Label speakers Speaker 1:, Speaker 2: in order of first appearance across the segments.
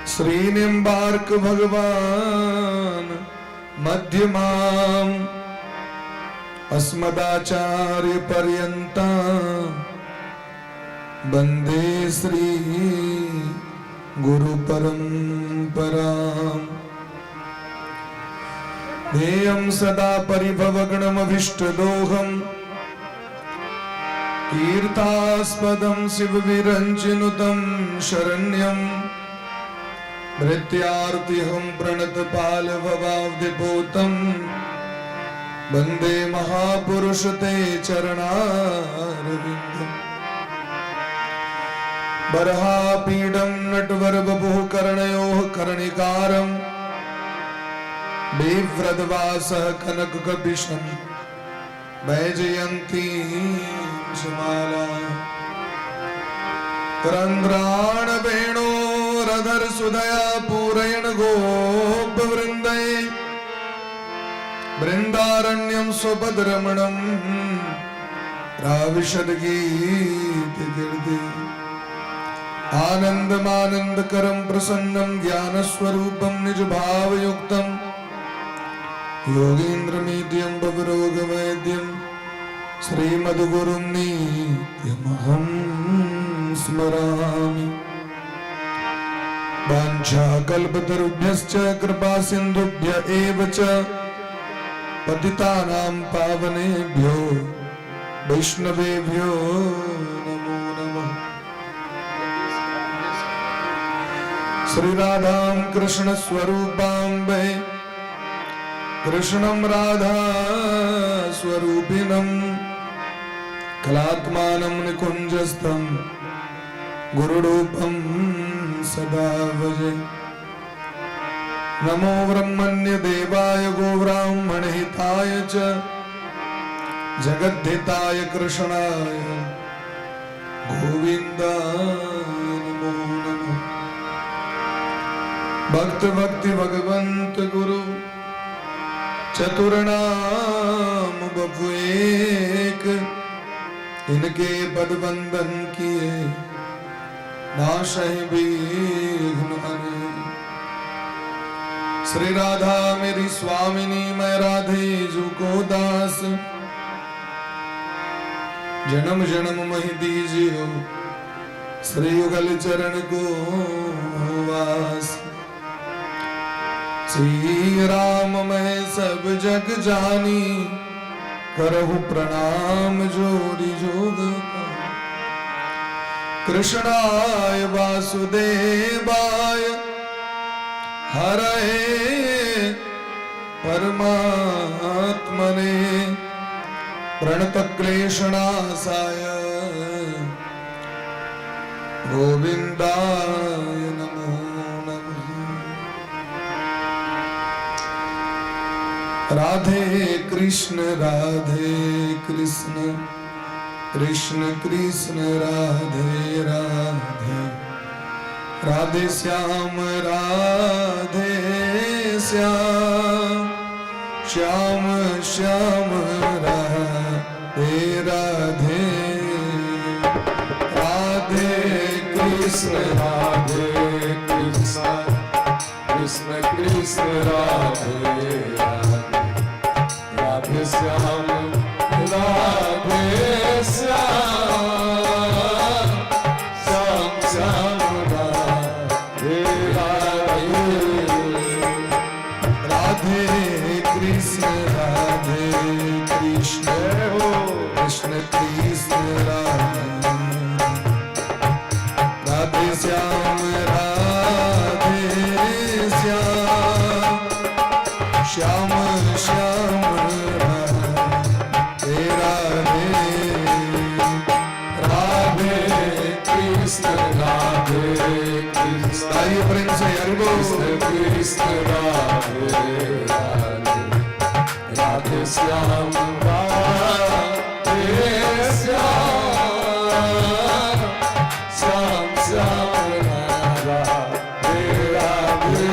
Speaker 1: श्री निम्बार्क भगवान मध्यमाम अस्मदाचार्य पर्यंता वंदे श्री गुरु परंपराम। ध्येयं सदा परिभवगणमभीष्टदोहं तीर्थास्पदं शिवविरञ्चिनुतं शरण्यं भृत्यार्तिहं प्रणतपालभवाब्धिपूतं वन्दे महापुरुष ते चरणारविन्दम्। बर्हापीडं नटवरवपुः कर्णयोः कर्णिकारं बिभ्रद्वासः कनककपिशं वैजयन्ती माला। रन्ध्राणवेणोरधर सुधया पूरयण गोपवृन्दै वृन्दारण्यं स्वपदरमणं प्राविशद्गीतिकीर्ति। आनन्दमानन्दकरं प्रसन्नं ज्ञानस्वरूपं निजभावयुक्तं योगीन्द्रमीड्यं भवरोगवैद्यं श्रीमद्गुरुं नित्यमहं स्मरामि। वाञ्छाकल्पतरुभ्यश्च कृपासिन्धुभ्य एव च पतितानां पावनेभ्यो वैष्णवेभ्यो नमो नमः। श्री राधां कृष्ण स्वरूपां वै कृष्णं राधा स्वरूपिणं कलात्मानं निकुञ्जस्थं गुरुरूपं सदा भजे। नमो ब्रह्मण्य देवाय गोब्राह्मणहिताय च जगद्धिताय कृष्णाय गोविन्दाय नमो नमः। भक्त भक्ति भगवंत गुरु चतुर नाम बपु एक, इनके पद वंदन किए नाशहि विघ्न अनेक। श्री राधा मेरी स्वामिनी, मैं राधे जू को दास। जन्म जन्म मही दीजियो श्री युगल चरण को वास। श्री राम मैं सब जग जानी, करहु प्रणाम जोरी जोग। कृष्णाय वासुदेवाय हरये परमात्मने प्रणतक्लेशनाशाय गोविन्दाय नमो नमः। राधे कृष्ण राधे कृष्ण कृष्ण कृष्ण राधे राधे, राधे श्याम राधे श्याम, श्याम श्याम राधे राधे। राधे कृष्ण
Speaker 2: राधे कृष्ण कृष्ण कृष्ण राधे राधे, राधे श्याम राधे श्याम, श्याम श्याम राधे राधे।
Speaker 1: राधे कृष्ण राधे कृष्ण
Speaker 2: जय हो।
Speaker 1: कृष्ण कृष्ण राधे राधे, श्याम राधे श्याम, श्याम श्याम राधे राधे।
Speaker 2: राधे कृष्ण राधे कृष्ण
Speaker 1: तालियों प्रेम से हरि बोल।
Speaker 2: कृष्ण कृष्ण राधे राधे, राधे श्याम राधे श्याम, श्याम श्याम राधे राधे।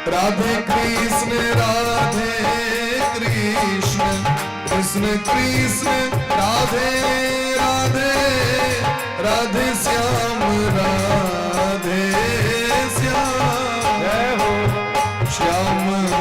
Speaker 1: राधे कृष्ण राधे कृष्ण कृष्ण कृष्ण राधे राधे, राधे श्याम राधे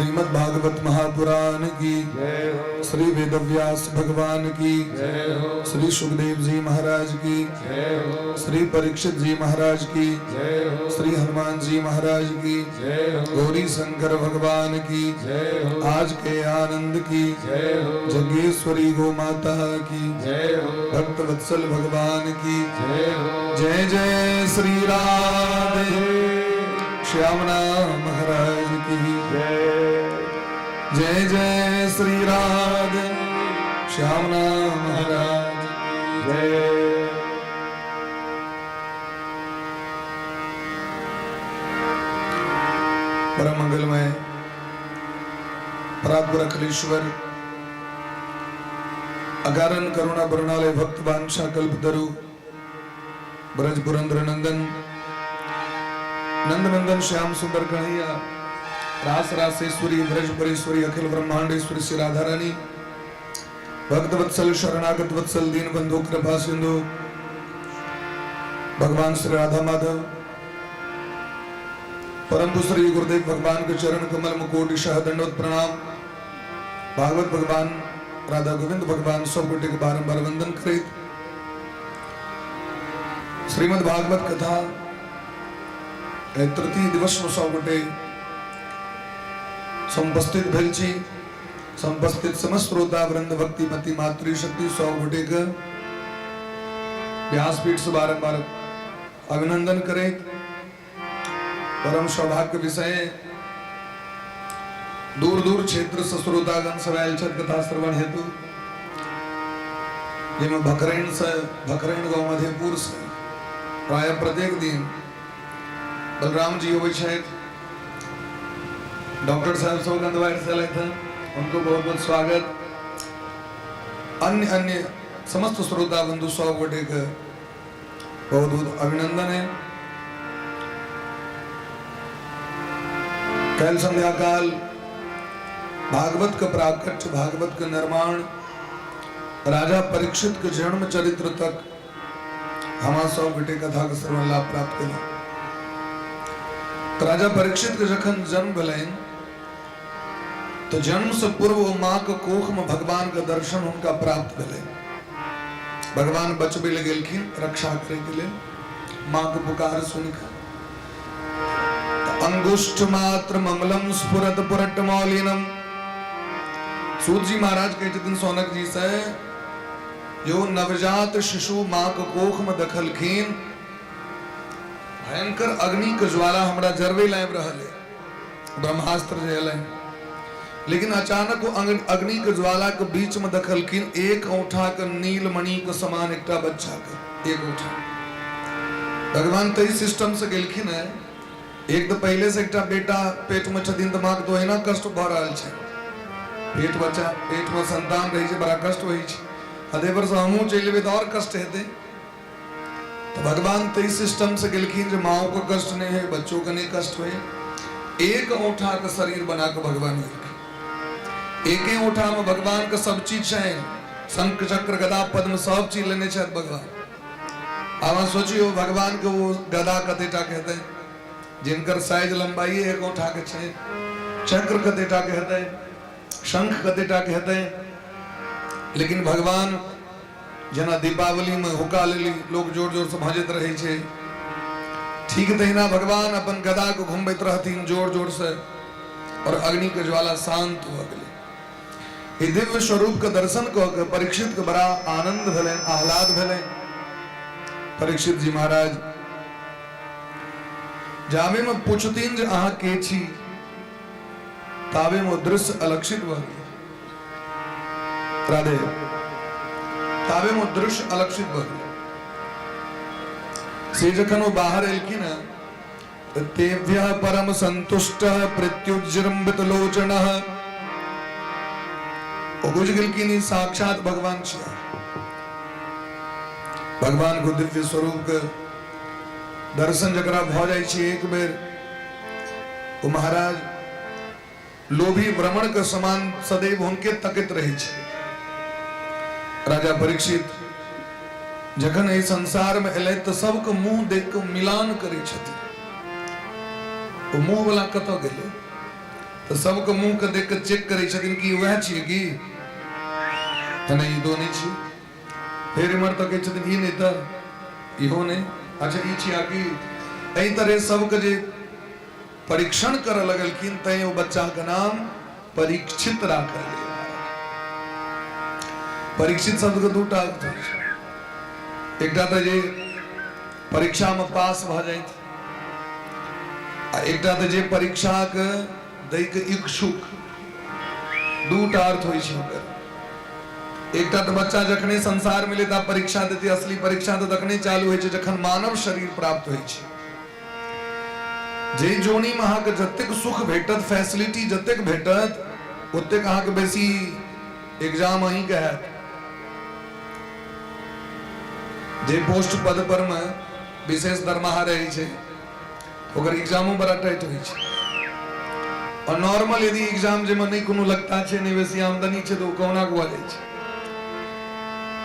Speaker 1: श्रीमद् भागवत महापुराण की
Speaker 2: जय हो।
Speaker 1: श्री वेदव्यास भगवान की
Speaker 2: जय हो।
Speaker 1: श्री सुखदेव जी महाराज की
Speaker 2: जय हो।
Speaker 1: श्री परीक्षित जी महाराज की
Speaker 2: जय हो।
Speaker 1: श्री हनुमान जी महाराज की
Speaker 2: जय हो।
Speaker 1: गौरी शंकर भगवान की
Speaker 2: जय हो।
Speaker 1: आज के आनंद की
Speaker 2: जय हो।
Speaker 1: जगेश्वरी गो माता की
Speaker 2: जय हो।
Speaker 1: भक्त वत्सल भगवान की
Speaker 2: जय हो।
Speaker 1: जय जय श्री राधे श्याम नाम महाराज की
Speaker 2: जय।
Speaker 1: जय जय श्री राधे श्याम नाम महाराज
Speaker 2: जय।
Speaker 1: परम मंगलमय परात्पर अखिलेश्वर अकारण करुणा बरुणालय भक्त वांछा कल्पतरु ब्रज पुरंदर नंदन नंद नंदन श्याम सुंदर कन्हैया रास रासेश्वरी ब्रज परेश्वरी अखिल ब्रह्मांडेश्वरी श्री राधा रानी भक्त वत्सल शरणागत वत्सल दीन बंधु कृपा सिंधु भगवान श्री राधा माधव परम श्री गुरुदेव भगवान के चरण कमल मुकोटि शह दंडवत प्रणाम। भागवत भगवान राधा गोविंद भगवान सब गोटे के बारंबार वंदन करैत श्रीमद् भागवत कथा एहि तृतीय दिवस में सब गोटे समुपस्थित भेल छी। समुपस्थित समस्त श्रोता वृंद भक्तिमती मातृशक्ति सब गोटे के व्यासपीठ से बारंबार अभिनंदन करैत परम सौभाग्य विषय दूर दूर क्षेत्र से श्रोतागण सब आयल छथि कथा श्रवण हेतु, जाहिमे भखरैन से भखरैन गाँव मधेपुर से प्राय प्रत्येक दिन बलराम जी अबै छथि, डॉक्टर साहब सब गंधवार से अयलथि हन, उनको बहुत बहुत स्वागत। अन्य अन्य समस्त श्रोता बंधु सब गोटे के बहुत बहुत अभिनंदन है। काल्हि संध्या काल भागवत के प्राकट्य, भागवत के निर्माण, राजा परीक्षित के जन्म चरित्र तक हमारा सब गोटे कथा के श्रवण लाभ प्राप्त केलहुँ। राजा परीक्षित के जखन जन्म भेलनि तो जन्म से पूर्व ओ माँ के कोख में भगवान के दर्शन हुनका प्राप्त भेलनि। भगवान बचबै लए गेलखिन रक्षा करे के लेल, माँ के पुकार सुनि कऽ अंगुष्ठ मात्र ममलम स्फुरत पुरट मौलिनम। सूत जी महाराज कहै छथिन सौनक जी से, जो नवजात शिशु माँ के कोख में देखलखिन, भयंकर अग्नि के ज्वाला हमरा जरबै लए आबि रहल है, ब्रह्मास्त्र जे एलै, लेकिन अचानक ओ अग्नि के ज्वाला के बीच में देखलखिन एक औंठा के नीलमणि के समान एकटा बच्चा के एक औंठा। भगवान तही सिस्टम से गेलखिन है। एक तो पहले से एकटा बेटा पेट में छथिन तऽ माँ के तो ओहिना कष्ट भऽ रहल छै, पेट बच्चा पेट में संतान रहै छै बड़ा कष्ट होइ छै, आ ताहि पर से हमहूँ चलि जेबै तऽ आओर कष्ट हेतै। तो भगवान तही सिस्टम से गेलखिन जे माओ को कष्ट नहीं है, बच्चों को नहीं कष्ट होए। एक औंठा के शरीर बना के भगवान गेलखिन। एके औंठा में भगवान के सब चीज छै, शंख चक्र गदा पद्म सब चीज लेने छथि भगवान। आब अहाँ सोचियो भगवान के वो गदा कतेटा के हेतै, जिनकर साइज लंबाई एक औंठा के छै, चक्र कतेटा के हेतै, शंख कतेटा के हेतै। लेकिन भगवान जेना दीपावली में हुक्का लेली लोग जोर जोर से भजैत रहै छै, ठीक तहिना भगवान अपन गदा के घुमबैत रहथिन जोर जोर से और अग्नि के ज्वाला शांत भऽ गेलै। ई दिव्य स्वरूप के दर्शन कऽ के परीक्षित के बड़ा आनंद भेलनि, आह्लाद भेलनि। परीक्षित जी महाराज जाबे में पूछथिन जे अहाँ के छी, ताबे में दृश्य अलक्षित भऽ गेल। राधे, ताबे में दृश्य अलक्षित भऽ गेल। से जखन ओ बाहर एलखिन तऽ तेभ्यः परम संतुष्ट प्रत्युज्जृंभित लोचनः, ओ बुझि गेलखिन ई साक्षात भगवान छिया। भगवान को दिव्य स्वरूप के दर्शन जकरा भऽ जाइ छै एक बेर, ओ महाराज लोभी भ्रमण के समान सदैव हुनके तकैत रहै छै। राजा परीक्षित जखन एहि संसार में एलै तऽ सबके मुंह देख के मिलान करै छथिन। ओ मुंह वाला कतऽ गेलै? तऽ सबके मुँहके देख कऽ चेक करै छथिन कि वएह छियै की तऽ नहि, ई तो नहि छियै। फेर इम्हर तकै छथिन, ई नहि तऽ इहो नहि, अच्छा ई छियै की। एहि तरह सबके जे परीक्षण करऽ लगलखिन, तैं ओ बच्चाके नाम परीक्षित राखल गेल। परीक्षित शब्दके दूटा अर्थ होइ छै। एकटा तऽ जे परीक्षामे पास भऽ जाइत, आ एकटा तऽ जे परीक्षाके दैके इच्छुक। दूटा अर्थ होइ छै ओकर। एकटा तऽ बच्चा जखने संसार मिले तऽ परीक्षा देते। असली परीक्षा तऽ तखने चालू होइ छै जखन मानव शरीर प्राप्त होइ छै। जे जोनीमे अहाँके जतेक सुख भेटत, फैसिलिटी जतेक भेटत, ओतेक अहाँके बेसी एग्जाम अहीँके हैत। जे पोस्ट पद पर मे विशेष दरमाहा रहै छै, ओकर एग्जामो बड़ा टाइट होइ छै। और नॉर्मल यदि एग्जाम जाहिमे नहि कोनो लगता छै, नहि बेसी आमदनी छै, तऽ ओ कहुना कऽ भऽ जाइ छै।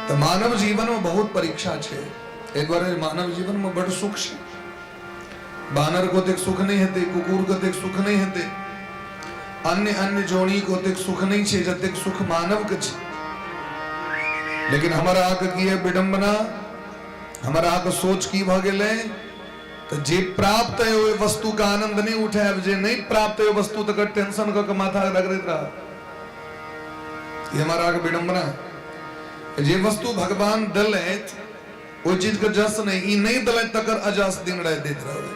Speaker 1: तऽ मानव जीवनमे बहुत परीक्षा छै। एहि दुआरे मानव जीवनमे बड्ड सुख छै। बानरके ओतेक सुख नहि हेतै, कुकुरके ओतेक सुख नहि हेतै, अन्य अन्य जोड़ीके ओतेक सुख नहि छै जतेक सुख मानवके छै। लेकिन हमर अहाँके की है विडम्बना, हमर अहाँके सोच की भऽ गेलै? तऽ जे प्राप्त है ओहि वस्तुके आनंद नहि उठायब, जे नहि प्राप्त है ओहि वस्तु तकर टेंशन कऽ के माथा रगड़ैत रहब। ई हमर अहाँके विडम्बना है। जे वस्तु भगवान देलथि ओहि चीजके जस नहि, ई नहि देलथि तकर अजस दिन राति दैत रहबै,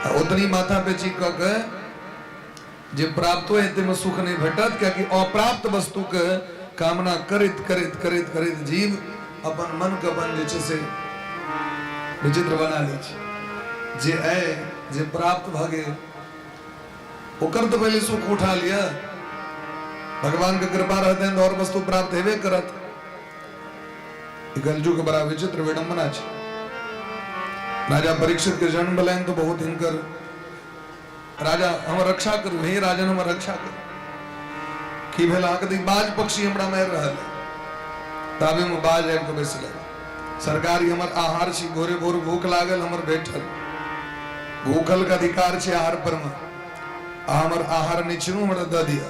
Speaker 1: आ ओतनी माथा पेची कऽ के जे प्राप्तो हेतै मे सुख नहि भेटत, कियाकि अप्राप्त वस्तुके कामना करैत करैत करैत करैत जीव अपन मनके अपन जे छै से विचित्र बना लै छै। जे अइ जे प्राप्त भऽ गेल ओकर तऽ पहिले सुख उठा लिअ। भगवानके कृपा रहतनि तऽ आओर वस्तु प्राप्त हेबे करत। ई कलयुग के बड़ा विचित्र विडंबना छै। राजा परीक्षित के जन्म भेलनि तऽ बहुत हिनकर राजा हमर रक्षा करू, हे राजन हमर रक्षा करू। की भेल अहाँके? तऽ ई बाज पक्षी हमरा मारि रहल है। ताबे मे बाज आबि कऽ बैसलै। सरकार, ई हमर आहार छी, भोरे भोर भूख लागल हमर भेटल, भूखल के अधिकार छै आहार पर मे, आ हमर आहार नहि छीनू, हमरा दऽ दिअ।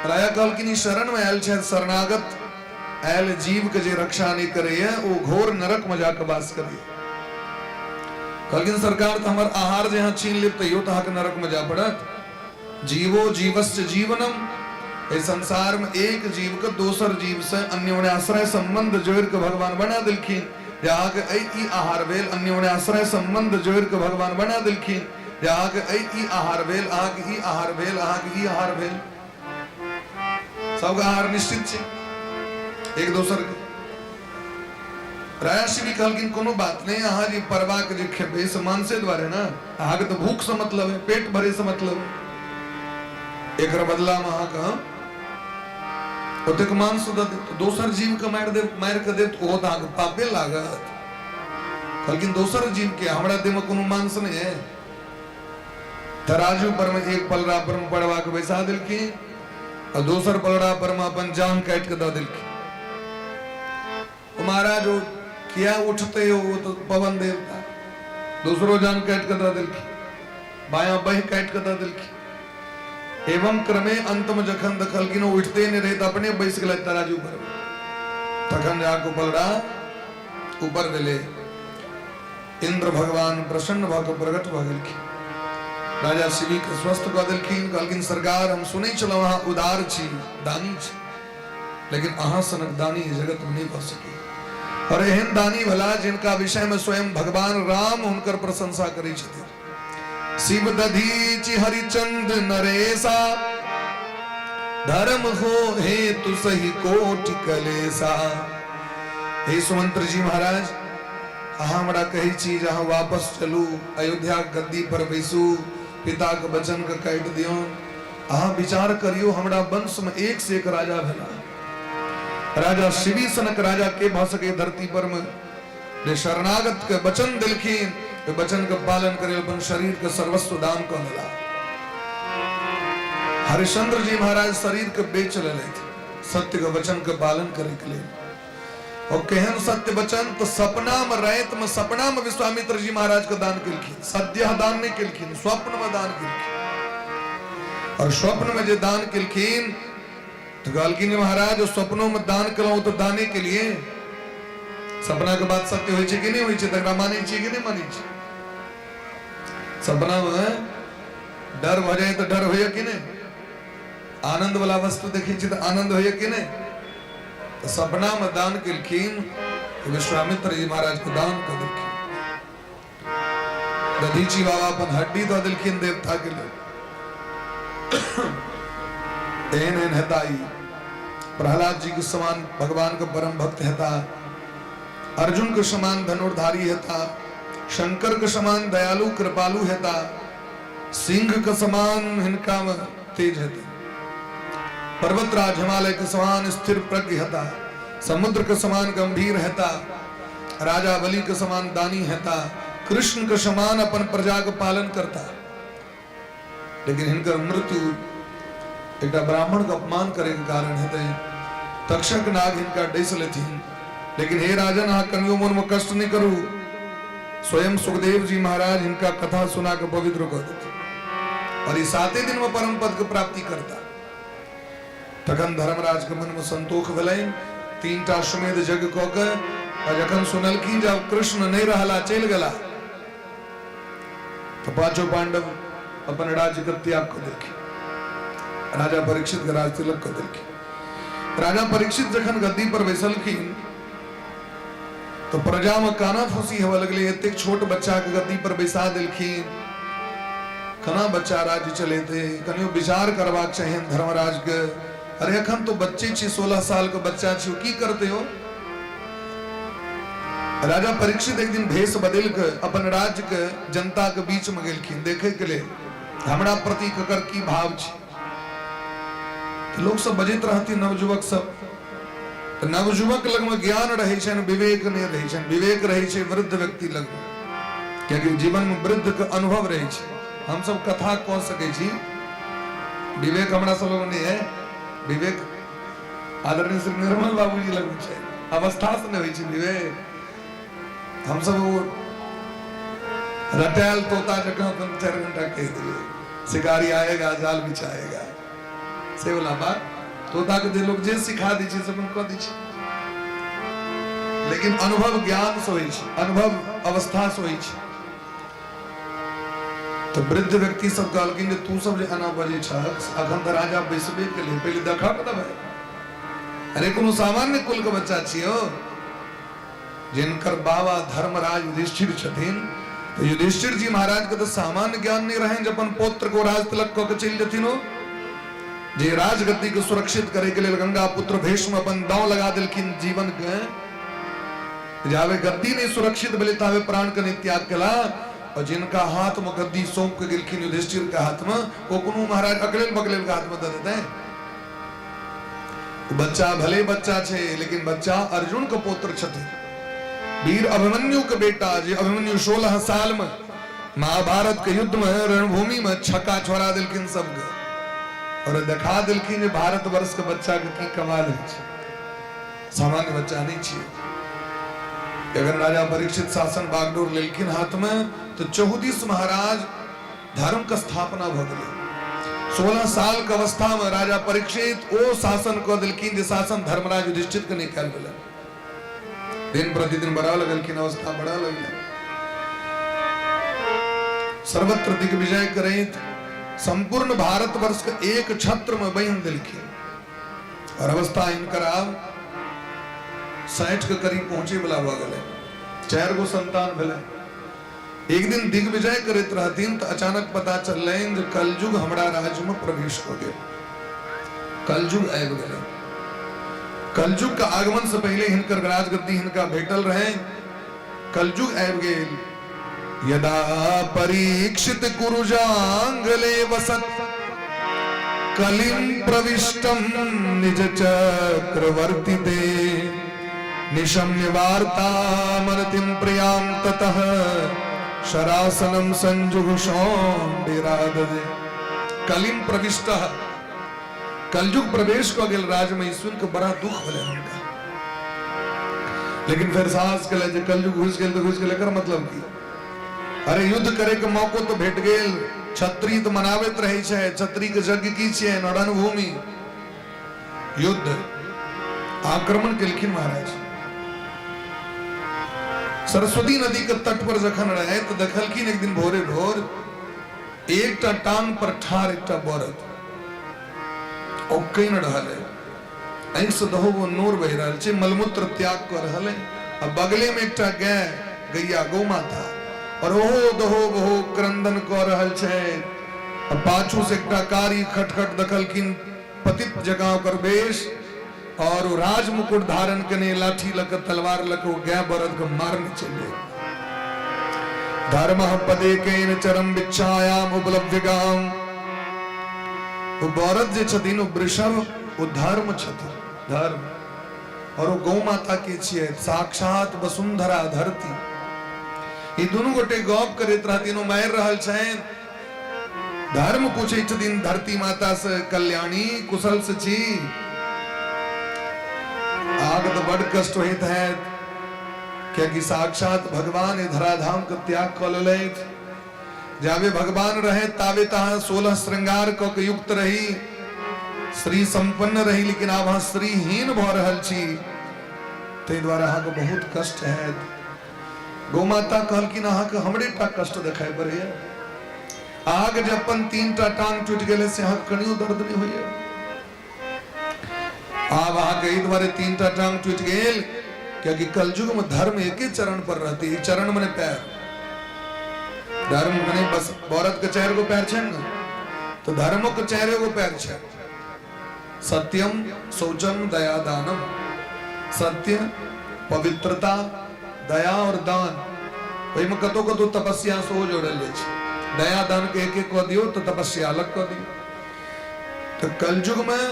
Speaker 1: राजा कहलखिन ई शरण मे आयल छथि, शरणागत आयल जीव के जे रक्षा नहि करैया ओ घोर नरक मे जाके वास करैया। कहलखिन सरकार, तऽ हमर आहार जे अहाँ छीन लेब तैयो तऽ अहाँके नरक मे जाय पड़त। जीवो जीवस्य जीवनम, एहि संसार में एक जीव के दोसर जीव से अन्योन्याश्रय संबंध जोड़ के भगवान बना देलखिन जे अहाँके एहि ई आहार भेल। अन्योन्याश्रय संबंध जोड़ के भगवान बना देलखिन जे अहाँके एहि ई आहार भेल, अहाँके ई आहार भेल, अहाँके ई आहार भेल। सबके आहार निश्चित छै एक दोसर के। राजा शिवी कहलखिन कोनो बात नहि, अहाँ जे परबाके जे खेबै से मांसे द्वारे ने, अहाँके तऽ भूख से मतलब है, पेट भरे से मतलब है, एकर बदला में अहाँके हम ओतेक मांस दऽ देब। दोसर जीव के मारि देब, मारि के देब तऽ ओहो तऽ अहाँके पापे लागत। कहलखिन दोसर जीव के, हमरा देह में कोनो मांस नहि है। तराजू पर में एक पलड़ा पर में पड़वा के बैसा देलखिन और दोसर पलड़ा पर में अपन जान काटि के दऽ देलखिन। ओ महाराज ओ किया उठते हो, वो तो पवन देवता, दूसरो जान काटि के दऽ देलखिन, बायां बहि काटि के दऽ देलखिन। एवं क्रमे अंत में जखन देखलखिन ओ उठते नहि रहे तऽ अपने बैस गेलै तराजू पर, तखन जाके पलड़ा ऊपर भेलै। इंद्र भगवान प्रसन्न भऽ कऽ प्रकट भऽ गेलखिन, राजा शिवी के स्वस्थ कऽ देलखिन। कहलखिन सरकार, हम सुनै छलहुँ अहाँ उदार छी, दानी छी, लेकिन अहाँ सनक दानी जगत में नहीं भऽ सकी। और एहन दानी भला जिनका विषय में स्वयं भगवान राम हुनकर प्रशंसा करै छथिन। शिव दधीचि हरिचंद नरेशा, धर्म हो हेतु सही कोटि कलेसा। हे सुमंत्र जी महाराज, अहाँ हमरा कहै छी जे अहाँ वापस चलू, अयोध्या गद्दी पर बैसू, पिताके वचनके काटि दियौन। अहाँ विचार करियौ, हमरा वंशमे एक से एक राजा भेला। राजा शिवी सनक राजा के भऽ सके धरती पर में, जे शरणागत के वचन देलखिन, ओहि वचन के पालन करे अपन शरीर के सर्वस्व दान कऽ देला। हरिश्चंद्र जी महाराज शरीर के बेच लेलथि सत्य के वचन के पालन करे के लेल। और केहन सत्य वचन, तो सपना में रात में सपना में विश्वामित्र जी महाराज के दान केलखिन। सद्य दान नहीं केलखिन, स्वप्न में दान केलखिन। और स्वप्न में जे दान केलखिन तऽ कहलखिन जे महाराज स्वप्नो में दान केलहुँ तऽ दाने के लिए। सपना के बात सत्य होइ छै कि नहि होइ छै, तकरा मानै छियै कि नहि मानै छियै? सपना में डर भऽ जाय तऽ डर होइए कि नहि? आनंद वाला वस्तु देखै छी तऽ आनंद होइए कि नहि? तऽ सपना में दान केलखिन तऽ विश्वामित्र जी महाराज के दान कऽ देलखिन। दधीची बाबा अपन हड्डी दऽ देलखिन देवता के लेल। एहन एहन हेता ई प्रहलाद जी के समान भगवान के परम भक्त हेता, अर्जुन के समान धनुर्धारी हेता, शंकर के समान दयालु कृपालु हेता, सिंह के समान हिनका में तेज हेता, पर्वतराज हिमालय के समान स्थिर प्रज्ञ हेता, समुद्र के समान गंभीर हेता, राजा बलि के समान दानी हेता, कृष्ण के समान अपन प्रजा के पालन करता। लेकिन हिनकर मृत्यु एकटा ब्राह्मण के अपमान करे के कारण हेतै। तक्षक नाग हिनका डसि लेथिन। लेकिन हे राजन, अहाँ कनियो मन में कष्ट नहीं करू, स्वयं सुखदेव जी महाराज हिनका कथा सुना के पवित्र कऽ देथिन और ई 7 दिन में परम पद के प्राप्ति करता। तखन धर्मराज के मन में संतोष भेलनि। 3 टा अश्वमेध यज्ञ कऽ के आ जखन सुनलखिन जे आब कृष्ण नहीं रहला, चलि गेला, तऽ पांचों पांडव अपन राज्य के त्याग कऽ देलखिन। राजा परीक्षित के राज तिलक कऽ देलखिन। राजा परीक्षित जखन गद्दी पर बैसलखिन तऽ प्रजा में काना फूसी हेबऽ लगलै, एतेक छोट बच्चा के गद्दी पर बैसा देलखिन, केना बच्चा राज्य चलेतै? कनियो विचार करबाक चाहिए धर्मराज के। अरे एखन तो बच्चे छी, 16 साल के बच्चा छी, की करते हो? राजा परीक्षित एक दिन भेष बदल के अपन राज्य के जनता के बीच में गेलखिन देखे के लेल हमरा प्रति ककर की भाव छै। तऽ लोक सब बजैत रहथिन, नवयुवक सब। तऽ नवयुवक लग में ज्ञान रहै छनि, विवेक नहि रहै छनि। विवेक रहै छै वृद्ध व्यक्ति लग में, कियाकि जीवन में वृद्ध के अनुभव रहै छै। हम सब कथा कह सकै छी, विवेक हमरा सब लग नहि है। विवेक आदरणीय श्री निर्मल बाबूजी लग में छै, अवस्था से नहि होइ छै विवेक। हम सब वो रटायल तोता जकाँ अपन 4 घंटा कहि दियै, शिकारी आएगा जाल बिछाएगा, से वाला बात। तोता के जे लोग जे सिखा दै छै से अपन कऽ दै छै। लेकिन अनुभव ज्ञान से होइ छै, अनुभव अवस्था से होइ छै। तऽ वृद्ध व्यक्ति सब कहलखिन जे तू सब जे एना बजै छहक, अखन तऽ राजा बैसबे केलै, पहिले देखक ने भाई। अरे कोनो सामान्य कुल के बच्चा छियौ, जिनकर बाबा धर्मराज युधिष्ठिर छथिन। तऽ युधिष्ठिर जी महाराज के तऽ सामान्य ज्ञान नहीं रहनि जे अपन पौत्र को राज तिलक कऽ के चलि जेथिन। ओ जे राजगद्दी के सुरक्षित करे के लेल गंगा पुत्र भीष्म अपन दांव लगा देलखिन जीवन के, जावे गद्दी नहीं सुरक्षित भेलै तावे प्राण के नहीं त्याग केला। और जिनका हाथ में गद्दी सौंप के गेलखिन युधिष्ठिर के हाथ में, वो कोनो महाराज अकलेल बकलेल के हाथ में दऽ देतै? बच्चा भले बच्चा छै, लेकिन बच्चा अर्जुन के पुत्र छथिन, वीर अभिमन्यु के बेटा, जे अभिमन्यु 16 साल में महाभारत के युद्ध में रणभूमि में छक्का छोड़ा देलखिन सबके और देखा देलखिन जे भारतवर्ष के बच्चा के की कमाल होइ छै, सामान्य बच्चा नहीं छियै। अगर राजा परीक्षित शासन बागडोर लेलखिन हाथ में तो चौहदिस महाराज धर्म के स्थापना भऽ गेलै। 16 साल के अवस्था में राजा परीक्षित ओ शासन कऽ देलखिन जे शासन धर्मराज युधिष्ठिर के नहीं कयल गेलै। दिन प्रतिदिन बढ़ा लगलखिन, अवस्था बढ़ा लगलै, सर्वत्र दिग्विजय करैत संपूर्ण भारतवर्ष के एक छत्र में बान्हि देलखिन। और अवस्था हिनकर आब 60 के करीब पहुंचे वाला भऽ गेलै। 4 गो संतान भेलै। एक दिन दिग्विजय करैत रहथिन तऽ अचानक पता चललनि जे कलयुग हमरा राज्य में प्रवेश कऽ गेल, कलयुग आबि गेलै। कलयुग के आगमन से पहले हिनकर राजगद्दी हिनका भेटल रहे। कलयुग आबि गेल। यदा परीक्षित कुरुजांगले वसत कलिम प्रविष्टम निज चक्रवर्ती ते निशम्य वार्ता मनतिम प्रियाम ततः शरासनम संजुघुषोंडिराददे। कलिम प्रविष्ट, कलयुग प्रवेश कऽ गेल राज में, ई सुन के बड़ा दुख भेलै हुनका। लेकिन फेर साहस केलनि जे कलयुग घुसि गेल तऽ घुसि गेल, एकर मतलब की? अरे युद्ध करे के मौको तो भेट गेल। क्षत्रिय तऽ मनाबैत रहै छै, क्षत्रिय के यज्ञ की छियै? रणभूमि, युद्ध। आक्रमण केलखिन महाराज। सरस्वती नदी के तट पर जखन रहे तऽ देखलखिन एक दिन भोरे भोर एकटा टांग पर ठाढ़ एकटा बरद ओ कनि रहल है, आँखि से दहो वो नोर बहि रहल छै, मलमूत्र त्याग कऽ रहल है, आ बगले में एकटा गाय, गैया, गौ माता, और ओहो दहो बहो क्रंदन कऽ रहल छै। आ पाछू से एकटा कारी खटखट देखलखिन, पतित जकाँ ओकर वेश, और ओ राज मुकुट धारण केने, लाठी लऽ कऽ, तलवार लऽ कऽ ओ गाय बरद के मारने चलि गेल। धर्म पदे केन चरम बिच्छायाम उपलब्ध गाम। ओ बरद जे छथिन, ओ वृषभ, ओ धर्म छथिन, धर्म। और ओ गौ माता के छियै? साक्षात वसुंधरा धरती। ई दुनू गोटे गप करैत रहथिन, ओ मारि रहल छनि। धर्म पूछै छथिन धरती माता से, कल्याणी, कुशल से छी? अहाँके तऽ बड कष्ट होइत हैत, कियाकि साक्षात भगवान एहि धराधाम के त्याग कऽ लेलथि। जाबे भगवान रहे ताबे तहाँ 16 श्रृंगार कऽ के युक्त रही, श्री संपन्न रही, लेकिन आब अहाँ श्रीहीन भऽ रहल छी, ताहि दुआरे अहाँके बहुत कष्ट हैत। गौ माता कहलखिन, अहाँके हमरे टा कष्ट देखाइ पड़ैया? अहाँके जे अपन 3टा टांग टूटि गेलै से अहाँके कनियो दर्द नहि होइया? आब अहाँके एहि दुआरे 3टा टांग टूटि गेल कियाकि कलयुग में धर्म एके चरण पर रहती। चरण मने पैर, धर्म मने बस। औरत के 4 गो पैर छै ने, तो धर्मो के 4 गो पैर छै। सत्यम शौचम दया दानम। सत्य, पवित्रता, दया और दान। ओहिमे कतौ कतौ तपस्या सेहो जोड़ल जाइ छै। दया दान के एक एक कऽ दियौ तऽ तपस्या अलग कऽ दियौ। तऽ कलयुग में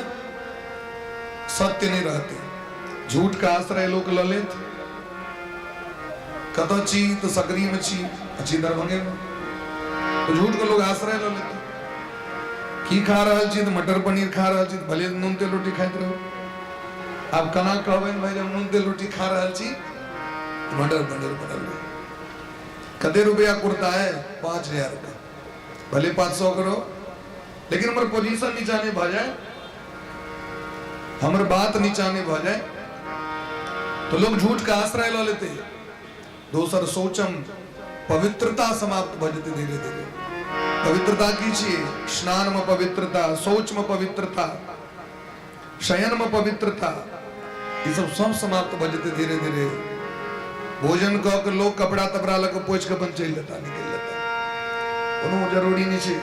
Speaker 1: सत्य नहीं रहते, झूठ का आश्रय लोग लऽ लेत। कतऽ छी? तऽ सकरी में छी, आ छी दरभंगे में। तो झूठ के लोग आश्रय लऽ लेते। की खा रहल छी? तऽ मटर पनीर खा रहल छी। तऽ भले नून तेल रोटी खाइत रहू। आब केना कहबै भाई, हम नून तेल रोटी खा रहल छी, मटर पनीर बनल रहे। कते रुपया कुर्ता है? 5000 रुपया। भले 500 करो, लेकिन हमर पोजीशन नीचा नहीं भऽ जाए, हमर बात नीचा नहीं भऽ जाए। तो लोग झूठ का आश्रय लऽ लेते। दोसर शौचम, पवित्रता समाप्त भऽ जेतै धीरे धीरे। पवित्रता की छियै? स्नान में पवित्रता, शौच में पवित्रता, शयन में पवित्रता, ई सब सब समाप्त भऽ जेतै धीरे धीरे। भोजन कऽ के लोग कपड़ा तपड़ा लऽ कऽ पोछि कऽ अपन चलि लेता, निकलि लेता, कोनो जरूरी नहि छै।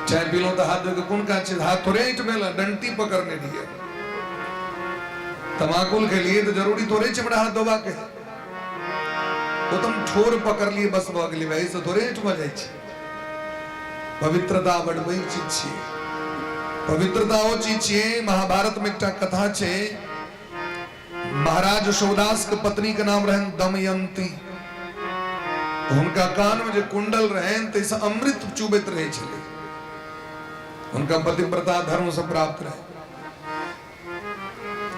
Speaker 1: चाय पीलहुँ तऽ हाथ धोइ के कोन काज छै? हाथ थोड़े ऐंठ भेल, डंटी पकड़ने रहियै। तमाकुल खेलियै तऽ जरूरी थोड़े छै हमरा हाथ धोबाके? ओ तऽ हम ठोर पकड़लियै, बस भऽ गेलै भाई, से थोड़े ऐंठ भऽ जाइ छै। पवित्रता बड़ पैघ चीज छियै। पवित्रता ओ चीज छियै। महाभारत में एकटा कथा छै। महाराज सौदास के पत्नी के नाम रहनि दमयंती। हुनका कान में जे कुंडल रहनि ताहिसँ अमृत चुबैत रहै छलै। हुनका पतिव्रता धर्म से प्राप्त रहे।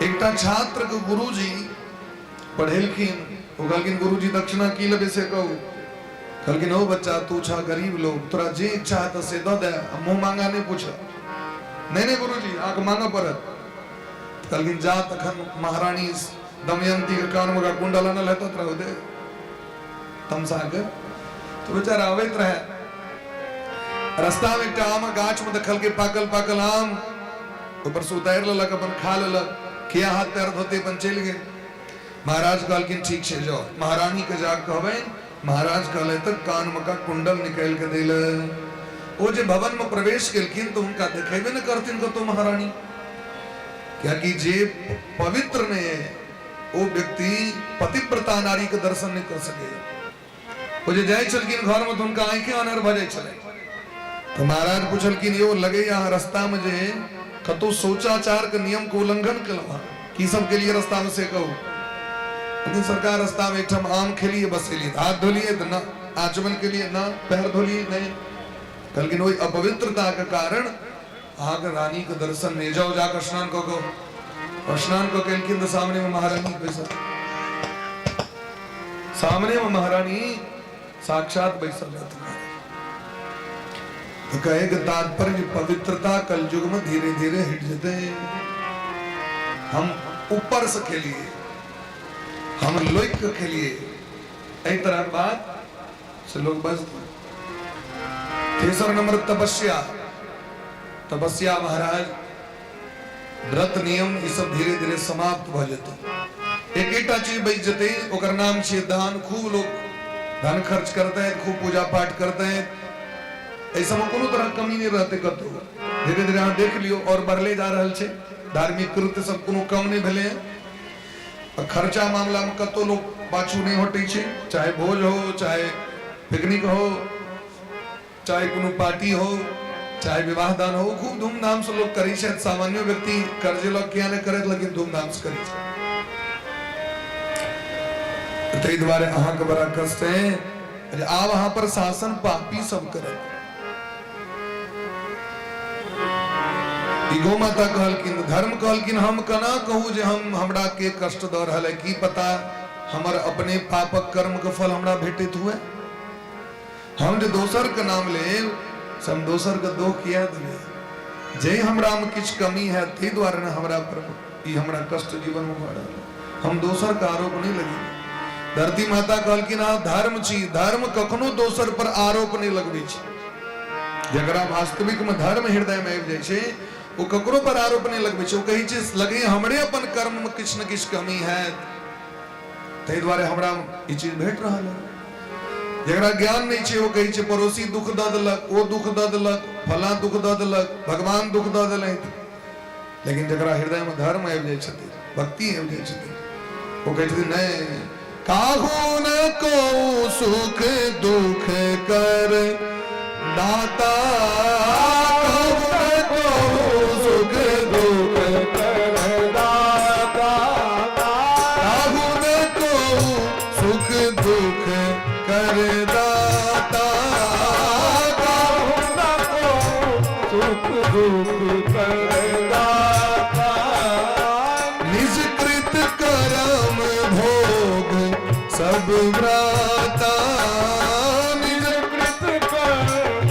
Speaker 1: एकटा छात्र के गुरुजी पढ़ेलखिन। ओ कहलखिन, गुरुजी, दक्षिणा की लेबै से कहू। कहलखिन, ओ बच्चा, तू छा गरीब लोग, तोरा जे इच्छा है से दऽ दे, मुँह मांगा नहीं पूछ। नहीं नहीं गुरुजी, अहाँके मांगऽ पड़त। कहलखिन, जा तखन महारानी दमयंती के कान में कुंडल अनल हेतौ, तोरा दे। तमसा के तो बेचारा अबैत रहे। रास्ता में एकटा आम गाछ में देखलकै पाकल पाकल आम। ऊपर से उतारि लेलक, अपन खा लेलक। किया हाथ पैर धोते? अपन चलि गेल। महाराज कहलखिन, ठीक छै, जाओ, महारानी के जाग कहबनि। महाराज कहले तऽ कान में का कुंडल निकालि के दै लए। ओ जे भवन में प्रवेश केलखिन तऽ हुनका देखेबे ने करथिन कतौ महारानी, कियाकि जे पवित्र नहि है ओ व्यक्ति पतिव्रता नारी के दर्शन नहि कर सकैए। ओ जे जाइ छलखिन घर में तऽ हुनका आँखि अनर भऽ जाइ छलै। तऽ महाराज पुछलखिन, यौ, लगैया अहाँ रास्ता में जे कतौ शौचाचार के नियम के उल्लंघन केलहुँ हँ। की सब केलिए रास्ता में से कहू। लेकिन सरकार, रास्ता में एकठाम आम खेलिए, बस एलिए। हाथ धोलिए? तऽ न। आचमन केलिए? न। पैर धोलिए? नहीं। कहलखिन, ओहि अपवित्रता के कारण अहाँके रानी के दर्शन नहि। जाओ, जाकर स्नान कऽ कऽ। स्नान कऽ के एलखिन तऽ सामने में महारानी बैसल, सामने में महारानी। साक्षात बैसल रहथिन। तऽ कहे के तात्पर्य जे पवित्रता कलयुग में धीरे धीरे हटि जेतै। हम ऊपर से खेलिए, हम लोक के खेलिए, एहि तरह के बात से लोग बजते। तेसर नंबर तपस्या। तपस्या महाराज व्रत नियम ई सब धीरे धीरे समाप्त भऽ जेतै। एकेटा चीज बचि जेतै, ओकर नाम छियै दान। खूब लोग धन खर्च करते, खूब पूजा पाठ करते, एहि सबमे कोनो तरह कमी नहि रहतै कतौ। धीरे धीरे अहाँ देख लियौ और बढ़ले जा रहल छै। धार्मिक कृत्य सब कोनो कम नहि भेलै हँ। आ खर्चा मामलामे कतौ लोक पाछू नहि हटै छै, चाहे भोज हो, चाहे पिकनिक हो, चाहे कोनो पार्टी हो, चाहे विवाह दान हो, खूब धूमधाम से लोग करै छथि। सामान्य व्यक्ति कर्ज लग किया नहि करत, लेकिन धूमधाम से करै छै। ताहि दुआरे अहाँके बड़ा कष्ट है जे आब अहाँ पर शासन पापी सब करत। ई गौ माता कहलखिन, धर्म कहलखिन, हम केना कहू जे हम हमरा के कष्ट दऽ रहल है? की पता हमर अपने पापक कर्म के फल हमरा भेटैत हुए। हम जे दोसर के नाम लेब से हम दोसर के दोख किया देबै? जे हमरा में किछु कमी है ताहि दुआरे ने हमरा पर ई हमरा कष्ट जीवन में भऽ रहल है। हम दोसर के आरोप नहीं लगेबै। धरती माता कहलखिन, अहाँ धर्म छी, धर्म कखनो दोसर पर आरोप नहीं लगबै छै। जकरा वास्तविक में धर्म हृदय में आबि जाइ छै ओ ककरो पर आरोप नहीं लगबै छै। ओ कहै छै, लगै हमरे अपन कर्म में किछु ने किछु कमी है, ताहि दुआरे हमरा ई चीज भेट रहल है। जकरा ज्ञान नहि छै ओ कहै छै पड़ोसी दुख दऽ देलक, ओ दुख दऽ देलक, फलां दुख दऽ देलक, भगवान दुख दऽ देलथि। लेकिन जकरा हृदयमे धर्म आबि जाइ छथिन, भक्ति आबि जाइ छथिन, ओ कहै छथिन नहि, काहू न को सुख दुख कर दाता, काहू न को सुख दुख
Speaker 2: कर दाता,
Speaker 1: काहू न को सुख दुख कर दाता,
Speaker 2: काहू न को सुख दुख कर दाता,
Speaker 1: निज कृत कर्म भोग सब भ्राता, निज
Speaker 2: कृत कर्म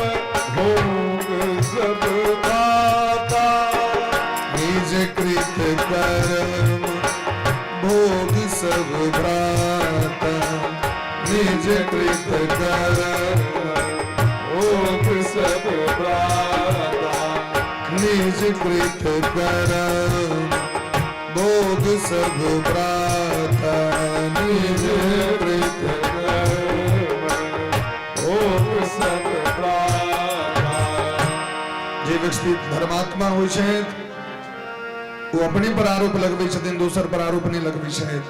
Speaker 2: भोग सब भ्राता,
Speaker 1: निज कृत कर्म भोग सब भ्राता, निज कृत कर्म
Speaker 2: भोग सब भ्राता,
Speaker 1: निज कृत कर्म भोग सब भ्राता, निज कृत
Speaker 2: कर्म भोग सब भ्राता।
Speaker 1: जे व्यक्ति धर्मात्मा होइ छथि ओ अपने पर आरोप लगबै छथिन, दोसर पर आरोप नहि लगबै छथि।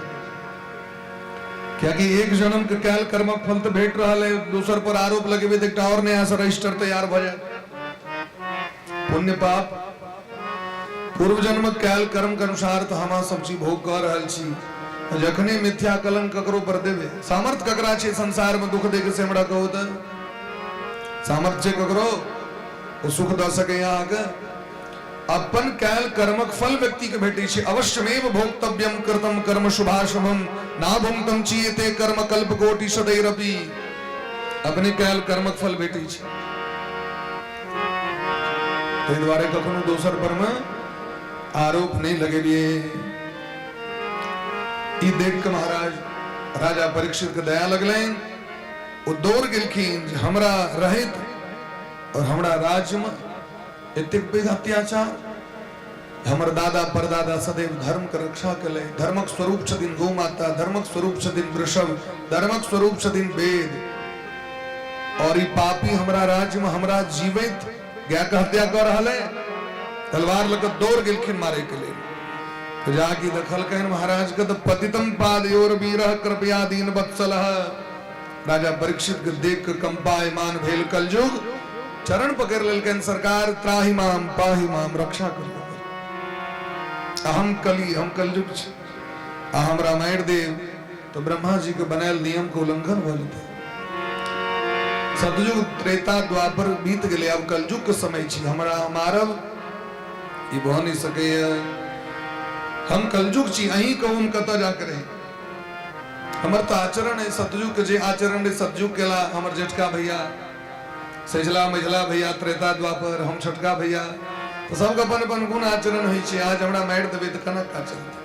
Speaker 1: कियाकि एक जन्म के कैल कर्मक फल तऽ भेट रहल है, दोसर पर आरोप लगेबै तऽ एकटा और नया से रजिस्टर तैयार भऽ जायत। पुण्य पाप पूर्व जन्मक कैल कर्म के अनुसार तऽ हम सब चीज भोग कऽ रहल छी। जखने मिथ्या कलंक ककरो पर देबै, सामर्थ्य ककरा छै संसार में दुख दे के से हमरा कहू तऽ? सामर्थ्य छै ककरो ओ सुख दऽ सकैए अहाँके? अपन कैल कर्मक फल व्यक्ति के भेटै छै। अवश्यमेव भोक्तव्यम कृतम कर्म शुभाशुभम ना भुंक्तम चीयते कर्म कल्प कोटि सदैरपि। अपने कैल कर्मक फल भेटै छै। ताहि दुआरे कखनो दोसर पर में आरोप नहि लगेलिए। ई देख के महाराज राजा परीक्षित के दया लगलनि। ओ दौड़ गेलखिन जे हमरा रहैत और हमरा राज्य में एतेक पैघ अत्याचार। हमर दादा परदादा सदैव धर्म के रक्षा केले। धर्मक स्वरूप छथिन गौ माता, धर्मक स्वरूप छथिन वृषभ, धर्मक स्वरूप छथिन वेद, और ई पापी हमरा राज्य में हमरा जीवित गाय के हत्या कर रहल है। तलवार लऽ कऽ दौड़ गेलखिन मारे के लेल। तो जाके देखलकनि महाराज के तऽ पतितम पादयोर वीर कृपया दीन वत्सल। राजा परीक्षित के देख के कंपायमान भेल कलयुग, चरण पकड़ लेलकनि, सरकार त्राहि माम पाहि माम, रक्षा करू। हम कली, हम कलयुग छी, आ हमरा मारि देब तो ब्रह्मा जी के बनायल नियम के उल्लंघन भऽ जेतै। सतयुग त्रेता द्वापर बीत गेलै, आब कलयुग के समय छी, हमरा मारब ई भऽ नहि सकैया। हम कलयुग छी, अहीं कहू हम कतऽ जाके रही? हमर तऽ आचरण अइ सतयुग के जे आचरण रहै सतयुग केला हमर जेठका भैया सझिला मझिला भैया त्रेता द्वापर हम छोटका भैया तऽ सबके अपन अपन गुण आचरण होइ छै आज हमरा मारि देबै तऽ केना काज चलतै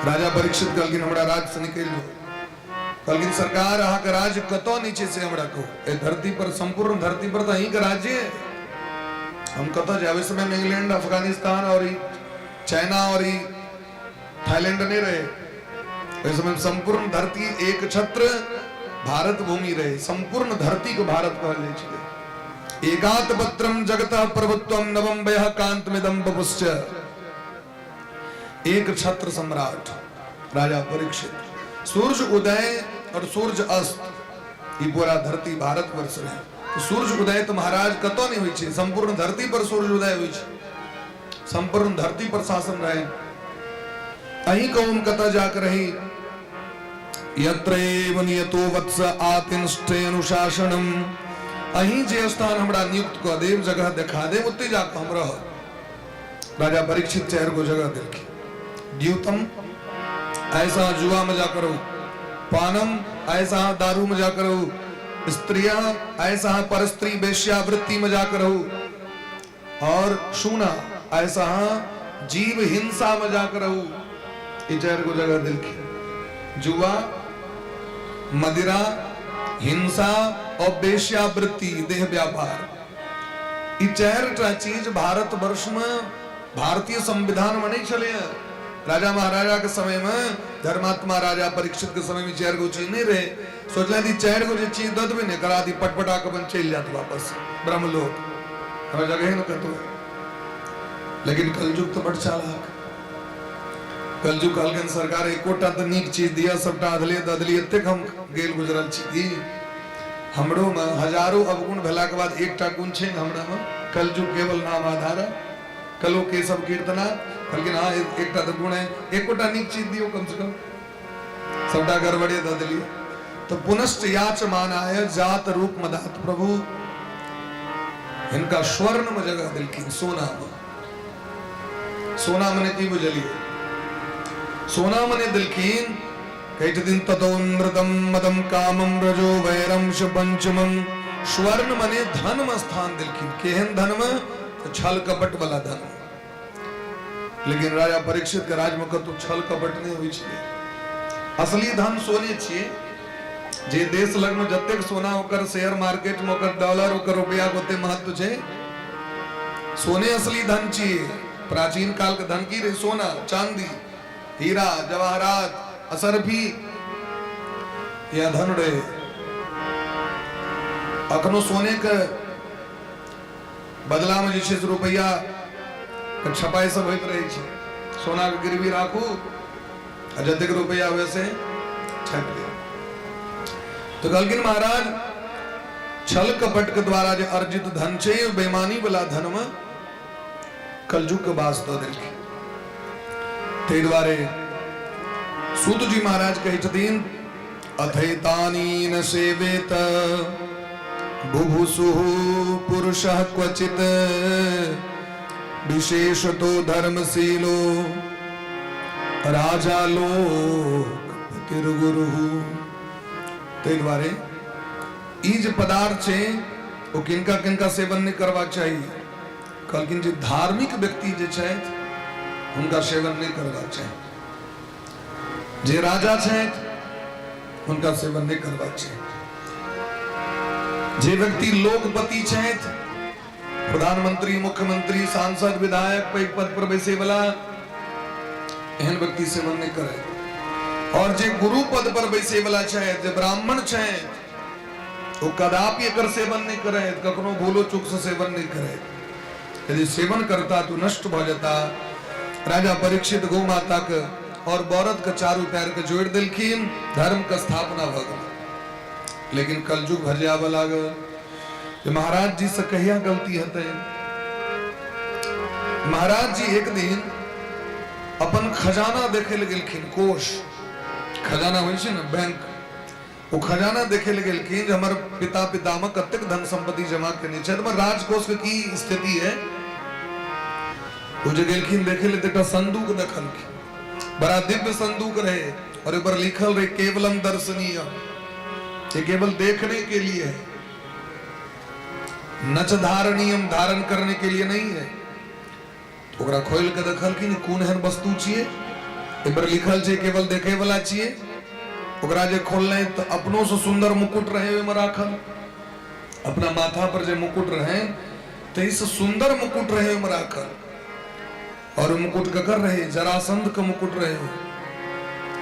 Speaker 1: राजा परीक्षित कहलखिन हमरा राज से निकलि जाउ कहलखिन सरकार अहाँके राज्य कतऽ नहि छै से हमरा कहू एहि धरती पर सम्पूर्ण धरती पर तऽ अहीँके राज्य हम कतऽ जायब ओहि समयमे इंग्लैंड अफगानिस्तान आओर ई चाइना आओर ई थाईलैंड नहि रहे ओहि समय सम्पूर्ण धरती एक छत्र भारत भूमि रहे सम्पूर्ण धरती के भारत कहल जाइ छलै एकात पत्रम जगत प्रभुत्वम नवम वयः कांतमिदम बपुश्च एक छत्र सम्राट राजा परीक्षित सूर्य उदय और सूर्य अस्त ई पूरा धरती भारत वर्ष रहे तो सूर्य उदय तो महाराज कतौ नहीं होइ छै सम्पूर्ण धरती पर सूर्य उदय होइ छै सम्पूर्ण धरती पर शासन रहे अहीं कहू हम कतऽ जाके रही यत्रैव नियतो वत्स आतिष्ठे अनुशासनम अहीं जे स्थान हमरा नियुक्त कऽ देब जगह देखा देब ओतहि जाकऽ हम रहब राजा परीक्षित चारि गो जगह देलखिन द्यूतम ऐसा जुआ में जाकर रहू पानम ऐसा दारू में जाकर रहू स्त्रिया ऐसा परस्त्री वेश्यावृत्ति में जाकर रहू और सुना ऐसा जीव हिंसा में जाकर रहू ई चारि गो जगह देलखिन जुआ मदिरा हिंसा और वेश्यावृत्ति देह व्यापार ई चारि टा चीज भारत वर्ष में भारतीय संविधान में नहीं छलै राजा महाराजा के समय में धर्मात्मा राजा परीक्षित के समय में चारि गो चीज नहीं रहे सोचलनि ई चारि गो जे चीज दऽ देबै ने करा दी पटपटा के अपन चलि जायत वापस ब्रह्मलोक हमरा जगह ने कतौ लेकिन कलयुग तऽ बड चालाक कलयुग कहलखिन सरकार एकोटा तऽ नीक चीज दिअ सबटा अधले दऽ देलियै एतेक हम गेल गुजरल छी की हमरो मे हजारो अवगुण भेलाके बाद एकटा गुण छै ने हमरा मे कलयुग केवल नाम आधार कलो के सब कीर्तना कहलखिन हाँ एकटा तऽ गुण है एकोटा नीक चीज दियौ कम से कम सबटा गड़बड़े दऽ देलियै तऽ पुनश्च याचमानाय जात रूप मदात प्रभु हिनका स्वर्ण में जगह देलखिन सोना में सोना मने की बुझलियै सोना मने देलखिन कहै छथिन ततोन्द्रतम मदम कामम रजो वैरम पंचमम स्वर्ण मने धन में स्थान देलखिन केहन धन में तऽ छल कपट वाला धन लेकिन राजा परीक्षित के राज में कतौ छल कपट नहीं होइ छलै असली धन सोने छियै जे देश लग में जतेक सोना ओकर शेयर मार्केट में ओकर डॉलर ओकर रुपया के ओते महत्व छै सोने असली धन छियै प्राचीन काल के धन की रहे सोना चांदी हीरा जवाहरात असरफी या धन रहे अखनो सोने के बदलामे जे छै से रुपैआ के छपाइ सब होइत रहै छै सोनाके गिरवी राखू आ जतेक रुपैआ हुए से छापि लिअ तऽ कहलखिन महाराज छल कपट के द्वारा जे अर्जित धन छै ओ बेमानी वाला धन मे कलयुग के वास दऽ देलखिन ताहि दुआरे सूत जी महाराज कहै छथिन अथैतानी न सेवेत बुभुसुः पुरुषः क्वचित् विशेषतो धर्मशीलो राजा लोकपतिर्गुरुः ताहि दुआरे ई जे पदार्थ छै ओ किनका किनका सेवन नहि करबाक चाही कहलखिन जे धार्मिक व्यक्ति जे छथि हुनका सेवन नहि करबाक चाही जे राजा छथि हुनका सेवन नहि करबाक चाही जे व्यक्ति लोकपति छथि प्रधानमंत्री मुख्यमंत्री सांसद विधायक पैघ पद पर बैसे वाला एहन व्यक्ति सेवन नहि करे और जे गुरु पद पर बैसे वाला छथि जे ब्राह्मण छथि ओ कदापि एकर सेवन नहि करे कखनो भूलो चूक से सेवन नहि करे यदि सेवन करता तो नष्ट भऽ जेता राजा परीक्षित गौ माता के और बरद के चारू पैर के जोड़ि देलखिन धर्म के स्थापना भऽ गेल लेकिन कलयुग भजियाबऽ लागल जे महाराज जी से कहिया गलती हेतै महाराज जी एक दिन अपन खजाना देखे लए गेलखिन कोष खजाना होइ छै ने बैंक ओ खजाना देखे लए गेलखिन जे हमर पिता पितामह कतेक धन संपत्ति जमा केने छथि हमर राजकोष के की स्थिति है ओ जे गेलखिन देखे लए तऽ एकटा संदूक देखलखिन बड़ा दिव्य संदूक रहे और ओहि पर लिखल रहे केवलम दर्शनीय, ये केवल देखने के लिए है, नच धारणीयम, धारण करने के लिए नहीं है। ओकरा खोलि के देखलखिन कोन एहन वस्तु छियै, एहि पर लिखल छै केवल देखे वाला छियै। ओकरा जे खोललै तऽ अपनो से सुंदर मुकुट रहे ओहिमे राखल, अपना माथा पर जे मुकुट रहे ताहिसँ सुंदर मुकुट रहे ओहिमे राखल। और मुकुट ककर रहे? जरासंध के मुकुट रहे।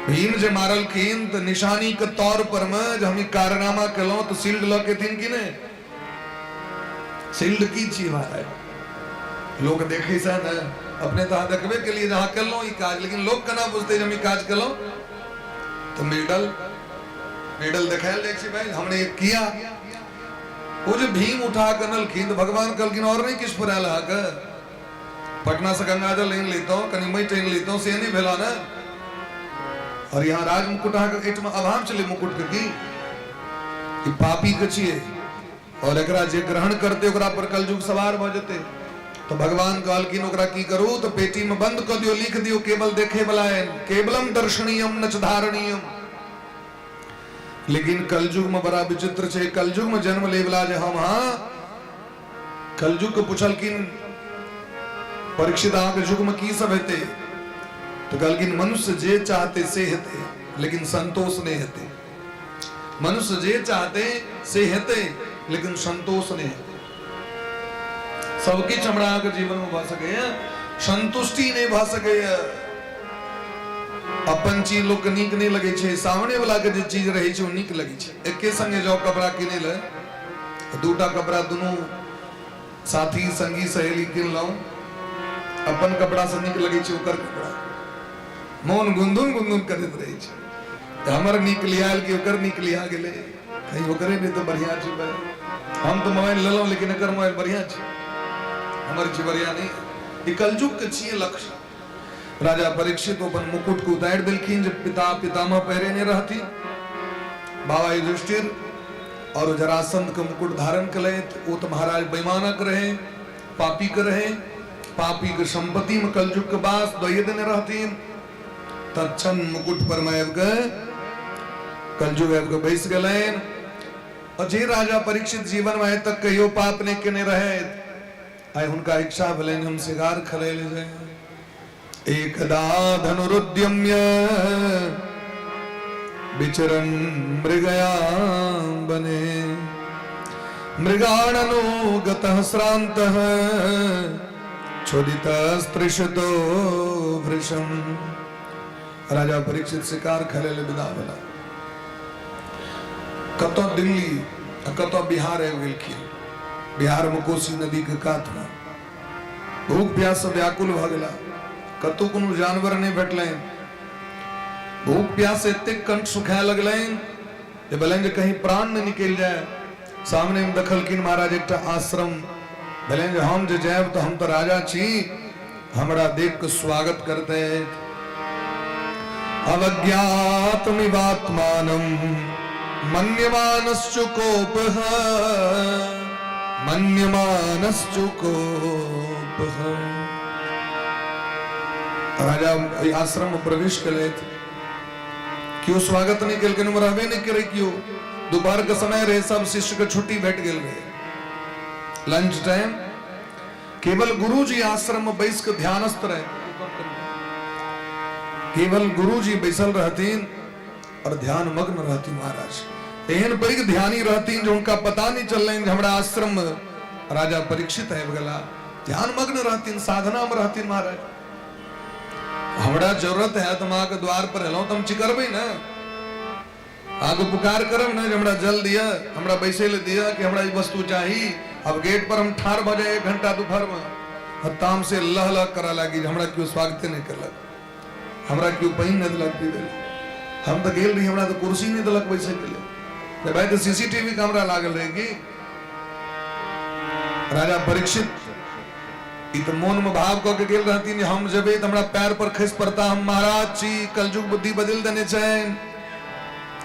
Speaker 1: भीम जे मारलखिन तऽ निशानी के तौर पर में जे हम ई कारनामा केलहुँ तऽ शील्ड लऽ के एथिन कि नहि? शील्ड की छी महाराज? लोक देखै से ने, अपने तऽ अहाँ देखबे केलियै जे अहाँ केलहुँ ई काज, लेकिन लोक केना बुझतै जे हम ई काज केलहुँ? तऽ मेडल मेडल देखायल जाइ छै, भाई हमने ये किया। ओ जे भीम उठा कऽ अनलखिन तऽ भगवान कहलखिन और नहि किछु फुरायल अहाँके? पटना से गंगा जल आनि लितहुँ, कनि माटि आनि लितहुँ, से नहि भेला ने। और यहाँ राज मुकुट अहाँके एहिठमा अभाव छलै मुकुटके की? ई पापी के छियै और एकरा जे ग्रहण करते ओकरा पर कलयुग सवार भऽ जेतै। तऽ भगवान कहलखिन ओकरा की करू? तऽ पेटी में बंद कऽ दियौ, लिख दियौ केवल देखे वाला है, केवलम दर्शनीयम नच धारणीयम। लेकिन कलयुग में बड़ा विचित्र छै, कलयुग में जन्म ले वाला जे हम हाँ, कलयुग के पूछलखिन परीक्षित अहाँके युग में की सब हेतै? तऽ कहलखिन मनुष्य जे चाहते से हेतै, लेकिन संतोष नहि हेतै। मनुष्य जे चाहते से हेतै, लेकिन संतोष नहि हेतै। सब किछु हमरा अहाँके जीवन में भऽ सकैए, संतुष्टि नहि भऽ सकैए। अपन चीज लोकके नीक नहि लगै छै, सामने वाला के जे चीज रहै छै ओ नीक लगै छै। एके संगे जाउ कपड़ा किनै लए, दूटा कपड़ा दुनू साथी संगी सहेली किनलहुँ, अपन कपड़ा से नीक लगै छै ओकर कपड़ा, मोन गुनधुन गुनधुन करैत रहै छै, हमर नीक लियाल कि ओकर नीक लिया गेलै, कहीं ओकरे नहि तऽ बढ़िआँ छै भाई, हम तऽ मोबाइल लेलहुँ लेकिन एकर मोबाइल बढ़िआँ छै, हमर छै बढ़िआँ नहि। ई कलयुगके छियै लक्ष्य। राजा परीक्षित अपन मुकुट के उतारि देलखिन जे पिता पितामह पहिरेने रहथिन। बाबा युधिष्ठिर और जरासंध के मुकुट धारण केलथि। ओ तऽ महाराज बेईमानक रहे, पापी के रहे, पापी के संपत्ति में कलयुग के बास दइए देने रहथिन। तत्क्षण मुकुट पर में आबि के कलयुग आबि के बैस गेलनि। और जे राजा परीक्षित जीवन में आइ तक कहियो पाप नहि केने रहे, आइ हुनका इच्छा भेलनि हम शिकार खेलै लए जाय। एकदा धनुरुद्यम्य विचरन् मृगया बने मृगाणनो गतः श्रान्तः क्षुधितस्त्रिशतो वृषम। राजा परीक्षित शिकार खेलै लए विदा भेला। कतऽ दिल्ली आ कतऽ बिहार आबि गेलखिन। बिहार में कोसी नदी के कात में भूख प्यास से व्याकुल भऽ गेला। कतौ कोनो जानवर नहि भेटलनि। भूख प्यास से एतेक कंठ सुखाय लगलनि जे भेलनि जे कहीं प्राण नहि निकलि जाय। सामने में देखलखिन महाराज एकटा आश्रम। भेलनि जे हम जे जायब तऽ हम तऽ राजा छी, हमरा देख के स्वागत करते। अवज्ञातमिवात्मानं मन्यमानश्चुकोपः मन्यमानश्चुकोपः। राजा एहि आश्रम में प्रवेश केलथि, केओ स्वागत नहि केलखिन, ओहिमे रहबे नहि करै केओ। दोपहर के समय रहे, सब शिष्य के छुट्टी भेट गेल रहे, लंच टाइम। केवल गुरुजी आश्रम में बैस के ध्यानस्थ रहे, केवल गुरुजी बैसल रहथिन और ध्यान मग्न रहथिन। महाराज एहन पैघ ध्यानी रहथिन जे हुनका पता नहीं चललनि जे हमरा आश्रम में राजा परीक्षित आबि गेला। ध्यान मग्न रहथिन, साधना में रहथिन। महाराज हमरा जरूरत है तऽ हम अहाँके द्वार पर एलहुँ तऽ हम चिकरबै ने, अहाँके पुकार करब ने जे हमरा जल दिअ, हमरा बैसै लए दिअ, कि हमरा ई वस्तु चाही। अब गेट पर हम ठाढ़ भऽ जाय 1 घंटा दोपहरमे, ताम से लह लह करऽ लागी जे हमरा केओ स्वागते नहि केलक, हमरा केओ पानि नहि देलक पीबै लए, हम तऽ गेल रही, हमरा तऽ कुर्सी नहि देलक बैसैके लेल। तऽ भाई तऽ सीसीटीवी कैमरा लागल रहै की? राजा परीक्षित ई तऽ मोन में भाव कऽ के गेल रहथिन जे हम जेबै तऽ हमरा पैर पर खसि पड़ता, हम महाराज छी। कलयुग बुद्धि बदलि देने छनि।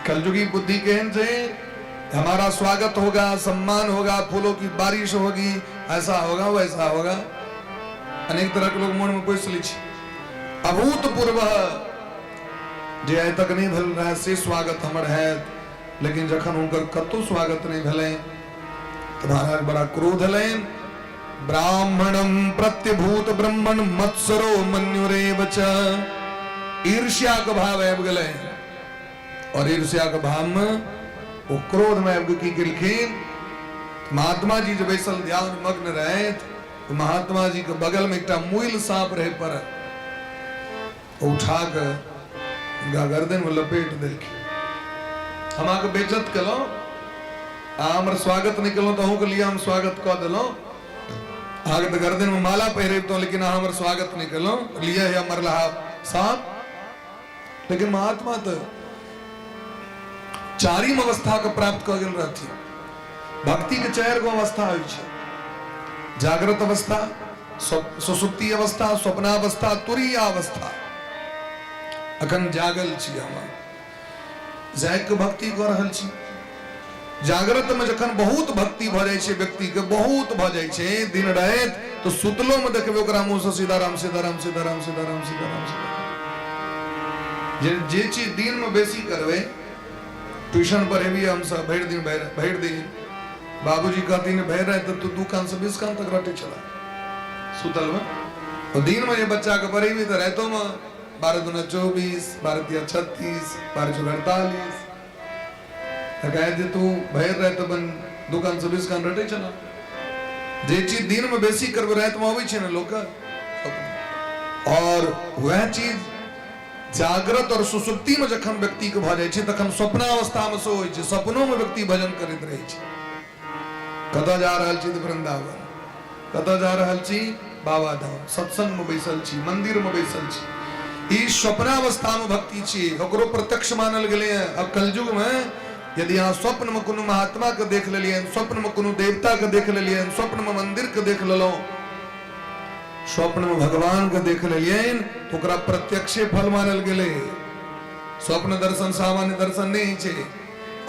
Speaker 1: कलयुगी बुद्धि केहन छै? हमारा स्वागत होगा, सम्मान होगा, फूलों की बारिश होगी, ऐसा होगा वैसा होगा, अनेक तरह के लोग मन में बैस लै छै। अभूतपूर्व जे आइ तक नहि भेल रहए से स्वागत हमर हैत। लेकिन जखन हुनकर कतहु स्वागत नहि भेलनि तऽ महाराज बड़ा क्रोध एलनि। ब्राह्मणम प्रत्यभूत ब्रह्मण मत्सरो मन्युरेव च, ईर्ष्या के भाव आबि गेलै और ईर्ष्या के भाव में ओ क्रोध में आबि की केलखिन, महात्मा जी जे बैसल ध्यान मग्न रहथि तो महात्मा जी के बगल में एकटा मुइल सांप रहे पड़ल, उठा के हुनका गर्दन में लपेट देलखिन। हम अहाँके बेइज्जत केलहुँ आ हमर स्वागत नहि केलहुँ तऽ अहूँके लिए हम स्वागत कऽ देलहुँ। अहाँके तऽ गर्दन में माला पहिरेतहुँ, लेकिन अहाँ हमर स्वागत नहि केलहुँ, लिए हे मरलहा सांप। लेकिन महात्मा तऽ चारिम अवस्था के प्राप्त कऽ गेल रहथिन। भक्ति के चारि गो अवस्था होइ छै, जागृत अवस्था, सुसुप्ति अवस्था, स्वप्नावस्था, तुरीय अवस्था। अखन जागल छी हम, जागि के भक्ति कऽ रहल छी। जागृत में जखन बहुत भक्ति भऽ जाइ छै व्यक्ति के, बहुत भऽ जाइ छै दिन राति, तऽ सुतलो में देखबै ओकरा मुँह से सीताराम सीताराम सीताराम सीताराम सीताराम सीताराम। जे जे चीज दिन में बेसी करबै, ट्यूशन पढ़ेबियै हमसब भरि दिन, भरि भरि दिन बाबूजी कहथिन भरि राति तऽ तू 2 कान से 20 कान तक रटै छला सुतल में। तो दिन में जे बच्चा के पढ़ेबी तऽ रातिो में 12 दूना 24, 12 तिया 36, 12 चौका 48। तऽ कहै जे तू भरि राति अपन 2 कान से 20 कान रटै छला। जे चीज दिन में बेसी करबै राति में अबै छै ने लोक। और वएह चीज जागृत और सुसुप्ति में जखन व्यक्ति के भऽ जाइ छै तखन स्वप्नावस्था में सेहो होइ छै, सपनो में व्यक्ति भजन करैत रहै छै। कतऽ जा रहल छी तऽ वृंदावन, कतऽ जा रहल छी बाबा धाम, सत्संग में बैसल छी, मंदिर में बैसल छी। ई स्वप्नावस्था में भक्ति छी, ओकरो प्रत्यक्ष मानल गेलै हँ। अब कलयुग में यदि अहाँ स्वप्न में कोनो महात्मा के देख लेलियनि, स्वप्न में कोनो देवता के देख लेलियनि, स्वप्न में मंदिर के देख लेलहुँ, स्वप्न में भगवान के देख लेलियनि, तो ओकरा प्रत्यक्षे फल मानल गेलै। स्वप्न दर्शन सामान्य दर्शन नहीं छै।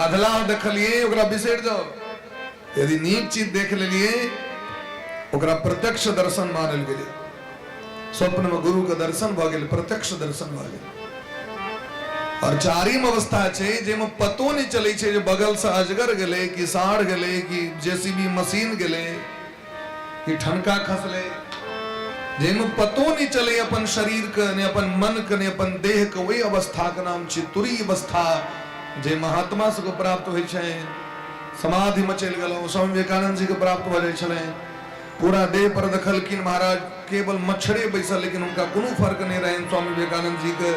Speaker 1: अधलाह देखलिए ओकरा बिसरि जाओ, यदि नीक चीज देख लेलिए ओकरा प्रत्यक्ष दर्शन मानल गेलै। स्वप्न में गुरु के दर्शन भऽ गेल, प्रत्यक्ष दर्शन भऽ गेल। और चारिम अवस्था छै जाहिमे पतो नहि चलै छै जे बगल से अजगर गेलै कि साँढ़ गेलै कि जेसीबी मशीन गेलै कि ठनका खसलै, जाहिमे पतो नहि चलै अपन शरीर के, नहि अपन मन के, नहि अपन देह के, ओहि अवस्था के नाम छै तुरी अवस्था, जे महात्मा सबके प्राप्त होइ छै। समाधि में चलि गेलहुँ, स्वामी विवेकानंद जी के प्राप्त भऽ जाइ छलनि। पूरा देह पर देखलखिन महाराज केवल मच्छरे बैसल, लेकिन हुनका कोनो फर्क नहि रहनि स्वामी विवेकानंद जी के,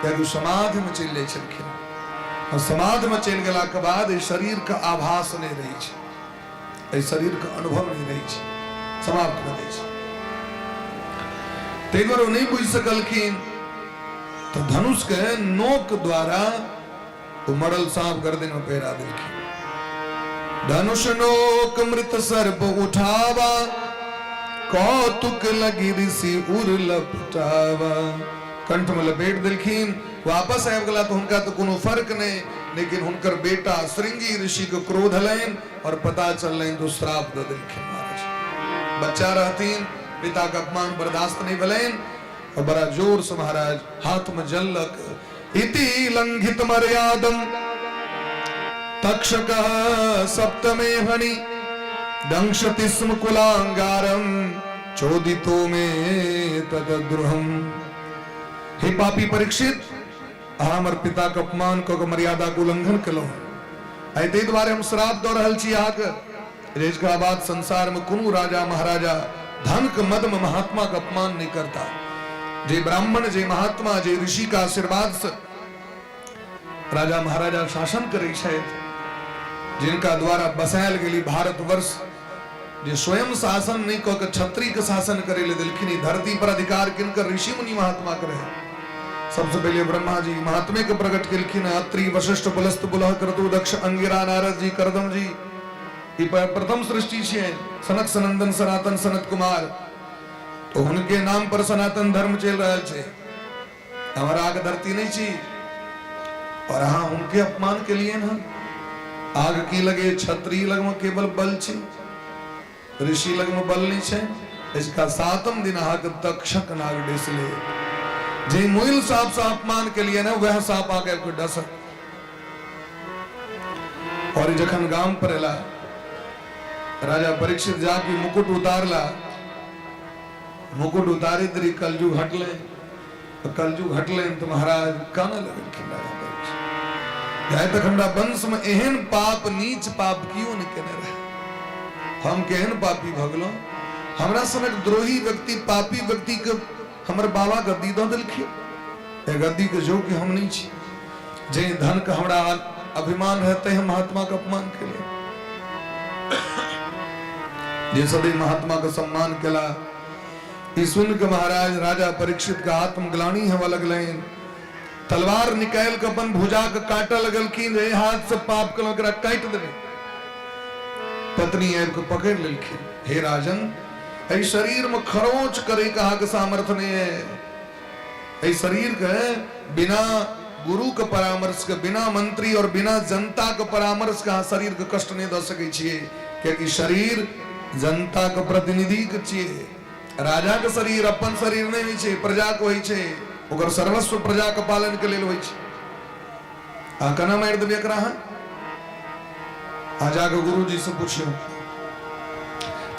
Speaker 1: कियाकि समाधि में चलि जाइ छलखिन। और समाधि में चलि गेलाके बाद एहि शरीर के आभास नहि रहै छै, एहि शरीर के अनुभव नहि रहै छै, समाप्त भऽ जाइ छै। ताहि दुआरे ओ नहि बुझि सकलखिन, तऽ धनुष के नोक द्वारा ओ मरल सांप गर्दन में पहिरा देलखिन। धनुष नोक मृत सर्प उठावा, कौतुक लगी ऋषि उर लपटावा। कंठ में लपेट देलखिन। वापस आबि गेला तऽ हुनका तऽ कोनो फर्क नहि, लेकिन हुनकर बेटा श्रृंगी ऋषि के क्रोध हलनि और पता चललनि तो श्राप दऽ देलखिन। महाराज बच्चा रहथिन, पिता के अपमान बर्दाश्त नहीं भेलनि और बड़ा जोर से महाराज हाथ में जल लक इति लंघित मर्यादम तक्षक सप्तमे हणि दंशति स्म कुलांगारम चोदितो मे तदद्रुहम। हे पापी परीक्षित, अहाँ हमर पिता के अपमान कऽ के मर्यादा के उल्लंघन केलहुँ, आइ ताहि दुआरे हम श्राप दऽ रहल छी अहाँके जे एकरा बाद संसार में कोनो राजा महाराजा धन के मद में महात्मा के अपमान नहीं करता। जे ब्राह्मण, जे महात्मा, जे ऋषि के आशीर्वाद से राजा महाराजा शासन करै छथि, जिनका द्वारा बसायल गेली भारतवर्ष, जे स्वयं शासन नहीं कऽ के क्षत्रिय के शासन करे ले देलखिन, ई धरती पर अधिकार किनकर ऋषि मुनि महात्मा के रहे। सबसे पहले ब्रह्मा जी महात्मे के प्रकट केलखिन, अत्रि, वशिष्ठ, पुलस्त, पुलह, क्रतु, दक्ष, अंगिरा, नारद जी, करदम जी, ई प्रथम सृष्टि छियै। सनक, सनंदन, सनातन, सनत कुमार, तो हुनके नाम पर सनातन धर्म चलि रहल छै। हमर आग धरती नहीं छी और अहाँ हुनके अपमान के लिए न आग की लगे। क्षत्रिय लग में केवल बल छी, ऋषि लग में बल नहीं छै। इसका सातम दिन अहाँ के तक्षक नाग डेसले। जे मुइल साँप से अपमान के लिए ने वह साँप आके डस। और जखन गाम पर एला राजा परीक्षित जाके मुकुट उतारला, मुकुट उतारे तरी कलयुग हटले, तो कलयुग हटले तो महाराज काना लगलखिन राजा परीक्षित। आइ तक हमरा वंश में एहन पाप नीच पाप कियो नहीं केने रहे, हम केहन पापी भऽ गेलहुँ, हमरा सनक द्रोही व्यक्ति पापी व्यक्ति के हमर बाबा गद्दी दऽ देलखिन, ए गद्दी के योग्य हम नहीं छी, जे धन के हमरा अभिमान रहते हम महात्मा के अपमान केलिए, जे सदैव महात्मा के सम्मान केला। ई सुन के महाराज राजा परीक्षित के आत्मग्लानि हेबऽ लगलनि, तलवार निकालि के अपन भुजा के काटऽ लगलखिन, एहि हाथ से पाप केलहुँ एकरा काटि देबै। पत्नी आबि के पकड़ि लेलखिन, हे राजन एहि शरीर में खरोच करे के अहाँके सामर्थ्य नहीं है, एहि शरीर के बिना गुरु के परामर्श के, बिना मंत्री और बिना जनता के परामर्श के अहाँ शरीर के कष्ट नहीं दऽ सकै छियै, कियाकि शरीर जनता के प्रतिनिधि के छियै। राजा के शरीर अपन शरीर नहीं होइ छै, प्रजा के होइ छै, ओकर सर्वस्व प्रजा के पालन के लेल होइ छै। अहाँ केना मारि देबै एकरा? अहाँ अहाँ जाके गुरुजी से पुछियौ।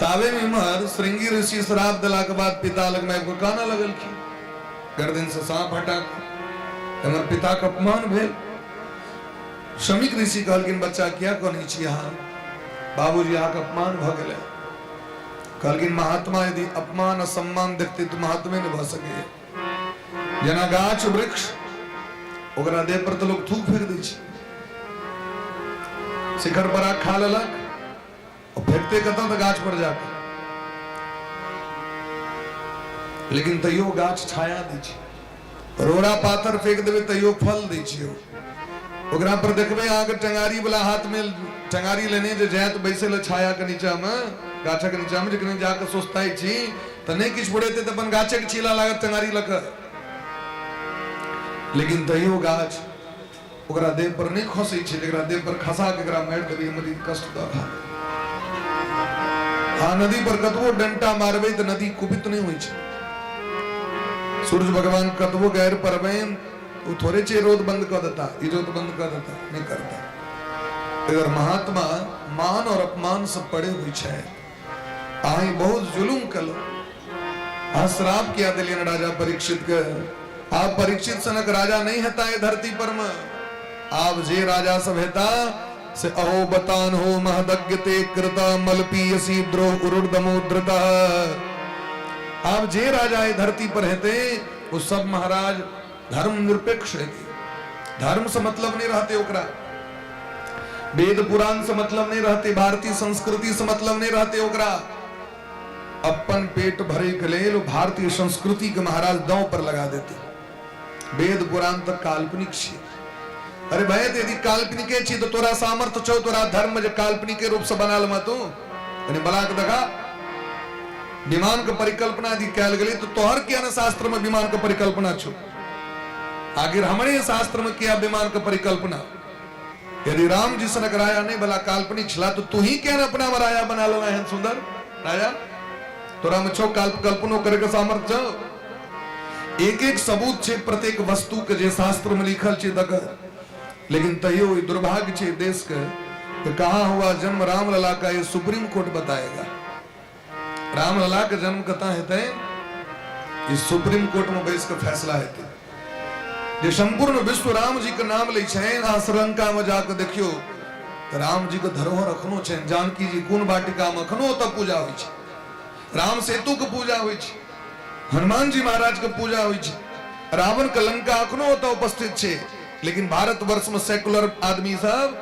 Speaker 1: ताबे में इम्हर श्रृंगी ऋषि श्राप देला के बाद पिता लग में आबि कऽ कानऽ लगलखिन, गर्दन से सांप हटा कऽ हमर पिता के अपमान भेल। शमीक ऋषि कहलखिन बच्चा किया कनै छी अहाँ? बाबूजी अहाँके अपमान भऽ गेलै। कहलखिन महात्मा यदि अपमान आ सम्मान देखते तऽ महात्मे नहि भऽ सकैए। जेना गाछ वृक्ष ओकरा देह पर तऽ लोक थूक फेंक दै छै, शिखर पर आग खा लेलक और फेंकते कतऽ तऽ गाछ पर जाके, लेकिन तैयो गाछ छाया दै छै। रोड़ा पाथर फेंक देबै तैयो फल दै छै। ओकरा पर देखबै अहाँके टंगारी वाला हाथ में टंगारी लेने जे जायत बैसे लए छाया के नीचा में, गाछक नीचा में, जखन जाके सोचताइ छी तऽ नहि किछु फुरेतै तऽ अपन गाछक छीला लागत टंगारी लऽ कऽ, लेकिन तैयो गाछ ओकरा देह पर नहि खसै छै, जकरा देह पर खसा के एकरा मारि देबै हमर ई कष्ट दऽ रहल। हँ, नदी पर कतबो डंटा मारबै तऽ नदी कुपित नहि होइ छै। सूर्य भगवान कतबो गैर पड़बनि ओ थोड़े छै रौद बंद कऽ देता, इजोत बंद कऽ देता, नहि करता। अगर महात्मा मान और अपमान से पड़े हुए छै। अहाँ बहुत जुलुम केलहुँ, अहाँ श्राप किया दिलियन राजा परीक्षित के? आब परीक्षित सनक राजा नहीं हेता है धरती पर में, आब जे राजा सब हेता से अहो बतान हो महदग्यते कृता मलपीयसी द्रोह उरुर्दमोद्रता। आब जे राजा है धरती पर हेते वो सब महाराज धर्म निरपेक्ष हेते, धर्म से मतलब नहीं रहते ओकरा, वेद पुराण से मतलब नहीं रहते, भारतीय संस्कृति से मतलब नहीं रहते ओकरा। अपन पेट भरे के लेल भारतीय संस्कृति के महाराज दांव पर लगा देते। वेद पुराण तक काल्पनिक छी। अरे भाई यदि काल्पनिके छी तो तोरा सामर्थ्य छौ, तोरा धर्म जे काल्पनिके रूप से बना लेमा तू, यानी बना के देखा। विमान के परिकल्पना यदि कैल गेलै तो तोहर किया ने शास्त्र में विमान के परिकल्पना छौ? आखिर हमरे शास्त्र में किया विमान के परिकल्पना? यदि राम जी सनक राजा नहीं भला काल्पनिक छला तो तू ही क्या अपना में राजा बना लेना है सुंदर राजा? तोरा में छौ कल्पनो करे के सामर्थ्य छौ? एक एक सबूत छे प्रत्येक वस्तु के जे शास्त्र में लिखल छे तकर। लेकिन तैयो ई दुर्भाग्य छे देश के कि कहाँ हुआ जन्म रामलला का ये सुप्रीम कोर्ट बताएगा। रामलला के जन्म कतऽ हेतै ई सुप्रीम कोर्ट में बैस के फैसला हेतै। जे संपूर्ण विश्व राम जी के नाम लै छनि, अहाँ श्रीलंका में जाके देखियौ तऽ राम जी के धरोहर अखनो छनि। जानकी जी कोन वाटिका में अखनो ओतऽ पूजा होइ छै, राम सेतु के पूजा होइ छै, हनुमान जी महाराज के पूजा होइ छै, रावण के लंका अखनो ओतऽ उपस्थित छै। लेकिन भारतवर्ष में सेकुलर आदमी सब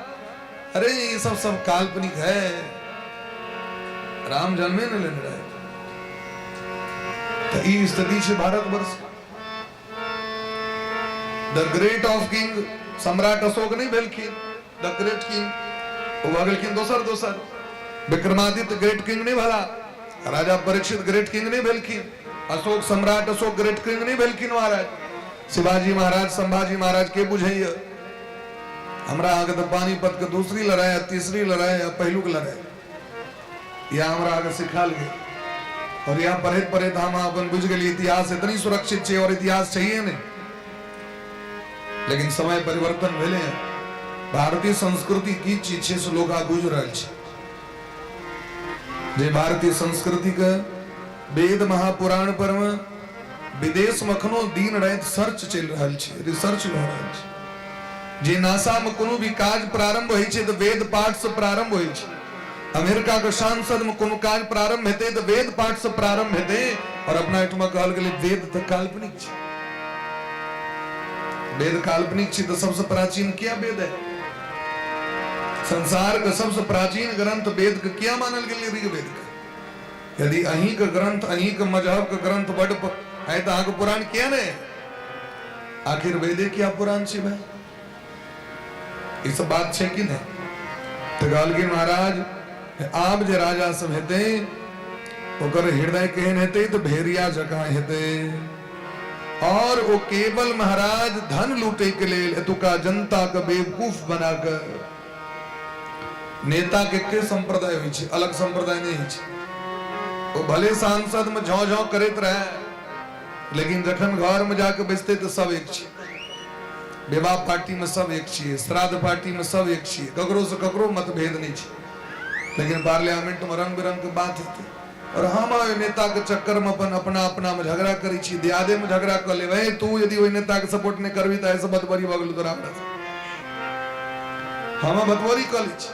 Speaker 1: अरे ये सब सब काल्पनिक है, राम जन्मे न लेने रहे। तो ई स्थिति छै भारतवर्ष। द ग्रेट ऑफ किंग सम्राट अशोक नहीं भेलखिन द ग्रेट किंग, ओ भऽ गेलखिन दोसर दोसर। विक्रमादित्य ग्रेट किंग नहीं भला, राजा परीक्षित ग्रेट किंग नहीं भेलखिन, अशोक सम्राट अशोक ग्रेट किंग नहीं भेलखिन महाराज। शिवाजी महाराज संभाजी महाराज के बुझैया? हमरा अहाँके तऽ पानीपत के दूसरी लड़ाई आ तीसरी लड़ाई आ पहिलुक लड़ाई या हमरा अहाँके सिखायल गेल। और यहाँ पढ़ैत पढ़ैत हम अपन बुझि गेलियै इतिहास इतनी सुरक्षित छै और इतिहास छैहे नहि। लेकिन समय परिवर्तन भेलै हँ। भारतीय संस्कृति की चीज छै से लोग आब बुझि रहल छै। जे भारतीय संस्कृति के वेद महापुराण पर में विदेश में अखनो दिन राति सर्च चलि रहल छै, रिसर्च भऽ रहल छै। जे नासा में कोनो भी काज प्रारंभ होइ छै तऽ वेद पाठ से प्रारंभ होइ छै। अमेरिका के सांसद में कोनो काज प्रारंभ हेतै तऽ वेद पाठ से प्रारंभ हेतै। और अपना एहिठमा कहल गेलै वेद तऽ काल्पनिक छै, वेद काल्पनिक छै तऽ सबसे प्राचीन किया वेद है? संसार के सबसे प्राचीन ग्रंथ वेद के किया मानल गेलै? ऋग्वेद के। यदि अहीं के ग्रंथ, अहीं के मजहब के ग्रंथ बड है तऽ अहाँके पुराण किया नहि? आखिर वेदे किया पुराण छै भाई? ई सब बात छै कि नहि? तऽ कहलखिन महाराज आब जे राजा सब हेतै ओकर हृदय केहन हेतै? तऽ भेड़िया जकाँ हेतै। और ओ केवल महाराज धन लूटे के लेल एतुका जनता के बेवकूफ बना के, नेता के के संप्रदाय होइ छै, अलग संप्रदाय नहि होइ छै। ओ भले सांसद में झौ झौ करैत रहे, लेकिन जखन घर में जाके बैसते तऽ सब एक छै। विवाह पार्टी में सब एक छियै, श्राद्ध पार्टी में सब एक छियै, ककरो से ककरो मतभेद नहीं छै। लेकिन पार्लियामेंट में रंग बिरंग के बात हेतै। और हम ओहि नेता के चक्कर में अपन अपना अपना में झगड़ा करै छी, दियादे में झगड़ा कऽ लेबै। हे, तू यदि ओहि नेता के सपोर्ट नहि करबी तऽ एहिसँ बतबरी भऽ गेल तोरा हमरा से। हम बतबरी कऽ लै छी,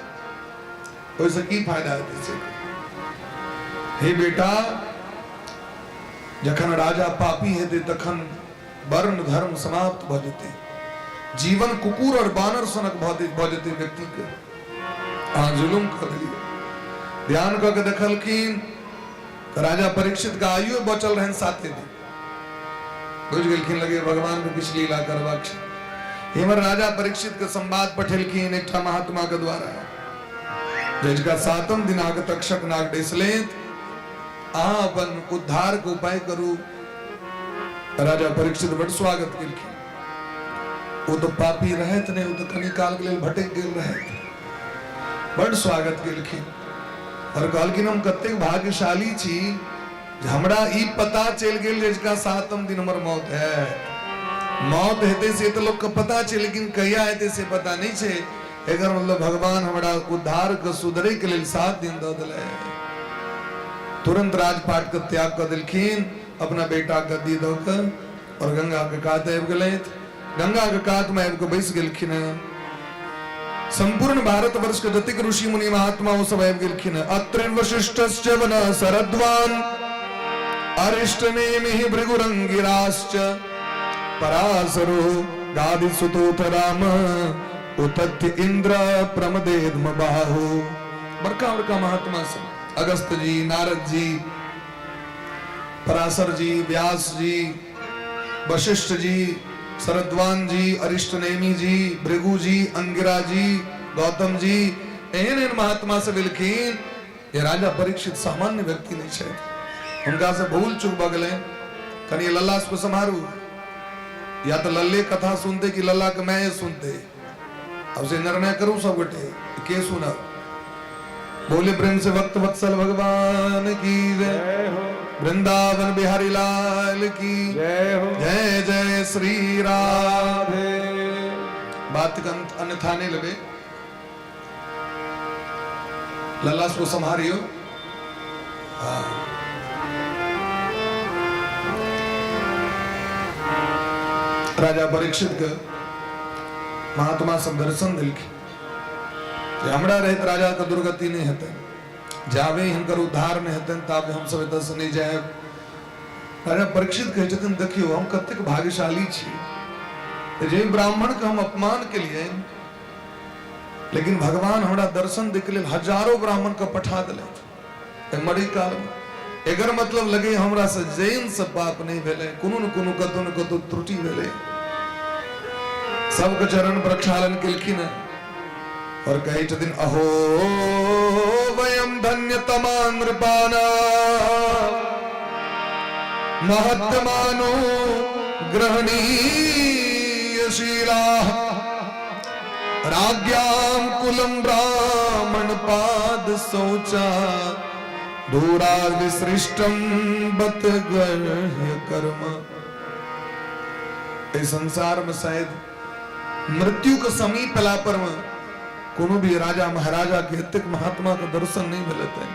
Speaker 1: ओहिसँ की फायदा हेतै से? हे बेटा, जखन राजा पापी हेतै तखन वर्ण धर्म समाप्त भऽ जेतै, जीवन कुकुर और बानर सनक भऽ जेतै व्यक्ति के। अहाँ जुलुम कऽ देलियै। ध्यान कऽ के देखलखिन तऽ राजा परीक्षित के आयु बचल रहनि 7 दिन। बुझि गेलखिन लगे भगवान के किछु लीला करबाक छै। इम्हर राजा परीक्षित के संवाद पठेलखिन एकटा महात्मा के द्वारा, जिनका 7म दिन अहाँके तक्षक नाग डसलनि, अहाँ अपन उद्धार के उपाय करू। राजा परीक्षित बड़ स्वागत केलखिन। ओ तऽ पापी रहथि नहि, ओ तऽ कनी काल के लेल भटकि गेल रहथि। बड़ स्वागत केलखिन और कहलखिन हम कतेक भाग्यशाली छी जे हमरा ई पता चलि गेल जे अजुका 7म दिन हमर मौत हैत। मौत हेतै से तऽ लोकके पता छै, लेकिन कहिया हेतै से पता नहि छै। एकर मतलब भगवान हमरा उद्धार के सुधरे के लेल 7 दिन दऽ देलै। तुरंत राजपाट के त्याग कऽ देलखिन, अपना बेटा गद्दी दऽ कऽ और गंगा के कात आबि गेलथि। गंगा के कात में आबि कऽ बैस गेलखिन हेँ। संपूर्ण भारतवर्ष के जतेक ऋषि मुनि महात्मा ओ सब आबि गेलखिन हेँ। अत्रि वशिष्ठश्च वन शरद्वान अरिष्टनेमिः भृगुरंगिराश्च पराशरो गादिसुतोथ राम उतथ्य इंद्र प्रमदेद्म बाहु। बड़का बड़का महात्मा सब, अगस्त जी, नारद जी, पराशर जी, व्यास जी, वशिष्ठ जी, शरद्वान जी, अरिष्टनेमी जी, भृगु जी, अंगिरा जी, गौतम जी, एहन एहन महात्मा सब एलखिन। ये राजा परीक्षित सामान्य व्यक्ति नहीं छथि, हुनका से भूल चूक भऽ गेलनि। कनि लल्ला सबके सम्हारू, या तऽ लल्ले कथा सुनते कि लल्ला के माय सुनते, अब से निर्णय करू सब गोटे के सुनब। बोले प्रेम से भक्त वत्सल भगवान की जय हो, वृंदावन बिहारी लाल की जय हो, जय जय श्री राधे। बात के अन्यथा नहीं लगे, लल्ला को संभारियो। हाँ। राजा परीक्षित के महात्मा सब दर्शन दिलखिन जे हमरा रहैत राजा के दुर्गति नहीं हेतै, जाबे हिनकर उद्धार नहीं हेतनि ताबे हम सब एतऽ से नहीं जायब। राजा परीक्षित कहै छथिन देखियौ हम कतेक भाग्यशाली छी जे ब्राह्मण के हम अपमान केलियनि, लेकिन भगवान हमरा दर्शन दै के लेल हजारों ब्राह्मण के पठा देलथि मरी काल में। एकर मतलब लगे हमरा से जैन से पाप नहीं भेलै, कोनो न कोनो कतौ न कतौ त्रुटि भेलै। सबके चरण प्रक्षालन केलखिन और कहै छथिन अहो वयम धन्यतमा नृपाना महत्मानो ग्रहणीय शीला राज्ञाम कुलम ब्राह्मण पाद शौचा दूरा विसृष्टम बत गर्ह्य कर्म। एहि संसार में शायद मृत्यु के समीप एला पर में कोनो भी राजा महाराजा के एतेक महात्मा के दर्शन नहीं भेल हेतनि।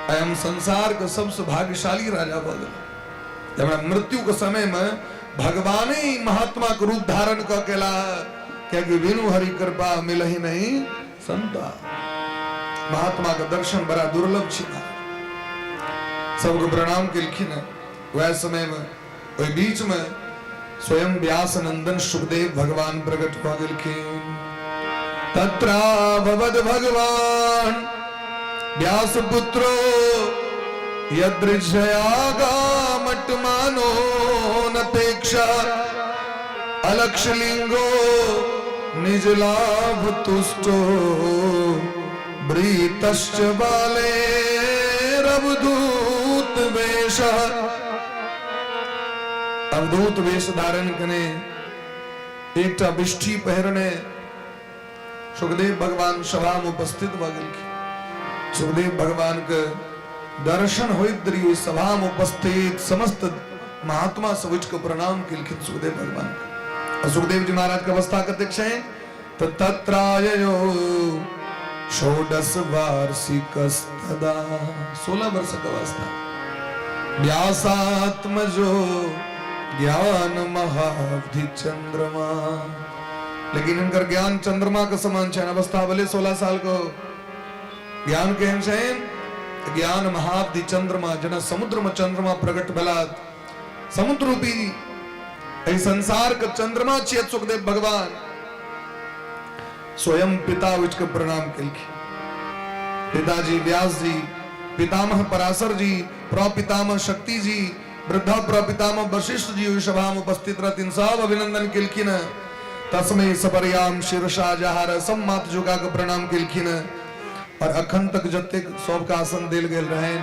Speaker 1: आइ हम संसार के सबसे भाग्यशाली राजा भऽ गेलहुँ। हमरा मृत्यु के समय में भगवाने ही महात्मा के रूप धारण कऽ के एला, कियाकि बिनु हरि कृपा मिलहि नहीं संता। महात्मा के दर्शन बड़ा दुर्लभ छै। सबके प्रणाम केलखिन। वएह समय में ओहि बीच में स्वयं व्यास नंदन सुखदेव भगवान प्रकट भऽ गेलखिन। तत्राभवद भगवान व्यास पुत्रो यदृच्छयागामट मानो नपेक्षा अलक्षलिंगो निज लाभ तुष्टो वृतश्च बाले रवधूत वेश। अवधूत वेश धारण कने एकटा बिष्ठी पहिरने सुखदेव भगवान सभा में उपस्थित भऽ गेलखिन। सुखदेव भगवान के दर्शन होइत देरी ओहि सभा में उपस्थित समस्त महात्मा सब उठि कऽ प्रणाम केलखिन सुखदेव भगवान के। आ सुखदेव जी महाराज के अवस्था कतेक छनि तऽ तत्राययो षोडश वार्षिकस्तदा, 16 वर्षक अवस्था। व्यासात्मजो ज्ञान महाब्धि चंद्रमा, लेकिन हिनकर ज्ञान चंद्रमा के समान छनि। अवस्था भले 16 साल के हो, ज्ञान केहन छनि? ज्ञान महाब्धि चंद्रमा, जेना समुद्र में चंद्रमा प्रकट भेला, समुद्र रूपी एहि संसार के चंद्रमा छियै सुखदेव भगवान। स्वयं पिता उठि के प्रणाम केलखिन। पिताजी व्यास जी, पितामह पराशर जी, प्रपितामह शक्ति जी, वृद्धा प्रपितामह वशिष्ठ जी ओहि सभा में उपस्थित रहथिन, सब अभिनंदन केलखिन। तस्मै सपर्याम शीर्षा जहार, सब माथ झुका के प्रणाम केलखिन। और अखन तक जतेक सबके आसन देल गेल रहनि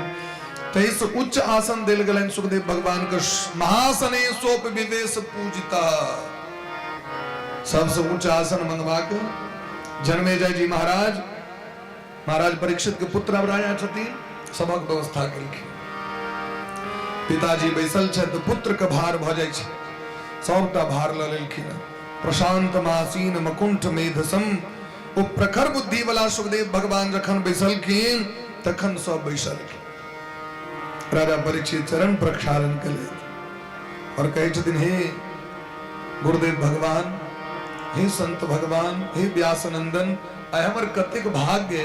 Speaker 1: ताहिसँ उच्च आसन देल गेलनि सुखदेव भगवान के। महासने सोप विवेश पूजिता, सबसे ऊंच आसन मंगवा के जन्मेजय जी महाराज, महाराज परीक्षित के पुत्र अब राजा छथिन, सबक व्यवस्था केलखिन। पिताजी बैसल छथि, पुत्र के भार भऽ जाइ छै, सबटा भार लऽ लेलखिन। प्रशांत मासीन मकुंठ मेधसम, ओ प्रखर बुद्धि वाला सुखदेव भगवान जखन बैसलखिन तखन सब बैसलखिन। राजा परीक्षित चरण प्रक्षालन केलथि और कहै छथिन, हे गुरुदेव भगवान, हे संत भगवान, हे व्यासनंदन, आइ हमर कतेक भाग्य,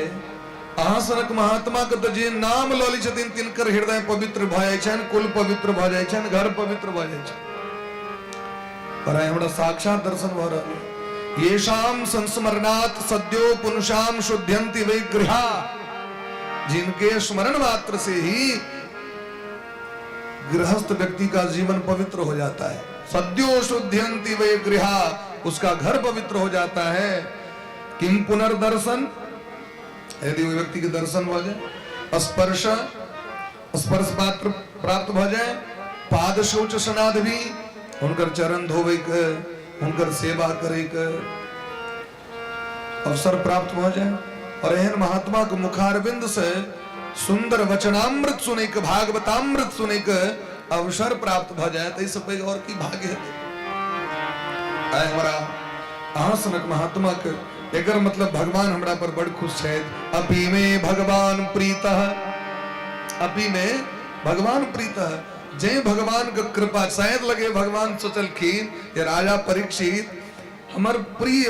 Speaker 1: अहाँ सनक महात्मा के तऽ जे नाम लऽ लै छथिन तिनकर हृदय पवित्र भऽ जाइ छनि, कुल पवित्र भऽ जाइ छनि, घर पवित्र भऽ जाइ छनि। पर आइ हमरा साक्षात दर्शन भऽ रहल है। येषाम संस्मरणात् सद्यो पुरुषाम शुद्ध्यन्ति वै गृहा, जिनके स्मरण मात्र से ही गृहस्थ व्यक्ति का जीवन पवित्र हो जाता है। सद्यो शुद्ध्यन्ति वै गृहा, उसका घर पवित्र हो जाता है। किम पुनर्दर्शन, यदि ओहि व्यक्ति के दर्शन भऽ जाए, स्पर्श स्पर्श पात्र प्राप्त भऽ जाए, पाद शौच सनाद भी, हुनकर चरण धोबै के, हुनकर सेवा करे के अवसर प्राप्त भऽ जाए, और एहन महात्मा के मुखारविंद से सुंदर वचनामृत सुनै के, भागवतामृत सुनै के अवसर प्राप्त भऽ जाए, तऽ एहिसँ पैघ और की भाग्य हेतै। आइ हमरा अहाँ सनक महात्मा के, एकर मतलब भगवान हमरा पर बड़ खुश छथि। अपि मे भगवान प्रीतः, अपि मे भगवान प्रीतः, जे भगवान के कृपा शायद लगे भगवान सोचलखिन जे राजा परीक्षित हमर प्रिय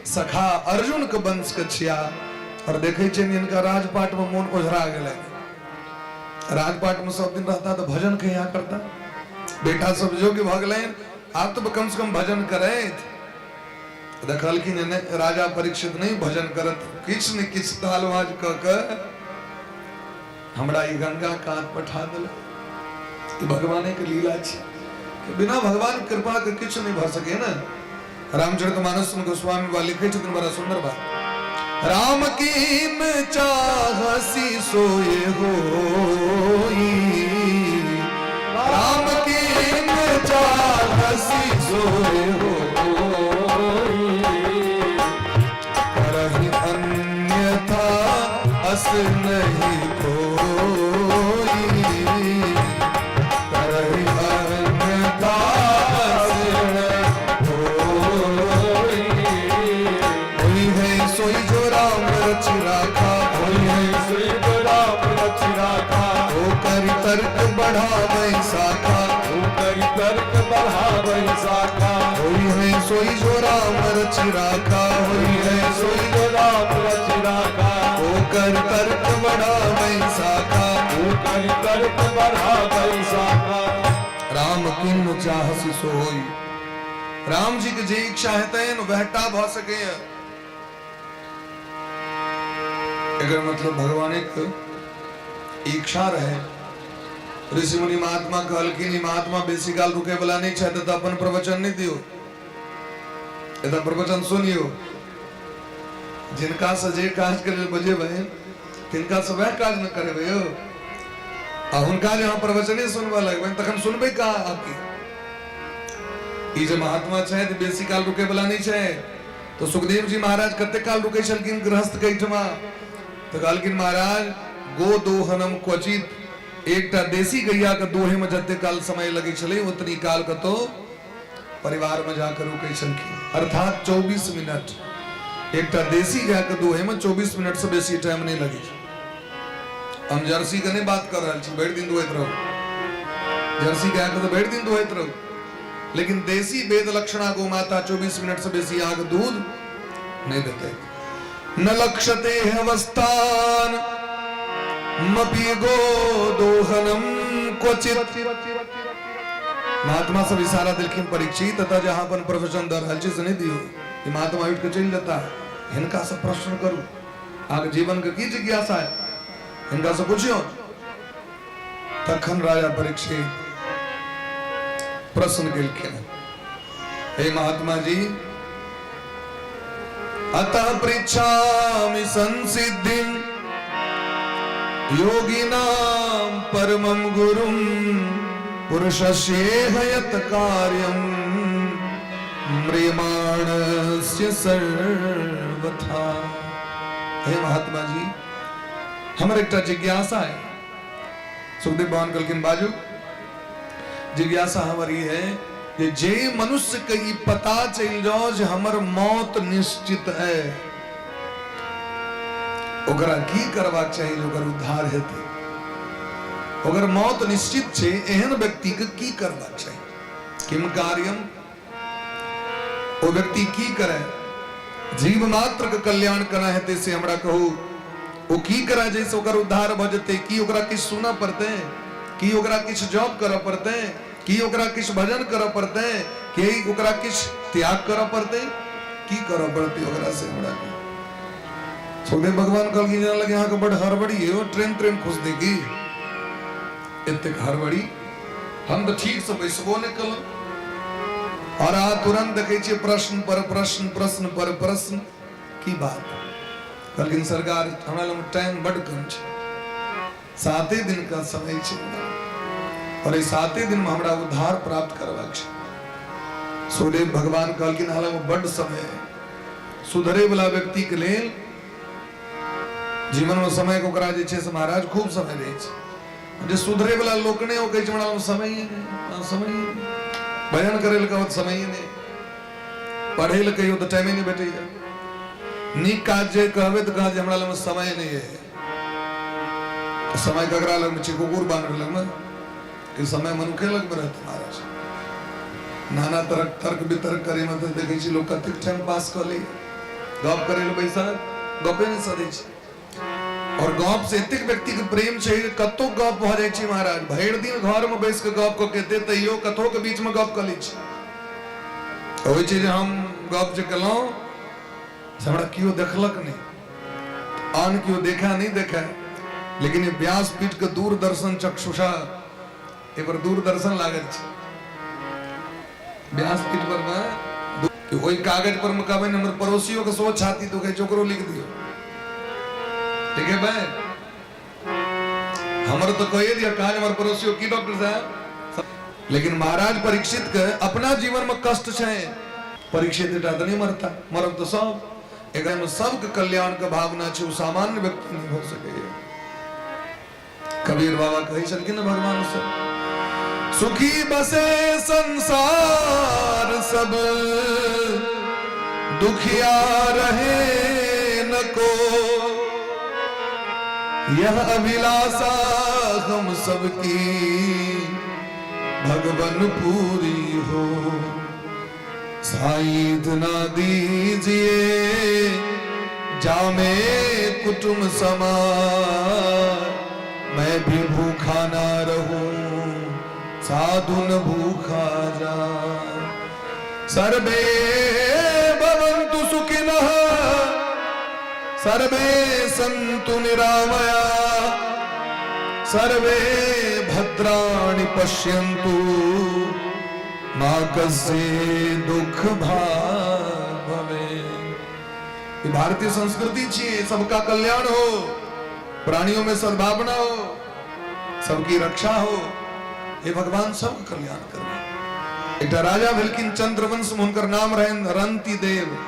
Speaker 1: सखा अर्जुन के वंश के छिया, और देखे छियनि हिनका राजपाट में मोन ओझरा गेलनि। राजपाट में सब दिन रहता तो भजन कहिया करता, बेटा सब योग्य भऽ गेलनि, आब तऽ कम से कम भजन करैत। देखलखिन जे नहि, राजा परीक्षित नहि भजन करत, किछु ने किछु तालबाज कऽ के हमरा ई गंगा कात पठा देलक। ई भगवाने के लीला छै, बिना भगवान कृपा के किछु नहि भऽ सके ने। रामचरित मानस में गोस्वामी बा लिखे छथिन बड़ा सुंदर बात, राम कीन चाहसी सोए होई, राम कीन चाहसी सोए होई, करहि अन्यथा अस नहीं कोई। जो राम रचि राखा।
Speaker 2: होई है सोई जो राम रचि राखा।
Speaker 1: ओ करि तर्क बढ़ावै शाखा।
Speaker 2: ओ करि तर्क बढ़ावै शाखा।
Speaker 1: होई है सोई जो राम रचि राखा।
Speaker 2: होई है सोई जो राम रचि राखा।
Speaker 1: ओ कर तर्क बढ़ावै शाखा।
Speaker 2: ओ करि तर्क बढ़ावै शाखा।
Speaker 1: राम किन्न चाहसि सोई। राम जी के जे इच्छा हेतनि वहटा भऽ सकैए। एकर मतलब भगवानक इच्छा रहे। ऋषि मुनि महात्मा कहलखिन, ई महात्मा बेसी काल रुके वाला नहीं छथि, तऽ अपन प्रवचन नहीं दियौ, एतऽ प्रवचन सुनियौ। जिनका से जे काज के लेल बजेबै तिनका से वएह काज न करेबै यौ। आ हुनका जे अहाँ प्रवचने सुनबऽ लगबै तखन सुनबै कहाँ अहाँके? ई जे महात्मा छथि बेसी काल रुके वाला नहीं छै। तो सुखदेव जी महाराज कते काल रुकै छलखिन गृहस्थ के एहिठमा? तऽ कहलखिन महाराज गो दोहनम क्वचित, एकटा देसी गैया के दोहे में जते काल समय लगै छलै ओतनी काल कतौ परिवार में जाकर रुकै छलखिन, अर्थात 24 मिनट। एकटा देसी गाय के दोहे में 24 मिनट से बेसी टाइम नहीं लगै छै। हम जर्सी के नहीं बात कर रहल छी, भरि दिन दोहैत रहू, जर्सी गाय के तऽ भरि दिन दोहैत रहू, लेकिन देसी वेद लक्षणा गो माता 24 मिनट से बेसी आग दूध नहीं देते। न लक्षते अवस्थान मपि गो दोहनम क्वचित। महात्मा सब इशारा देलखिन परीक्षित एतऽ जे अहाँ अपन प्रवचन दऽ रहल छी से नहि दियौ, ई महात्मा उठि कऽ चलि जेता, हिनका से प्रश्न करू, अहाँके जीवन के की जिज्ञासा है हिनका से पुछियौ। तखन राजा परीक्षित प्रश्न केलखिन, हे महात्मा जी, अतः पृच्छामि संसिद्धिं योगिनां परमं गुरुं पुरुषस्येह यत् कार्यं म्रियमाणस्य सर्वथा। हे महात्मा जी, हमर एकटा जिज्ञासा है। सुखदेव भगवान कहलखिन बाजू। जिज्ञासा हमर ई है जे जे मनुष्य के ई पता चलि जाओ जे हमर मौत निश्चित है, ओकरा की करबाक चाही जे ओकर उद्धार हेतै? ओकर मौत निश्चित छै, एहन व्यक्ति के की करबाक चाही? किम कार्यम, ओ व्यक्ति की करे? जीव मात्र के कल्याण केना हेतै से हमरा कहू। ओ की करे जैसे ओकर उद्धार भऽ जेतै? की ओकरा किछु सुनऽ पड़तै? की ओकरा किछु जप करऽ पड़तै? की ओकरा किछु भजन करऽ पड़तै? की ओकरा किछु त्याग करऽ पड़तै? की करऽ पड़तै ओकरा से हमरा कहू। सुखदेव भगवान कहलखिन जेना लगे अहाँके बड हड़बड़ी है, ट्रेन त्रेन खुजतै की एतेक हड़बड़ी? हम तऽ ठीक से बैसबो नहि केलहुँ और अहाँ तुरंत देखै छियै प्रश्न पर प्रश्न, प्रश्न पर प्रश्न, की बात? कहलखिन सरकार हमरा लग टाइम बड कम छै, 7 दिन का समय छै और एहि 7 दिन में हमरा उद्धार प्राप्त करबाक छै। सुखदेव भगवान कहलखिन हमरा लग बड समय है। सुधरे वाला व्यक्ति के लेल जीवन में समय के ओकरा जे छै से महाराज खूब समय रहै छै। जे सुधरे वाला लोक नहि, ओ कहै छै हमरा लग समय ही नहि, हमरा समय ही नहि। भजन करै लए कहत समय ही नहि, पढ़ै लए कहियो तऽ टाइमे नहि भेटैए, नीक काज जे कहबै तऽ कहत जे हमरा लगमे समय नहि है। समय ककरा लगमे छै? कुकुर बानर लगमे कि समय मनुखे लगमे रहतै महाराज? नाना तरह तर्क वितर्क करे में तऽ देखै छी लोक कतेक टाइम पास कऽ लैए। गप करै लए बैसल गपे नहि सदै छै और गप से एतेक व्यक्ति के प्रेम छै कतौ गप भऽ जाइ छै महाराज, भरि दिन घर में बैस के गप कऽ के एते तैयो कतौ के बीच में गप कऽ लै छै। होइ छै जे हम गप जे केलहुँ से हमरा केओ देखलक नहि, आन केओ देखा नहि देखा, लेकिन ई व्यासपीठ के दूरदर्शन चक्षुषा, एहि पर दूरदर्शन लागल छै व्यासपीठ पर में, कि ओहि कागज पर में कहबै हमर पड़ोसियो के सेहो छाती दुखै छै ओकरो लिख दियौ, ठीक है भाई? हमर तो कहिए दिया कहा हमर पड़ोसियो की डॉक्टर साहब। लेकिन महाराज परीक्षित के अपना जीवन में कष्ट छै, परीक्षित टा तऽ नहि मरता, मरब तऽ सब, एकरा में सबके कल्याण के भावना छै, ओ सामान्य व्यक्ति नहीं हो सकैए। कबीर बाबा कहै छलखिन ने भगवान से, सुखी बसे संसार सब, दुखिया रहे न को। यह अभिलाषा हम सबकी भगवन पूरी हो। साईं इतना दीजिए जामे कुटुंब समान, मैं भी भूखा ना रहूं साधु न भूखा जा। सर्वे भवन्तु सुखिनः सर्वे सन्तु निरामया, सर्वे भद्राणि पश्यन्तु मा कस्य दुख भाग भवेत्। ई भारतीय संस्कृति छियै, सबका कल्याण हो, प्राणियों में सद्भावना हो, सबकी रक्षा हो। हे भगवान, सबके कल्याण करबै। एकटा राजा भेलखिन चंद्रवंश में, हुनकर नाम रहनि रंती देव।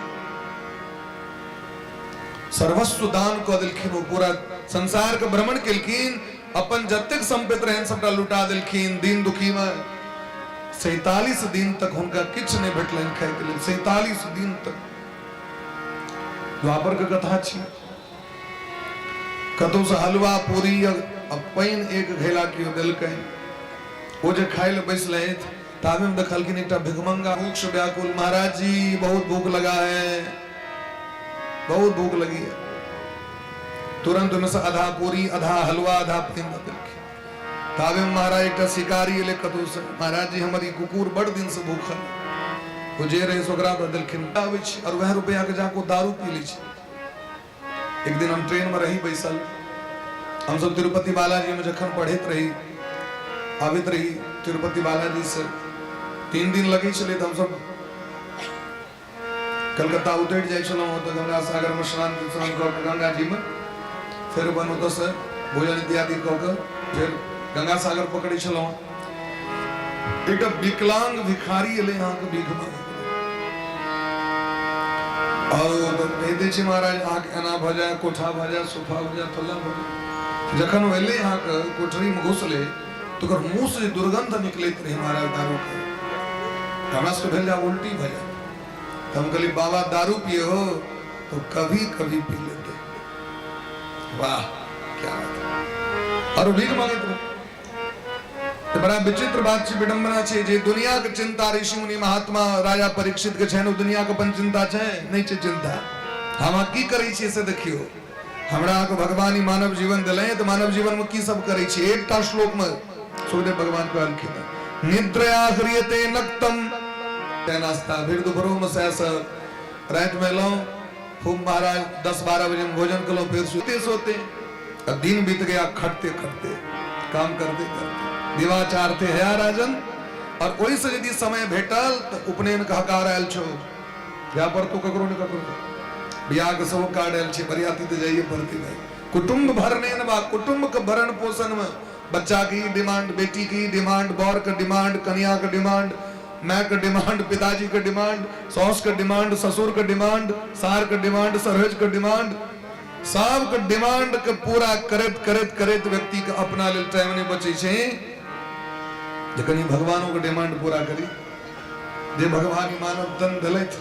Speaker 1: सर्वस्व दान कऽ देलखिन, ओ पूरा संसार के भ्रमण केलखिन, अपन जतेक संपत्ति रहनि सबटा लुटा देलखिन दिन दुखी में। 47 दिन तक हुनका किछु नहि भेटलनि खायके लेल, 47 दिन तक। द्वापर के कथा छी। कतौसँ हलुआ पूरी आ पानि एक घैला केओ देलकनि, ओ जे खाय लए बैसलथि ताबेमे देखलखिन एकटा भिखमंगा भूख से व्याकुल, महाराज जी बहुत भूख लगा है, बहुत भूख लगी है। तुरंत ओहिमे से आधा पूरी, आधा हलुआ, आधा पानि दऽ देलखिन। ताबेमे महाराज एकटा शिकारी एलै कतौसँ, महाराज जी हमर ई कुकुर बड़ दिनसँ भूखल, ओ जे रहै से ओकरा दऽ देलखिन। आबै छै आओर वएह रुपैआके जाकऽ ओ दारू पी लै छै। एक दिन हम ट्रेन में रही बैसल, हमसब तिरुपति बालाजी में जखन पढ़ैत रही, आबैत रही तिरुपति बालाजी से 3 दिन लगै छलै, तऽ हमसब कलकत्ता उतरि जाइ छलहुँ, ओतऽ गंगा सागर में स्नान स्नान कऽ के गंगा जी में, फेर अपन ओतऽसँ भोजन इत्यादि कऽ के फेर गंगा सागर पकड़ै छलहुँ। एकटा विकलांग भिखारी एलै अहाँके भीख मांगे, और कहि दै छै महाराज अहाँके एना भऽ जाय, कोठा भऽ जाय, सोफा भऽ जाय, फल्ला भऽ जाय। जखन ओ एलै अहाँके कोठरीमे घुसलै तऽ ओकर मुँहसँ जे दुर्गंध निकलैत रहै महाराज दारूके, हमरा सबके भेल जे आब उल्टी भऽ जायत। तऽ हम कहलियै बाबा दारू पिए हो तो कभी कभी पी लेते। वाह क्या बात है। और ओ भीख मांगैत रहै। तऽ बड़ा विचित्र बात छै, विडम्बना छै जे दुनिया के चिंता ऋषि मुनि महात्मा राजा परीक्षित के छनि, ओ दुनिया के अपन चिंता छै नहि छै चिंता। हम अहाँ की करै छियै से देखियौ। हमरा अहाँके भगवान ई मानव जीवन देलनि तऽ मानव जीवन में की सब करै छियै, एकटा श्लोक में सुखदेव भगवान कहलखिन, निद्रया ह्रियते नक्तम। चाय नाश्ता, फिर दुपहरो में सएह सब, राति में एलहुँ खूब महाराज 10-12 बजे में भोजन केलहुँ, फिर सोते सोते अब दिन बीत गया, खटते खटते काम करते करते दिवाचार थे हया राजन। और ओहि से यदि समय भेटल तऽ उपनयन के हकार आयल छौ, जा पर तो ककरो ने ककरो बियाह के सेहो कार्ड आयल छै, बरियाती तऽ जाइए पड़तै भाई। कुटुम्ब भरने बा, कुटुम्ब के भरण पोषण में बच्चा के ई डिमांड, बेटी के ई डिमांड, बर के डिमांड, कनिया के डिमांड, my के डिमांड, पिताजी के डिमांड, सास के डिमांड, ससुर के डिमांड, सार के डिमांड, सरहज के डिमांड, सबके डिमांड के पूरा करैत करैत करैत व्यक्ति के अपना लेल टाइम नहि बचै छै जे कनि भगवानों के डिमांड पूरा करी, जे भगवान ई मानव तन देलथि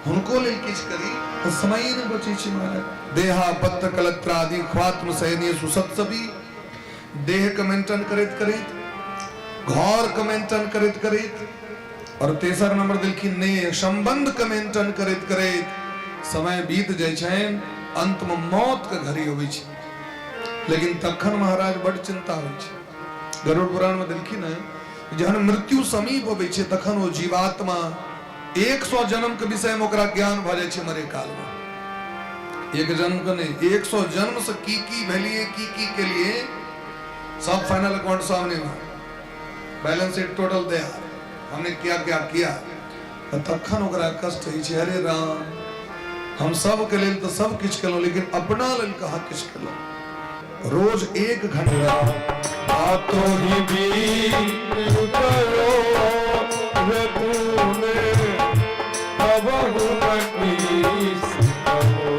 Speaker 1: हुनको लेल किछु करी, तऽ समय नहि बचै छै महाराज। देहा पत्र कलत्रादि ख्वात्म सैन्य सुसत्सवी, देह के मेंटेन करैत करैत, घर के मेंटेन करैत करैत, और तेसर नंबर देलखिन ने संबंध के मेंटेन करैत करैत समय बीत जाइ छनि, अंत में मौत के घड़ी अबै छै। लेकिन तखन महाराज बड चिंता होइ छै। गरुड़ पुराण में देलखिन हँ, जहन मृत्यु समीप अबै छै तखन ओ जीवात्मा 100 जन्म के विषय में ओकरा ज्ञान भऽ जाइ छै मरे काल में। एक जन्म के नहीं, 100 जन्म से की की भेलिए, की की केलिए, सब फाइनल अकाउंट सामने में, बैलेंस शीट टोटल तैयार, हमने क्या क्या किया। तऽ तखन ओकरा कष्ट होइ छै, अरे राम हम सबके लेल तऽ सब किछु केलहुँ लेकिन अपना लेल कहाँ किछु केलहुँ। रोज 1 घंटा
Speaker 2: बातों ही बीत गयो रे तूने कबहु न कीस कहो।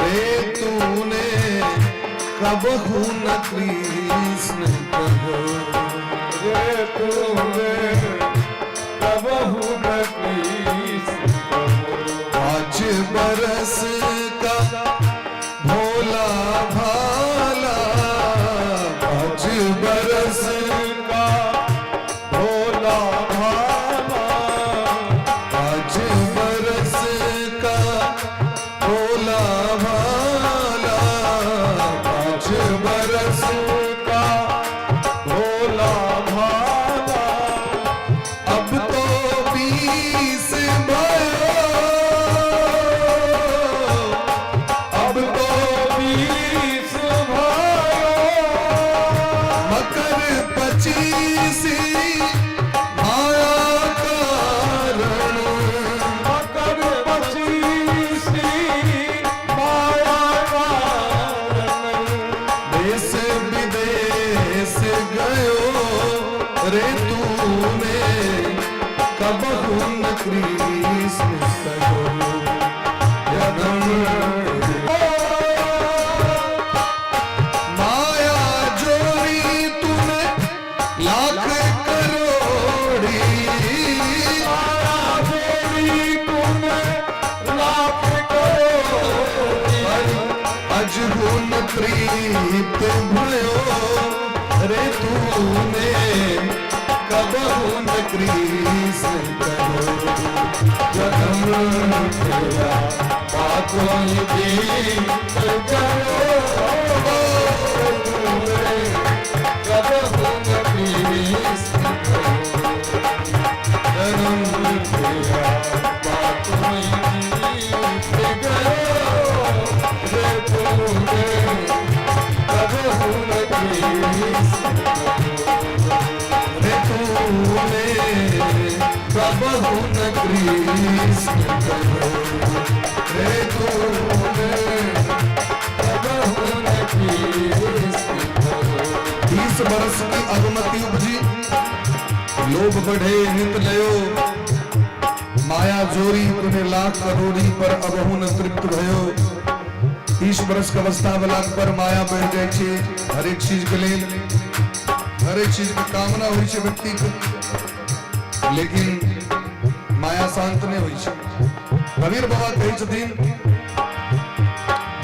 Speaker 1: रे तूने कबहु न कृष्ण कहो।
Speaker 2: रे तूने कबहु न कृष्ण कहो।
Speaker 1: 5 बरस का भोला भाला
Speaker 2: कृष्ण कहो जन्म।
Speaker 1: माया जोरी तूने लाख करोड़ी,
Speaker 2: माया जोरी तूने लाख करोड़ी,
Speaker 1: अजहुन प्रीत भयो रे तूने कबहु न कृष्ण कहो
Speaker 2: जन्म तेरा बातों बीत गयो तूने कबहु न कृष्ण कहो जन्म तेरा बातों बीत गयो रे तूने कबहु न कृष्ण कहो
Speaker 1: रे तूने कबहु न कृष्ण कहो रे तूने
Speaker 2: कबहु न कृष्ण कहो।
Speaker 1: 30 बरस की अगमति उपजी, लोभ बढ़े नित लयो, माया जोरी तूने लाख करोड़ी, पर अबहु न तृप्त भयो। 30 बरस के अवस्था भेला पर माया बढ़ि जाइ छै। हरेक चीज के लेल, हरेक चीज के कामना होइ छै व्यक्ति के, लेकिन माया शांत नहि होइ छै। कबीर बाबा कहै छथिन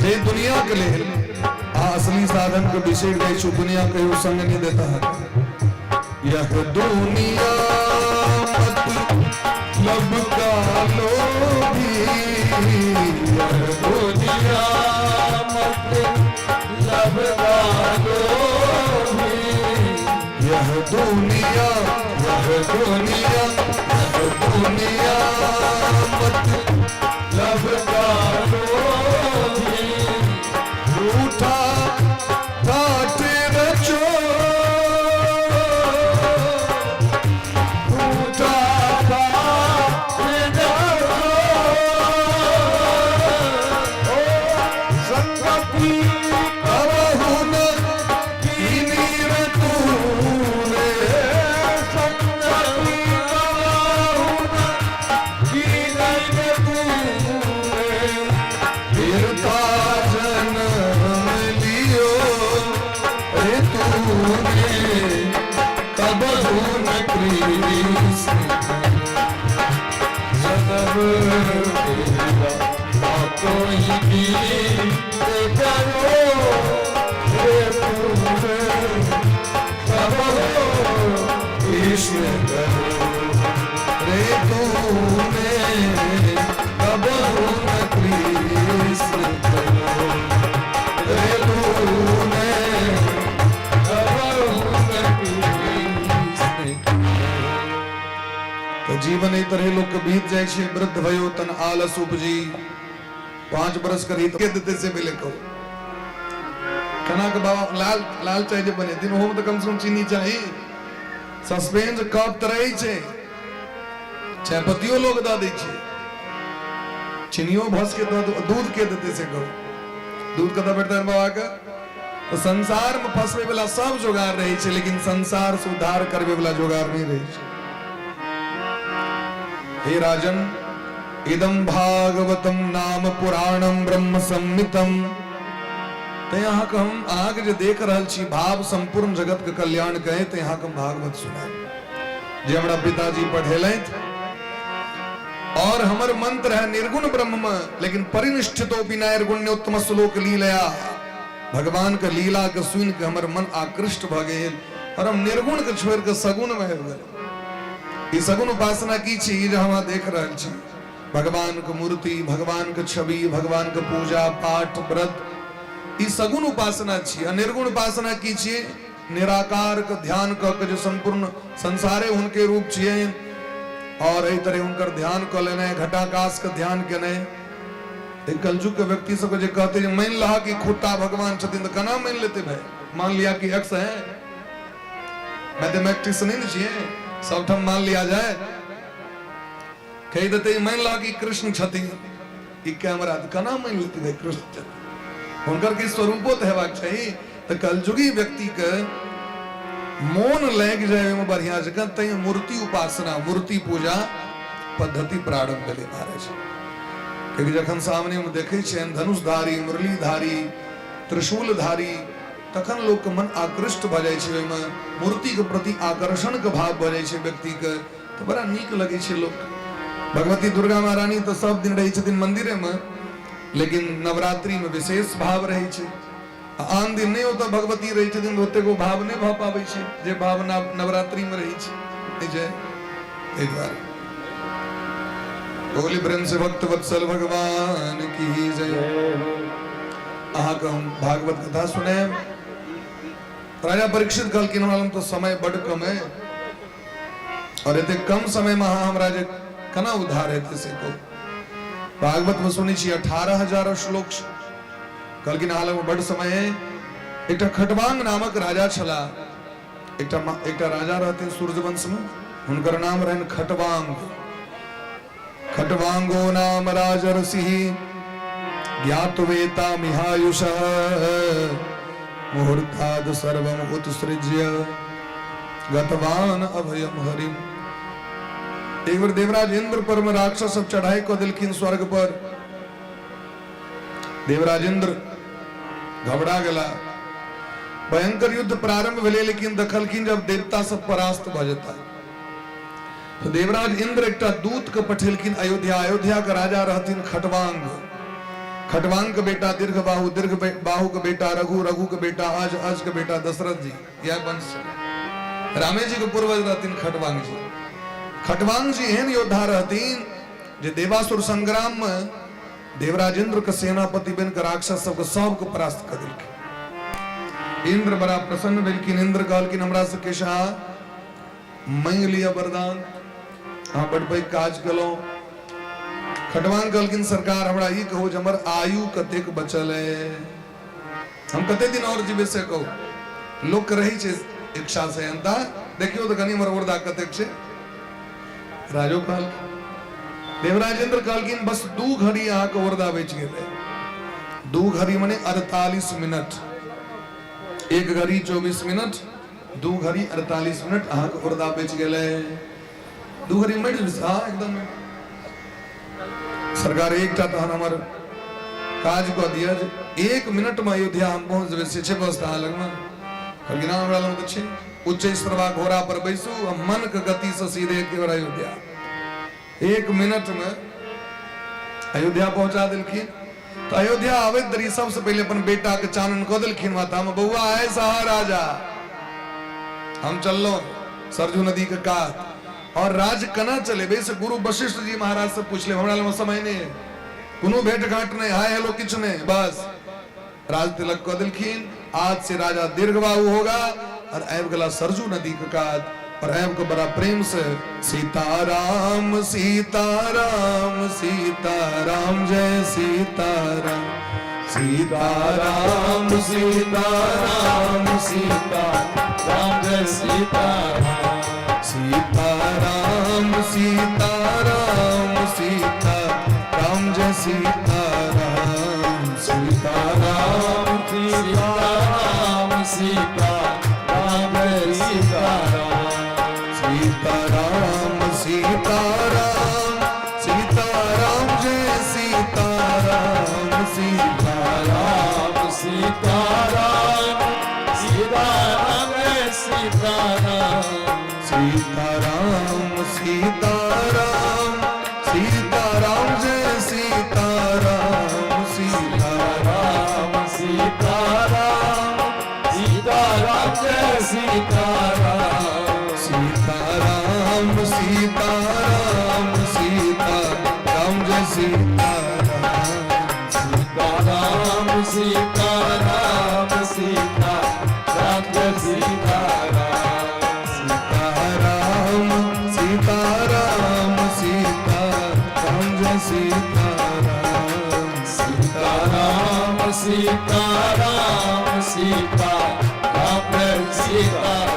Speaker 1: जे दुनिया के लेल आ असली साधन के बिसरि जाइ छै, दुनिया कहियो संग नहि देता है। यह दुनिया मतलब का लोभी, यह
Speaker 2: दुनिया मतलब का लोभी,
Speaker 1: यह दुनिया, यह दुनिया, यह दुनिया मतलब
Speaker 2: का लोभी,
Speaker 1: झूठा ठाठ रचो,
Speaker 2: झूठा ठाठ रचो, संगति
Speaker 1: कबहु न कीनी रे तूने,
Speaker 2: संगति कबहु न कीनी रे तूने,
Speaker 1: फिरता जन्म लियो रे तूने कबहु न कृष्ण
Speaker 2: जन्म तेरा बातों ही बीत गयो रे तूने कबहु
Speaker 1: कृष्ण कहो रे तूने कबहु न कृष्ण कहो रे तूने
Speaker 2: कबहु न कृष्ण।
Speaker 1: तऽ जीवन एहि तरहे लोक के बीत जाइ छै। वृद्ध भयो तन आलस उपजी, 5 बरस करी के देते से मिले कहू केना के बाबा लाल लाल चाय जे बनेथिन ओहोमे तऽ कम से कम चीनी चाही। सस्पेंस कप तऽ रहै छै, चायपत्तियो लोक दऽ दै छै, चीनियो भस के दऽ दूध के देतै से कहू, दूध कतऽ भेटतनि बाबा के? तऽ संसार मे फंसबै वाला सब जोगार रहै छै, लेकिन संसार से उद्धार करबै वाला जोगार नहि रहै छै। हे राजन, इदं भागवतम नाम पुराणम ब्रह्म संहितम। तैं अहाँके हम अहाँके जे देख रहल छी भाव संपूर्ण जगत के कल्याण कहे, तैं अहाँके हम भागवत सुनायब जे हमरा पिताजी पढ़ेलथि। और हमर मंत्र है निर्गुण ब्रह्म में, लेकिन परिनिष्ठितो बिना निर्गुण्योत्तम श्लोक लीलया। भगवान के लीला के सुनि के हमर मन आकृष्ट भऽ गेल और हम निर्गुण के छोड़ि के सगुण में आबि गेल। ई सगुण उपासना की छी? ई जे हम देख रहल छी भगवान के मूर्ति, भगवान के छवि, भगवान के पूजा पाठ व्रत, ई सगुण उपासना छी। आ निर्गुण उपासना की छी? निराकार के ध्यान कऽ के जे संपूर्ण संसारे हुनके रूप छियै और एहि तरह हुनकर ध्यान कऽ लेनाइ, घटाकाश के ध्यान केनाइ। एहि कलयुग के व्यक्ति सबके जे कहते जे मानि लह कि खुट्टा भगवान छथिन, तऽ केना मानि लेतै भाई? मान लिया कि एक्स है, मैथमेटिक्स नहीं ने छियै, सबठाम मान लिया जाए। कहि देतै मानि लह कि कृष्ण छथिन, ई कैमरा, तऽ केना मानि लेतै भाई कृष्ण छथिन? हुनकर के स्वरूपो तऽ हेबाक चाही। तऽ कलयुगी व्यक्ति के मोन लागि जाय ओहिमे बढ़िया जकाँ, तैं मूर्ति उपासना, मूर्ति पूजा पद्धति प्रारंभ भेलै महाराज। कियाकि जखन सामनेमे देखै छियनि धनुषधारी, मुरलीधारी, त्रिशूलधारी, तखन लोकके मन आकृष्ट भऽ जाइ छै, ओहिमे मूर्तिके प्रति आकर्षणके भाव भऽ जाइ छै व्यक्तिके, तऽ बड़ा नीक लगै छै लोक। भगवती दुर्गा महारानी तऽ सब दिन रहै छथिन मन्दिरेमे, लेकिन नवरात्रिमे विशेष भाव रहै छै। आन दिन नहि ओतऽ भगवती रहै छथिन तऽ ओतेक ओ भाव नहि भऽ पाबै छै जे भावना नवरात्रिमे रहै छै। नहि छै, ताहि दुआरे बोली प्रेम से भक्त वत्सल भगवान की जय। अहाँके हम भागवत कथा सुनायब। राजा परीक्षित कहलखिन हमरा लग तऽ समय बड्ड कम है और एते कम समय में अहाँ हमरा जे केना उद्धार हेतै से कहू। भागवत में सुनै छी 18,000 श्लोक छै। कहलखिन अहाँ लगमे बड्ड समय है। एकटा खटवांग नामक राजा छला, एकटा एकटा राजा रहथिन सूर्यवंश में, हुनकर नाम रहनि खटवांग। खटवांगो नाम राजर्षि ज्ञातवेता मिहायुष मुहूर्ताद सर्वम उत्सृज्य गतवान अभयम हरिम। एक बेर देवराज इंद्र पर में राक्षस सब चढ़ाई कऽ देलखिन स्वर्ग पर। देवराज इंद्र घबरा गेला, भयंकर युद्ध प्रारंभ भेलै, लेकिन देखलखिन जब देवता सब परास्त भऽ जेता तो देवराज इंद्र एकटा दूत के पठेलखिन अयोध्या। अयोध्या के राजा रहथिन खटवांग। खटवांग के बेटा दीर्घ बाहु, दीर्घ बाहु के बेटा रघु, रघु के बेटा अज, अज के बेटा दशरथ जी। यह वंश छलै। रामे जी के पूर्वज रहथिन खटवांग जी। खटवांग जी एहन योद्धा रहथिन जे देवासुर संग्राम में देवराज इंद्र के सेनापति बनकर राक्षस सबके सबके परास्त कर देलखिन। इंद्र बड़ा प्रसन्न भेलखिन। इंद्र कहलखिन हमरा से किछु अहाँ मांगि लिअ वरदान, अहाँ बड़ पैघ काज केलहुँ। खटवांग कहलखिन सरकार हमरा ई कहू जे हमर आयु कतेक बचल है, हम कते दिन और जीवे से कहू। लोक के रहै छै इच्छा से अंता, देखियौ तऽ कनि हमर उर्दा कतेक छै। राजो कहलखिन, देवराजेंद्र कहलखिन बस 2 घड़ी अहाँके उर्दा बचि गेलै। 2 घड़ी मने 48 मिनट, 1 घड़ी 24 मिनट, 2 घड़ी 48 मिनट अहाँके उर्दा बचि गेलै। 2 घड़ी मरि जेबै? हाँ एकदम। सरकार एकटा तहन हमर काज कऽ दिअ जे 1 मिनट में अयोध्या हम पहुँच जेबै, से छै व्यवस्था अहाँ लगमे? कहलखिन हँ हमरा लगमे तऽ छै। उच्च श्रवा घोड़ा पर बैसू आ मन के गति से सीधे के अयोध्या 1 मिनट में अयोध्या पहुंचा देलखिन। तो अयोध्या आबैत देरी सबसे पहले अपन बेटा के चानन कऽ देलखिन माथा में, बौआ आए सहा राजा, हम चललो सरजू नदी के कात और राज केना चलेबै से गुरु वशिष्ठ जी महाराज से पूछ ले, हमरा लग समय नहीं है, कोनो भेंट घाट नहीं, हाय हेलो किछु नहीं, बस राज तिलक कऽ देलखिन। आज से राजा दीर्घबाहु होगा। और आबि गेला सरजू नदी के कात और आबि के बड़ा प्रेम से सीताराम सीताराम सीताराम जय सीताराम, सीताराम सीताराम
Speaker 2: सीताराम जय सीताराम,
Speaker 1: सीताराम सीताराम सीताराम जय सीताराम,
Speaker 2: सीताराम सीताराम सीताराम जय सीताराम,
Speaker 1: सीताराम सीताराम सीताराम जय सीताराम,
Speaker 2: सीताराम सीताराम सीताराम जय सीताराम,
Speaker 1: सीताराम सीताराम सीताराम जय सीताराम,
Speaker 2: सीताराम सीताराम सीताराम जय सीताराम,
Speaker 1: सीताराम सीताराम सीताराम जय सीताराम,
Speaker 2: सीताराम सीताराम सीताराम जय सीताराम,
Speaker 1: सीताराम सीताराम सीताराम जय सीताराम,
Speaker 2: सीताराम सीताराम सीताराम जय सीताराम,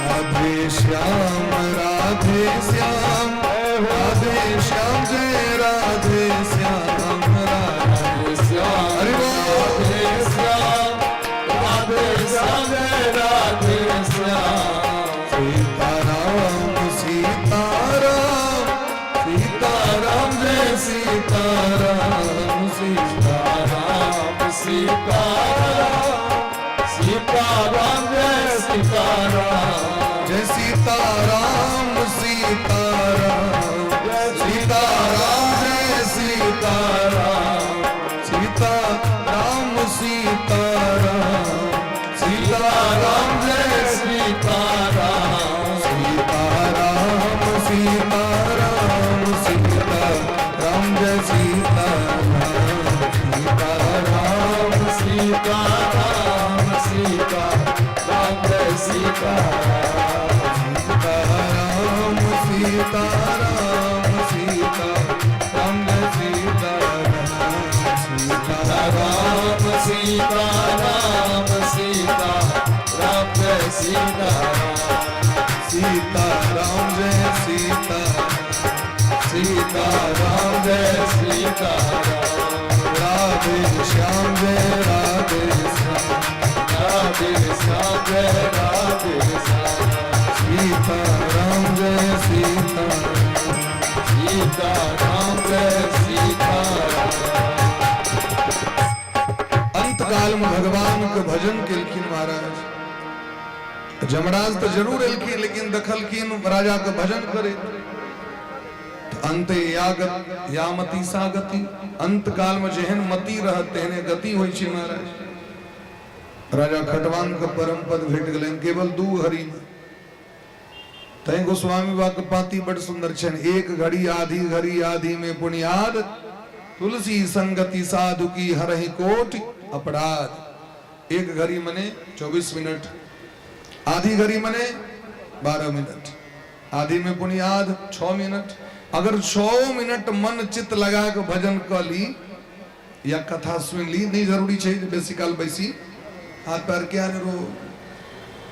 Speaker 1: राधे श्याम राधे श्याम राधे श्याम जय राधे श्याम,
Speaker 2: राधे श्याम
Speaker 1: हरि बोल।
Speaker 2: राधे श्याम राधे श्याम जय राधे श्याम,
Speaker 1: सीताराम सीताराम सीता राम सीता राम सीता राम जय
Speaker 2: सीता राम।
Speaker 1: सीता राम सीता राम सीता राम जय सीता राम सीता राम
Speaker 2: सीता राम सीता राम जय सीता
Speaker 1: सीता राम सीता राम सीता राम जय सीता राम सीता
Speaker 2: राम सीता राम सीता राम जय सीता
Speaker 1: सीता राम जय सीता
Speaker 2: सीता राम जय सीता
Speaker 1: राधे श्याम जय राधे श्याम
Speaker 2: राधे श्याम जय राधे श्याम
Speaker 1: सीता राम जय सीता
Speaker 2: सीता राम जय सीता
Speaker 1: अंत काल में भगवान के भजन केलखिन महाराज। जमराज तो जरूर एलखिन, लेकिन देखलखिन राजा के भजन करे। अंत यागत यामति सा गति, अंत काल में जेहन मति रहत तेहने गति होइ छै महाराज। राजा खटवान के परम पद भेट गेलनि केवल 2 घड़ी में। तैं गोस्वामी बाबा के पाती बड़ सुंदर छनि, एक घड़ी आधी घड़ी आधी में पुनियाद, तुलसी संगति साधु की हरहि कोटि अपराध। एक घड़ी मने 24 मिनट, आधी घड़ी मने 12 मिनट, आधी में पुनियाद 6 मिनट। अगर 6 मिनट मन चित्त लगा के भजन क ली या कथा सुन ली, नहीं जरूरी छै जे बेसी काल बैसी, हाथ पैर के अनेरो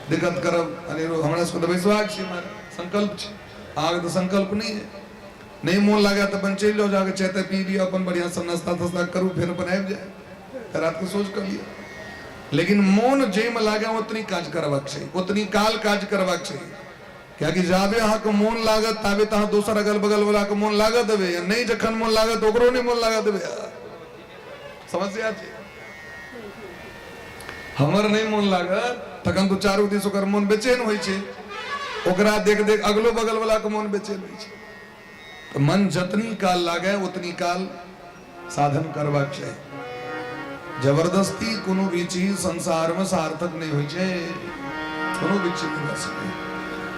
Speaker 1: दिक्कत करब, अनेरो हमरा सबके तऽ बैसबाक छै, हमर संकल्प छै, अहाँके तऽ संकल्प नहीं है। नहीं मोन लागे तऽ अपन चलि जाउ, जाके चाय ताय पी लिअ, अपन बढ़िआँ से नाश्ता तास्ता करू, फेर अपन आबि जाय, तऽ रात के सोच कऽ लिअ। लेकिन मोन जाहिमे लागे ओतनी काज करबाक छै, ओतनी काल काज करबाक छै, कियाकि जाबे अहाँके मोन लागत ताबे तऽ अहाँ दोसर अगल बगल वाला के मोन लागऽ देबै, आ नहि जखन मोन लागत ओकरो नहि मोन लागऽ देबै। समस्या छै, हमर नहि मोन लागत तखन तऽ चारू दिस ओकर मोन बेचैन होइ छै, ओकरा देख देख अगलो बगल वाला के मोन बेचैन होइ छै। तऽ मन जतनी काल लागे ओतनी काल साधन करबाक चाही। जबरदस्ती कोनो भी चीज संसार में सार्थक नहीं होइ छै, कोनो भी चीज नहीं भऽ सकैए।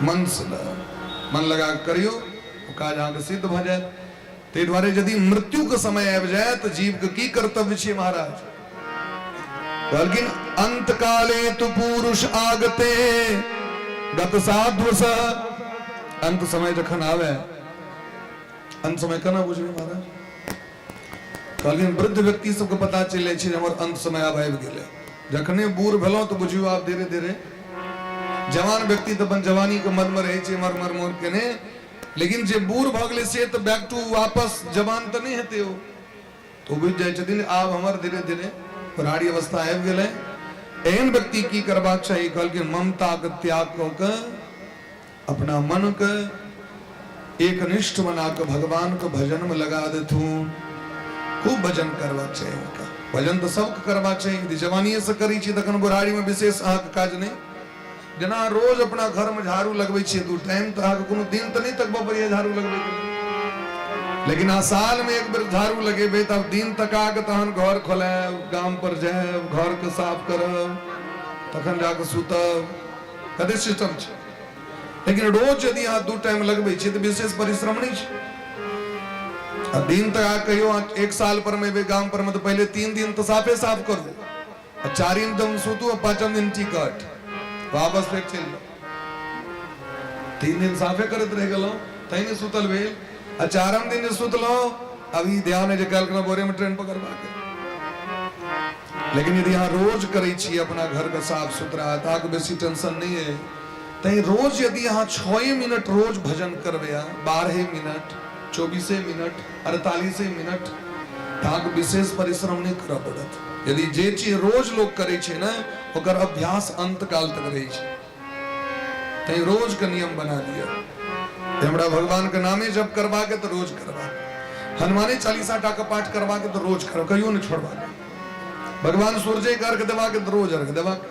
Speaker 1: मन से मन लगा कऽ करियौ, ओ काज अहाँके सिद्ध भऽ जायत। ताहि दुआरे यदि मृत्युके समय आबि जाय तऽ जीवके की कर्तव्य छै महाराज? कहलखिन अंत काले तु पुरुष आगते गत साधु स। अंत समय जखन आवे, अंत समय केना बुझबै महाराज? कहलखिन वृद्ध व्यक्ति सबके पता चलि जाइ छै जे हमर अंत समय आब आबि गेलै। जखने बूढ़ भेलहुँ तऽ बुझियौ आब धीरे धीरे। जवान व्यक्ति तऽ अपन जवानी के मन में रहै छै मर मर मोर केने, लेकिन जे बूढ़ भऽ गेलै से तऽ बैक टू वापस जवान तऽ नहि हेतै ओ। तऽ ओ बुझि जाइ छथिन आब हमर धीरे धीरे बुढ़ारी अवस्था आबि गेलै। एहन व्यक्ति की करबाक चाही? कहलखिन ममताके त्याग कऽ के अपना मन के एकनिष्ठ बना के भगवान के भजन में लगा देथुन। खूब भजन करबाक चाही हुनका। भजन तऽ सबके करबाक चाही। यदि जवानिए से करै छी तखन बुढ़ारी में विशेष अहाँके काज नहि। जेना रोज अपना घर में झाड़ू लगबै छियै 2 टाइम, तऽ अहाँके कोनो दिन तऽ नहि तकबऽ पड़ैया झाड़ू लगबैके, लेकिन अहाँ साल में एक बेर झाड़ू लगेबै तब दिन तका के तहन घर खोलायब, गाम पर जायब, घर के साफ करब, तखन जाके सुतब। कते सिस्टम छै। लेकिन रोज यदि अहाँ 2 टाइम लगबै छियै तऽ विशेष परिश्रम नहि छै। आ दिन तक अहाँ कहियो 1 साल पर में एबै गाम पर में तऽ पहिले 3 दिन तऽ साफे साफ करू, आ 4 दिन सुतू, आ 5 दिन टिकट वापस फेर चलि जाउ। 3 दिन साफे करैत रहि गेलहुँ तैं नहि सुतल भेल, आ 4 दिन जे सुतलहुँ अभी ध्यान है जे काल्हि खुना भोरे में ट्रेन पकड़बाक। लेकिन यदि अहाँ रोज करै छी अपना घरके साफ सुथरा तऽ अहाँके बेसी टेंशन नहि अइ। तैं रोज यदि अहाँ 6 मिनट रोज भजन करबै, अहाँ 12 मिनट, 24 मिनट, 48 मिनट, तऽ अहाँके विशेष परिश्रम नहि करऽ पड़त। यदि जे चीज रोज लोक करै छै ने, ओकर अभ्यास अंतकाल तक रहै छै। तैं रोज के नियम बना लिअ। हमरा भगवान के नामे जप करबाक तऽ रोज करबाक, हनुमाने चालीसा टा के पाठ करबाक तऽ रोज करब, कहियो नहि छोड़बाक। भगवान सूर्य के अर्घ देबाक तऽ रोज अर्घ देबाक।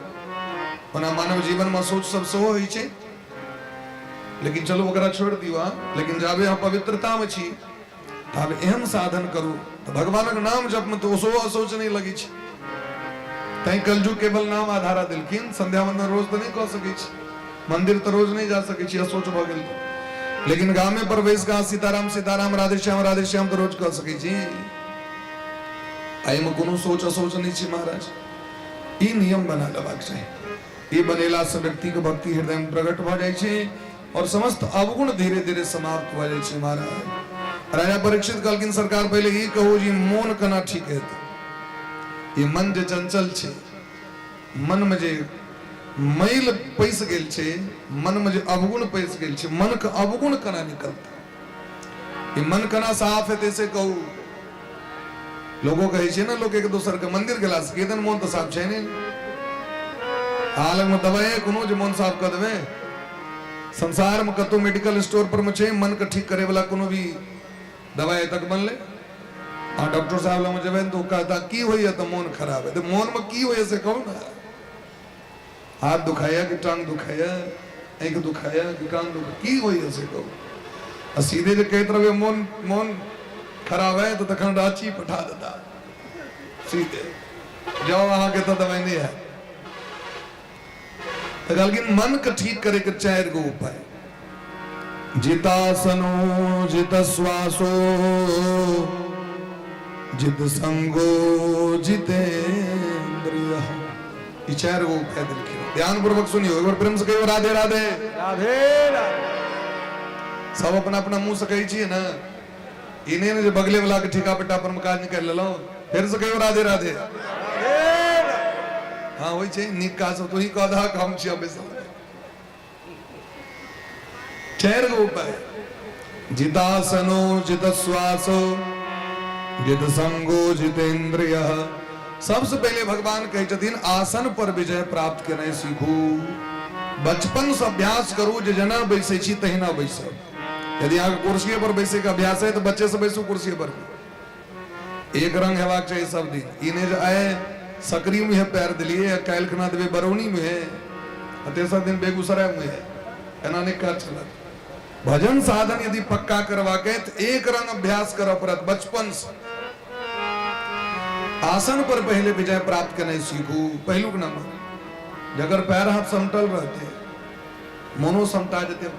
Speaker 1: ओना मानव जीवन में सोच सब सेहो होइ छै, लेकिन चलू ओकरा छोड़ि दियौ अहाँ। लेकिन जाबे अहाँ पवित्रता में छी ताबे एहन साधन करू तऽ भगवानक नाम जपमे तऽ ओसो अशौच नहि लगै छै। तैं कलयुग केवल नाम आधारा देलखिन। संध्या वंदन रोज तऽ नहि कऽ सकै छी, मंदिर तऽ रोज नहि जा सकै छी, अशौच भऽ गेल तऽ। लेकिन गामे पर बैस कऽ सीताराम सीताराम राधेश्याम राधेश्याम तऽ रोज कऽ सकै छी। एहिमे कोनो सोच असोच नहि छै महाराज। ई नियम बना लेबाक चाही। ई बनेलासँ व्यक्तिके भक्ति हृदयमे प्रकट भऽ जाइ छै और समस्त अवगुण धीरे धीरे समाप्त भऽ जाइ छै महाराज। राजा परीक्षित कहलखिन, सरकार पहिले ई कहू जे मोन केना ठीक हेतै? ई मन जे चंचल छै, मनमे जे मैल पैस गेल छै, मनमे जे अवगुण पैस गेल छै, मनके अवगुण केना निकलतै? ई मन केना साफ हेतै से कहू। लोगो कहै छै ने, लोक एक दोसर के मंदिर गेला से केदन मोन तऽ साफ छै ने। अहाँ लगमे दवाइ कोनो जे मोन साफ कऽ देबै? संसार में कतौ मेडिकल स्टोर पर में छै मन के ठीक करे वाला कोनो भी दवाइ तक बनलै? आ डॉक्टर साहब लग जेबै तऽ ओ कहता की होइए? तऽ मोन खराब है। तऽ मोन में की होइए से कहू ने। हाथ दुखाइए कि टांग दुखाइए, आँखि दुखाइए कि कान दुखाइए, की होइए से कहू। आ सीधे जे कहैत रहबै मोन मोन खराब है, तऽ तखन राँची पठा देता सीधे, जाओ अहाँके तऽ दवाइ नहि हैत। तऽ कहलखिन मन के ठीक करे के 4 गो उपाय। जितासनो जित श्वासो जित संगो जितेन्द्रिय, ई 4 गो उपाय देलखिन। ध्यान पूर्वक सुनियो, एक बार प्रेम से कहियो राधे राधे।
Speaker 2: राधे राधे।
Speaker 1: सब अपना अपना मुंह से कहै छियै ने, ई नहि ने जे बगले वाला के ठेका पेटा पर मे काज निकालि लेलहुँ। फेर से कहियो राधे राधे। हाँ, होइ छै नीक काज सब तोही कह दहक, हम छियै बैसल। 4 गो उपाय, जितासनो जित श्वासो जित संगो जितेन्द्रिय। सबसे पहले भगवान कहै छथिन आसन पर विजय प्राप्त केनाइ सीखू। बचपन से अभ्यास करू जे जेना बैसै छी तहिना बैसब। यदि अहाँके कुर्सिये पर बैसै के अभ्यास है तऽ बच्चे से बैसू कुर्सिये पर। एक रंग हेबाक चाही सब दिन। ई नहि जे आइ सकरी मुँहे पैर देलियै आ काल्हि खुना देबै बरौनी मुँहे आ तेसर दिन बेगूसराय मुँहे, एना नहि काज चलत। भजन साधन यदि पक्का करबाक है तऽ एक रंग अभ्यास करऽ पड़त बचपन से। आसन पर पहले विजय प्राप्त केनाइ सीखू। पहिलुक नंबर, जकर पैर हाथ समटल रहते मोनो समटा जेतै।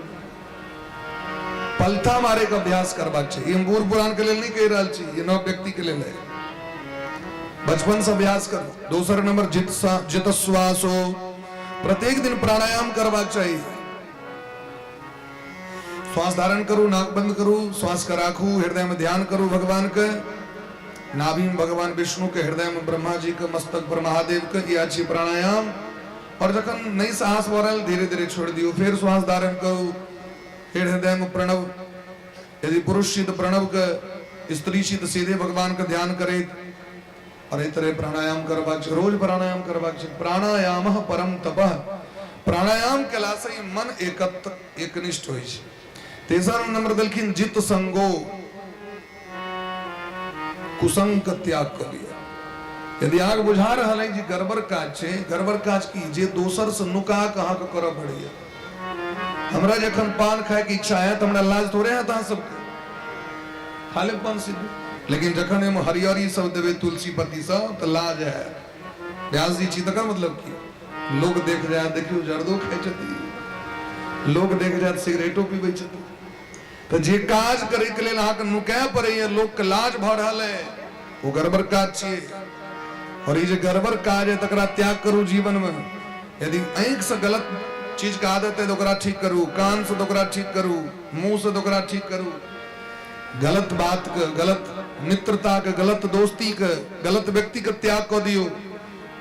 Speaker 1: पलथा मारे के अभ्यास करबाक छै। ई हम बूढ़ पुरान के लेल नहि कहि रहल छी, ई नव व्यक्ति के लेल है। बचपन से अभ्यास करू। दोसर नंबर जित जित श्वासो, प्रत्येक दिन प्राणायाम करबाक चाही। श्वास धारण करू, नाक बंद करू, श्वास के राखू, हृदय में ध्यान करू भगवान के, नाभि में भगवान विष्णु के, हृदय में ब्रह्मा जी के, मस्तक पर महादेव के। ई अछि प्राणायाम। और जखन नहीं साहस भऽ रहल, धीरे धीरे छोड़ दियौ, फेर श्वास धारण करू, फेर हृदय में प्रणव, यदि पुरुष छी तऽ प्रणव के, स्त्री छी तऽ सीधे भगवान के ध्यान करैत, और एहि तरह प्राणायाम करबाक छै। रोज प्राणायाम करबाक छै। प्राणायाम परम तपः, प्राणायाम केला से ई मन एकत्र एकनिष्ठ होइ छै। तेसर नंबर देलखिन जित संगो, कुसंग के त्याग कऽ लिअ। यदि अहाँके बुझा रहल है जे गड़बड़ काज छै, गड़बड़ काज की जे दोसर से नुका के अहाँके करऽ पड़ैया। हमरा जखन पान खायके इच्छा है तऽ हमरा लाज थोड़े हैत अहाँ सबके, खा लेब पान सीधे। लेकिन जखन एहिमे हरियरी सब देबै, तुलसी पत्ती सब, तऽ लाज हैत। व्यास जी छी तकर मतलब की? लोक देख जाय, देखियौ जर्दो खाइ छथिन, लोक देख जायत सिगरेटो पीबै छथिन। तऽ जे काज करैके लेल अहाँके नुकाय पड़ैया, लोकके लाज भऽ रहल है, ओ गड़बड़ काज छियै। और ई जे गड़बड़ काज है तकरा त्याग करू जीवनमे। यदि आँखिसँ गलत चीजके आदत है तऽ ओकरा ठीक करू, कानसँ तऽ ओकरा ठीक करू, मुँहसँ तऽ ओकरा ठीक करू। गलत बातके, गलत मित्रताके, गलत दोस्तीके, गलत व्यक्तिके त्याग कऽ दियौ।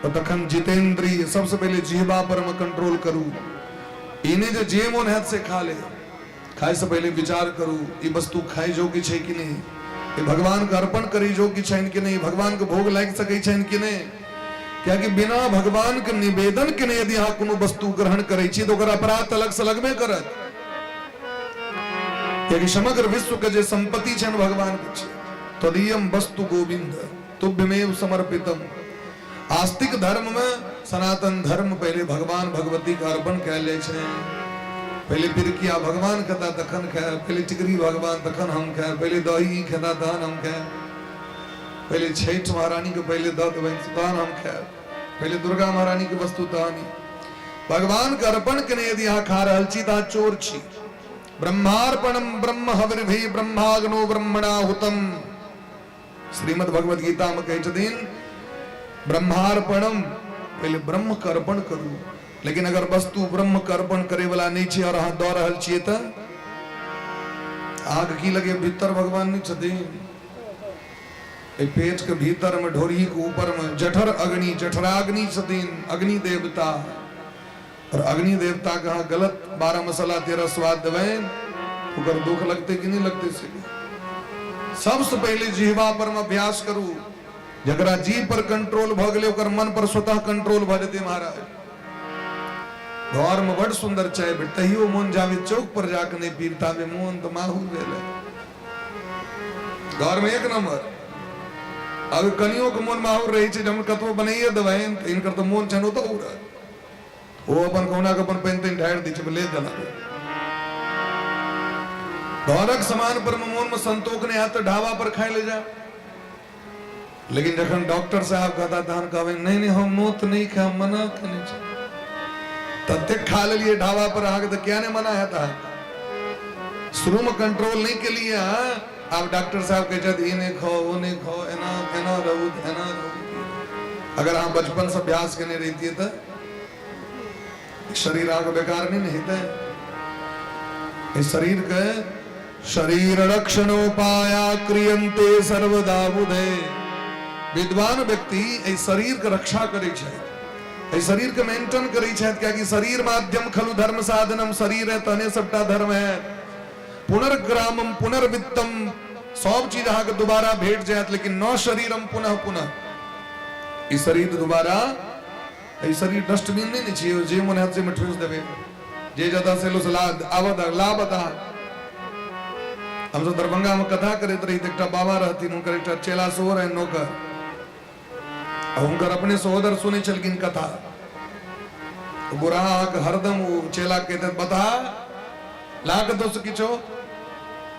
Speaker 1: तऽ तखन जितेन्द्रिय, सबसँ पहिले जिहबा परमे कंट्रोल करू। ई नहि जे जे मोन हैत से खा ले। खाइसँ पहिले विचार करू, ई वस्तु खाइ योग्य छै कि नहि, ई भगवानके अर्पण करै योग्य छनि कि नहि, भगवानके भोग लागि सकै छनि कि नहि। कियाकि बिना भगवानके निवेदन केने यदि अहाँ कोनो वस्तु ग्रहण करै छी तऽ ओकर अपराध अलग से लगबे करत। कियाकि समग्र विश्व के जे संपत्ति छनि भगवान के छै। तदीयम वस्तु गोविंद तुभ्यमेव समर्पितम। आस्तिक धर्म में सनातन धर्म पहले भगवान भगवती के अर्पण कयल जाइ छै। पहले पिरकिया भगवान खेता तखन खाय, पहले टिकरी भगवान तखन हम खाय, पहले दही खेता तहन हम खाय। पहिले छठि महारानी के पहिले दऽ देबनि तहन हम खायब, पहिले दुर्गा महारानी के वस्तु तहन ही। भगवान के अर्पण केने यदि अहाँ खा रहल छी तऽ अहाँ चोर छी। ब्रह्मार्पणम ब्रह्म हविर्भि ब्रह्माग्नो ब्रह्मणाहुतम। श्रीमद् भगवद गीता में कहै छथिन ब्रह्मार्पणम, पहिले ब्रह्म के अर्पण करू। लेकिन अगर वस्तु ब्रह्म के अर्पण करे वाला नहीं छै और अहाँ दऽ रहल छियै तऽ अहाँके की लगे भीतर भगवान नहीं छथिन? एहि पेट के भीतर में ढोरी के ऊपर में जठर अग्नि, जठराग्नि छथिन, अग्नि देवता। और अग्नि देवता के अहाँ गलत 12 मसाला 13 स्वाद देबनि, ओकर दुख लगतै कि नहीं लगतै? से सबसे पहिले जिहवा पर में अभ्यास करू। जकरा जीभ पर कंट्रोल भऽ गेलै ओकर मन पर स्वतः कंट्रोल भऽ जेतै। महाराज घर में बड़ सुंदर चाय भेट, तैयो मन जावे चौक पर जाके नहीं पीब ताबे मोन तऽ माहूर भेलै। घर में एक नंबर अगर कनियो के मोन माहूर रहै छै, जब कतबो बनाइए देबनि तऽ हिनकर तऽ मोन छनि ओतऽ उड़त। ओ अपन कहुना के अपन पानि तानि ढारि दै छै, ले देला। घरक सामान पर मोन में संतोख नहीं हैत तऽ ढाबा पर खाय ले जा। लेकिन जखन डॉक्टर साहब कहता तहन कहबै नहीं नहीं हम नोत नहीं खायब, मना केने छै। ततेक खा लेलियै ढाबा पर अहाँके तऽ किया नहि मना हेत? अहाँके शुरू में कंट्रोल नहीं केलियै अहाँ, आब डॉक्टर साहब कहै छथि ई नहि खाओ ओ नहि खाओ, एना एना रहू एना रहू। अगर अहाँ बचपन से अभ्यास केने रहितियै तऽ शरीर अहाँके बेकार नहि ने हेतै। एहि शरीर के शरीर रक्षणोपाया क्रियन्ते सर्वदा बुधे। विद्वान व्यक्ति एहि शरीर के रक्षा करै छथि, एहि शरीर के मेंटेन करै छथि, कियाकि शरीर माध्यम खलु धर्म साधनम। शरीर है तहने सबटा धर्म है। पुनर्ग्रामम पुनर्वित्तम, सब चीज अहाँके दोबारा भेट जायत, लेकिन न शरीरम पुनः पुनः। ई शरीर दोबारा, ई शरीर डस्टबिन नहि ने छियै जे मन हैत से मे ठूस देबै, जे जतऽ से लो से ला आबऽ दऽ ला बता। हमसब दरभंगा में कथा करैत रही तऽ एकटा बाबा रहथिन, हुनकर एकटा चेला सेहो रहनि नौकर, आ हुनकर अपने सहोदर सुनै छलखिन कथा। बुढ़ा अहाँके हरदम ओ चेला कहते बता ला के दोस्त किछो,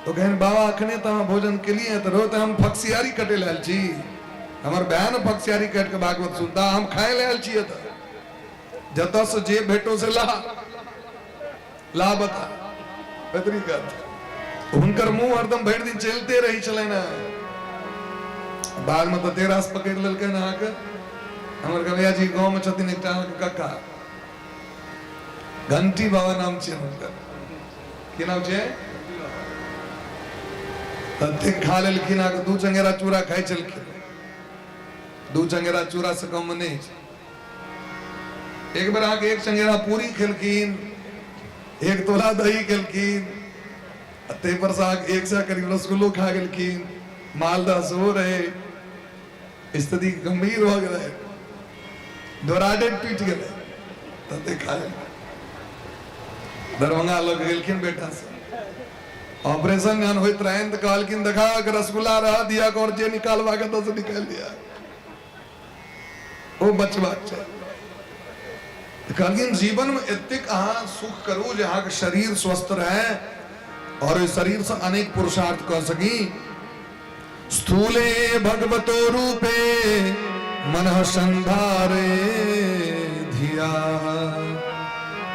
Speaker 1: तो कहन बाबा अखने तऽ अहाँ भोजन केलिए तऽ रोज हम फक्सियारी कटे लए आयल छी, हमर बहन फक्सियारी काटि के भागवत सुनता, हम खाए लए आयल छी एतऽ, जतऽ से जे भेटो से ला ला बता। एतनी बात हुनकर मुंह हरदम भरि दिन चलते रही छलनि ने। बाद में तऽ तेरास पकड़ि लेलकनि अहाँके। हमर गवैया जी गाँव में छथिन एकटा अहाँके कक्का, घंटी बाबा नाम छियनि हुनकर। की नाम छै? ततेक खा लेलखिन अहाँके, 2 चंगेरा चूड़ा खाइ छलखिन, 2 चंगेरा चूड़ा से कम नहि छै। एक बेर अहाँके 1 चंगेरा पूरी खेलखिन, 1 तोला दही खेलखिन, आ ताहि पर से अहाँके 100 करीब रसगुल्लो खा गेलखिन, मालदह सेहो रहे। स्थिति गंभीर भऽ गेलै, दोराडे टूटि गेलै, तते खा लेलखिन। दरभंगा लऽ के गेलखिन बेटा से, ऑपरेशन जहन होइत रहनि तऽ कहलखिन देखा रसगुल्ला रह दिया और जे निकालबा के तऽ से निकालि दिया, ओ बचबाक चाही। कहलखिन जीवन में एतेक अहाँ सुख करू जे अहाँके शरीर स्वस्थ रहे और ओहि शरीर से अनेक पुरुषार्थ कऽ सकी। स्थूले भगवतो रूपे मनः संधारे धिया।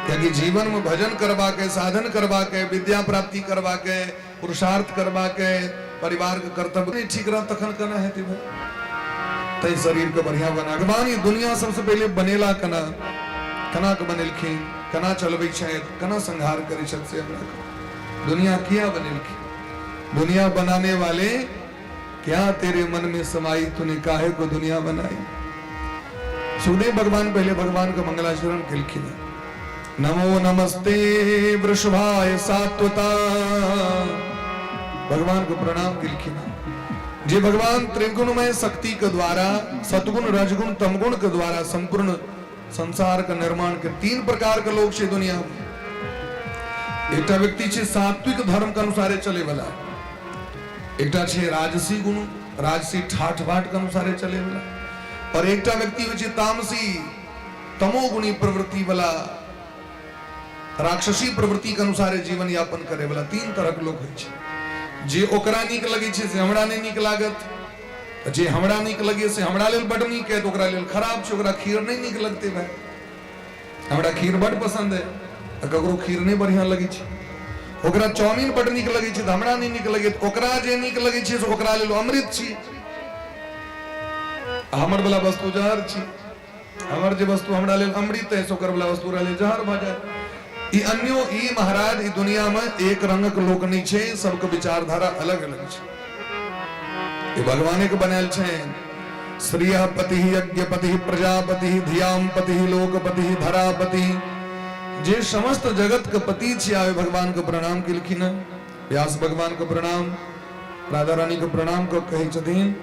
Speaker 1: कियाकि जीवन में भजन करबा के, साधन करबा के, विद्या प्राप्ति करबा के, पुरुषार्थ करबा के, परिवार के कर्तव्य नहीं ठीक रह तखन केना हेतै भाई? तै शरीर के बढ़िया बना। भगवान ई दुनिया सबसे पहले बनेला केना, केना के बनेलखिन, केना चलबै छथि, केना संहार करै छथि से हमरा कहू। दुनिया किया बनेलखिन? दुनिया बनाने वाले क्या तेरे मन में समाई, तूने काहे को दुनिया बनाई। सुखदेव भगवान पहले भगवान का मंगलाचरण केलखिन। नमो नमस्ते वृषभाय सात्वता, भगवान को प्रणाम केलखिन। जे भगवान त्रिगुणमय शक्ति के द्वारा सतगुण रजगुण तमगुण के द्वारा संपूर्ण संसार के निर्माण के 3 प्रकार के लोग छे दुनिया में। एकटा व्यक्ति छे सात्विक धर्म के अनुसारे चले वाला, एकटा छे राजसी गुण राजसी ठाठ बाट के अनुसारे चले वाला, और एकटा व्यक्ति होइ छे तामसी तमोगुणी प्रवृत्ति वाला, राक्षसी प्रवृत्ति के अनुसारे जीवन यापन करे वाला। 3 तरह के लोग होइ छे। जे ओकरा नीक लगे छे से हमरा नहीं नीक लागत, तऽ जे हमरा नीक लगैए से हमरा लेल बड्ड नीक है, तऽ ओकरा लेल खराब छै, ओकरा खीर नहि नीक लगतै। भाय, हमरा खीर बड्ड पसन्द है, तऽ ककरो खीर नहि बढ़िआँ लगै छै। ओकरा चाउमीन बड्ड नीक लगै छै, तऽ हमरा नहि नीक लगै। ओकरा जे नीक लगै छै से ओकरा लेल अमृत छी, हमर वाला वस्तु जहर छी। हमर जे वस्तु हमरा लेल अमृत है, से ओकर वाला वस्तु ओकरा लेल जहर भऽ जायत। ई अन्यो ई महाराज, ई दुनिया में एक रंगक लोक नहीं छै, सबके विचारधारा अलग अलग छै। ई भगवाने के बनायल छै। श्रिय पति यज्ञपति प्रजापति धियाम पति लोकपति धरापति, जे समस्त जगत के पति छी, आवे भगवान के प्रणाम केलखिन। व्यास भगवान के प्रणाम, राधा रानी के प्रणाम कऽ कहै छथिन,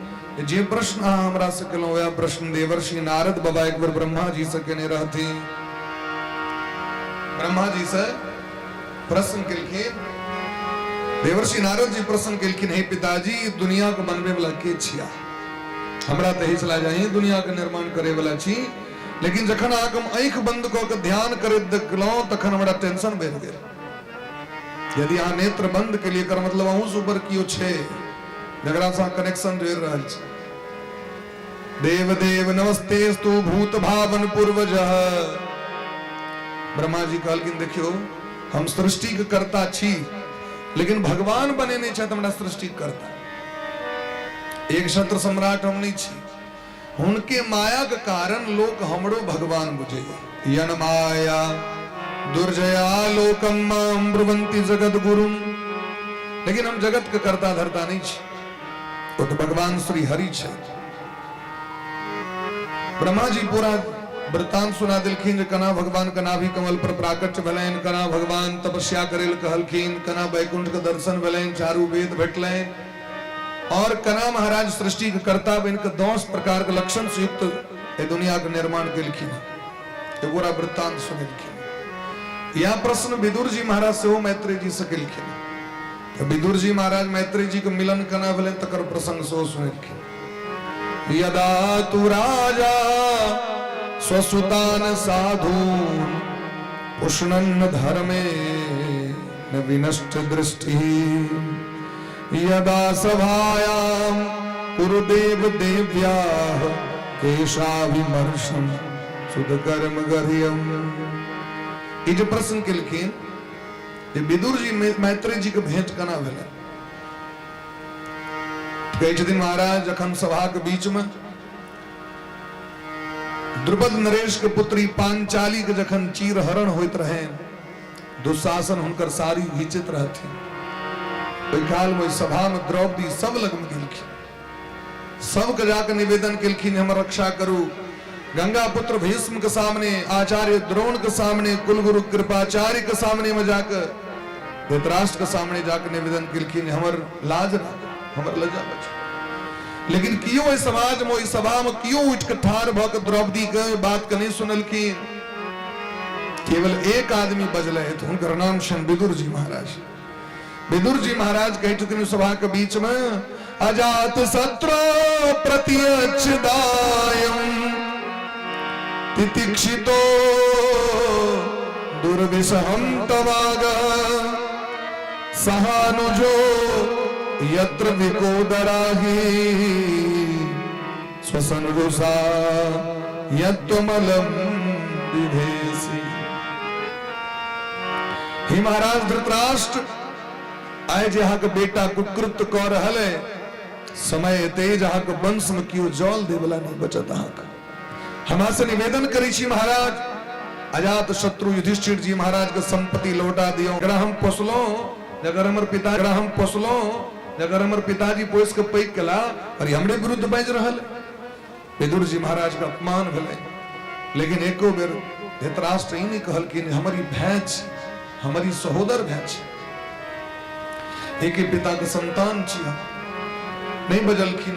Speaker 1: जे प्रश्न अहाँ हमरा से केलहुँ, वएह प्रश्न देवर्षि नारद बाबा एक बेर ब्रह्मा जी से केने रहथिन। ब्रह्मा जी से प्रश्न केलखिन, देवर्षि नारद जी प्रश्न केलखिन, हे पिताजी, दुनिया के बनबे वाला के छिया? हमरा तऽ ही छला जे दुनिया के निर्माण करे वाला छी, लेकिन जखन अहाँके हम आँखि बंद कऽ के ध्यान करैत देखलहुँ, तखन हमरा टेंशन बढ़ि गेल। यदि अहाँ नेत्र बंद के लिए, एकर मतलब अहूँ से ऊपर केओ छै, जकरा से अहाँ कनेक्शन जोड़ि रहल छी। देव देव नमस्ते स्तु भूत भावन पूर्वज। ब्रह्मा जी कहलखिन, देखियौ, हम सृष्टि के कर्ता छी, लेकिन भगवान बनेने छथि हमरा सृष्टि कर्ता। एक छत्र सम्राट हम नहीं छी। हुनके माया के कारण लोक हमरो भगवान बुझैया। यन माया दुर्जया लोकम माम ब्रुवंती जगत गुरु। लेकिन हम जगत के कर्ता धर्ता नहीं छी, वो तो भगवान श्री हरि छै। ब्रह्मा जी पूरा वृत्तांत सुना दिलखिन जे कना भगवान के नाभि कमल पर प्राकट्य भेलनि, कना भगवान तपस्या करे लए कहलखिन, कना वैकुंठ के दर्शन भेलनि, चारू वेद भेटलनि, और कना महाराज सृष्टि के कर्ता बनि के 10 प्रकार के लक्षण से युक्त एहि दुनिया के निर्माण केलखिन। ये पूरा वृत्तांत सुनेलखिन। यह प्रश्न विदुर जी महाराज सेहो मैत्रेय जी से केलखिन। तऽ विदुर जी महाराज मैत्रेय जी के मिलन केना भेलनि, तकर प्रसंग सेहो सुनेलखिन। यदा तु राजा स्वसुतान साधून पुष्णन धर्मे न विनष्ट दृष्टि, यदा सभायां कुरुदेव देव्याः केशाभिमर्शम सुध कर्म गर्ह्यम। ई जे प्रश्न केलखिन जे विदुर जी मैत्रेय जी के भेंट केना भेलै, कहै छथिन, महाराज, जखन सभाक बीच में द्रुपद नरेश के पुत्री पांचाली के जखन चीर हरण होइत रहे, दुशासन हुनकर साड़ी घींचैत रहथिन, ओहि काल में ओहि सभा में द्रौपदी सब लग में गेलखिन, सबके जाके निवेदन केलखिन, हमर रक्षा करू। गंगा पुत्र भीष्म के सामने, आचार्य द्रोण के सामने, कुलगुरु कृपाचार्य के सामने में जाके, धृतराष्ट्र के सामने जाके निवेदन केलखिन, हमर लाज राखू, हमर लज्जा बचाउ। लेकिन कियो एहि समाज में, ओहि सभा में कियो उठि के ठाढ़ भऽ के द्रौपदी के बात के नहीं सुनलखिन। केवल एक आदमी बजले, तऽ हुनकर नाम छनि विदुर जी महाराज। विदुर जी महाराज कहै छथिन सभा के बीच में, अजात शत्रु प्रतियच्छदायम तितिक्षितो दुर्विषहम तवाग सहानुजो यत्र विकोदराही स्वसन रुषा यत्वमलम विभेसी। हे महाराज धृतराष्ट्र, आइ जे अहाँके बेटा कुकृत्य कऽ रहल है, समय एते जे अहाँके वंश में केओ जल देवला नहीं बचत। अहाँके हमरा से निवेदन करै छी महाराज, अजात शत्रु युधिष्ठिर जी महाराज के संपत्ति लौटा दियौ। एकरा हम पोसलहुँ, जकर हमर पिता, एकरा हम पोसलहुँ, जकर हमर पिताजी पोसि के पैघ केला, और हमरे विरुद्ध बाजि रहल। विदुर जी महाराज के अपमान भेलै, लेकिन एको बेर धृतराष्ट्र ई नहि कहलखिन, हमर ई भाय छी, हमर ई सहोदर भाय छी, एके पिता के संतान छी हम। नहीं बजलखिन।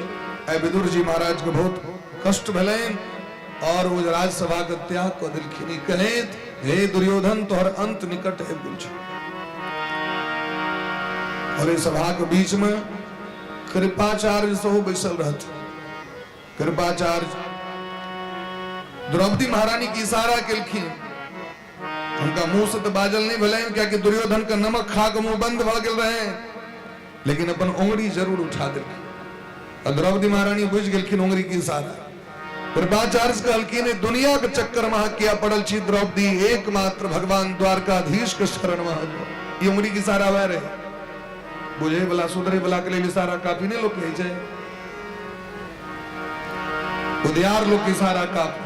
Speaker 1: आइ विदुर जी महाराज के बहुत कष्ट भेलनि और ओ राज्यसभा के त्याग कऽ देलखिन, ई कहैत, हे दुर्योधन, तोहर अंत निकट आबि गेल छौ। और एहि सभा के बीच में कृपाचार्य सेहो बैसल रहथिन। कृपाचार्य द्रौपदी महारानी के इशारा केलखिन। हुनका मुंह से तऽ बाजल नहीं भेलनि, कियाकि दुर्योधन के नमक खा के मुंह बंद भऽ गेल रहे, लेकिन अपन उंगली जरूर उठा देलखिन। आ द्रौपदी महारानी बुझि गेलखिन उंगरी के इशारा। कृपाचार्य कहलखिन, दुनिया के चक्कर में अहाँ किया पड़ल छी द्रौपदी, एकमात्र भगवान द्वारकाधीश के शरण में अहाँ जाओ। ई उंगरी के इशारा वएह रहे। बुझे वाला सुधरे वाला के लेल इशारा काफी नहीं लोग कहै छै, उदियार लोग के इशारा काफी।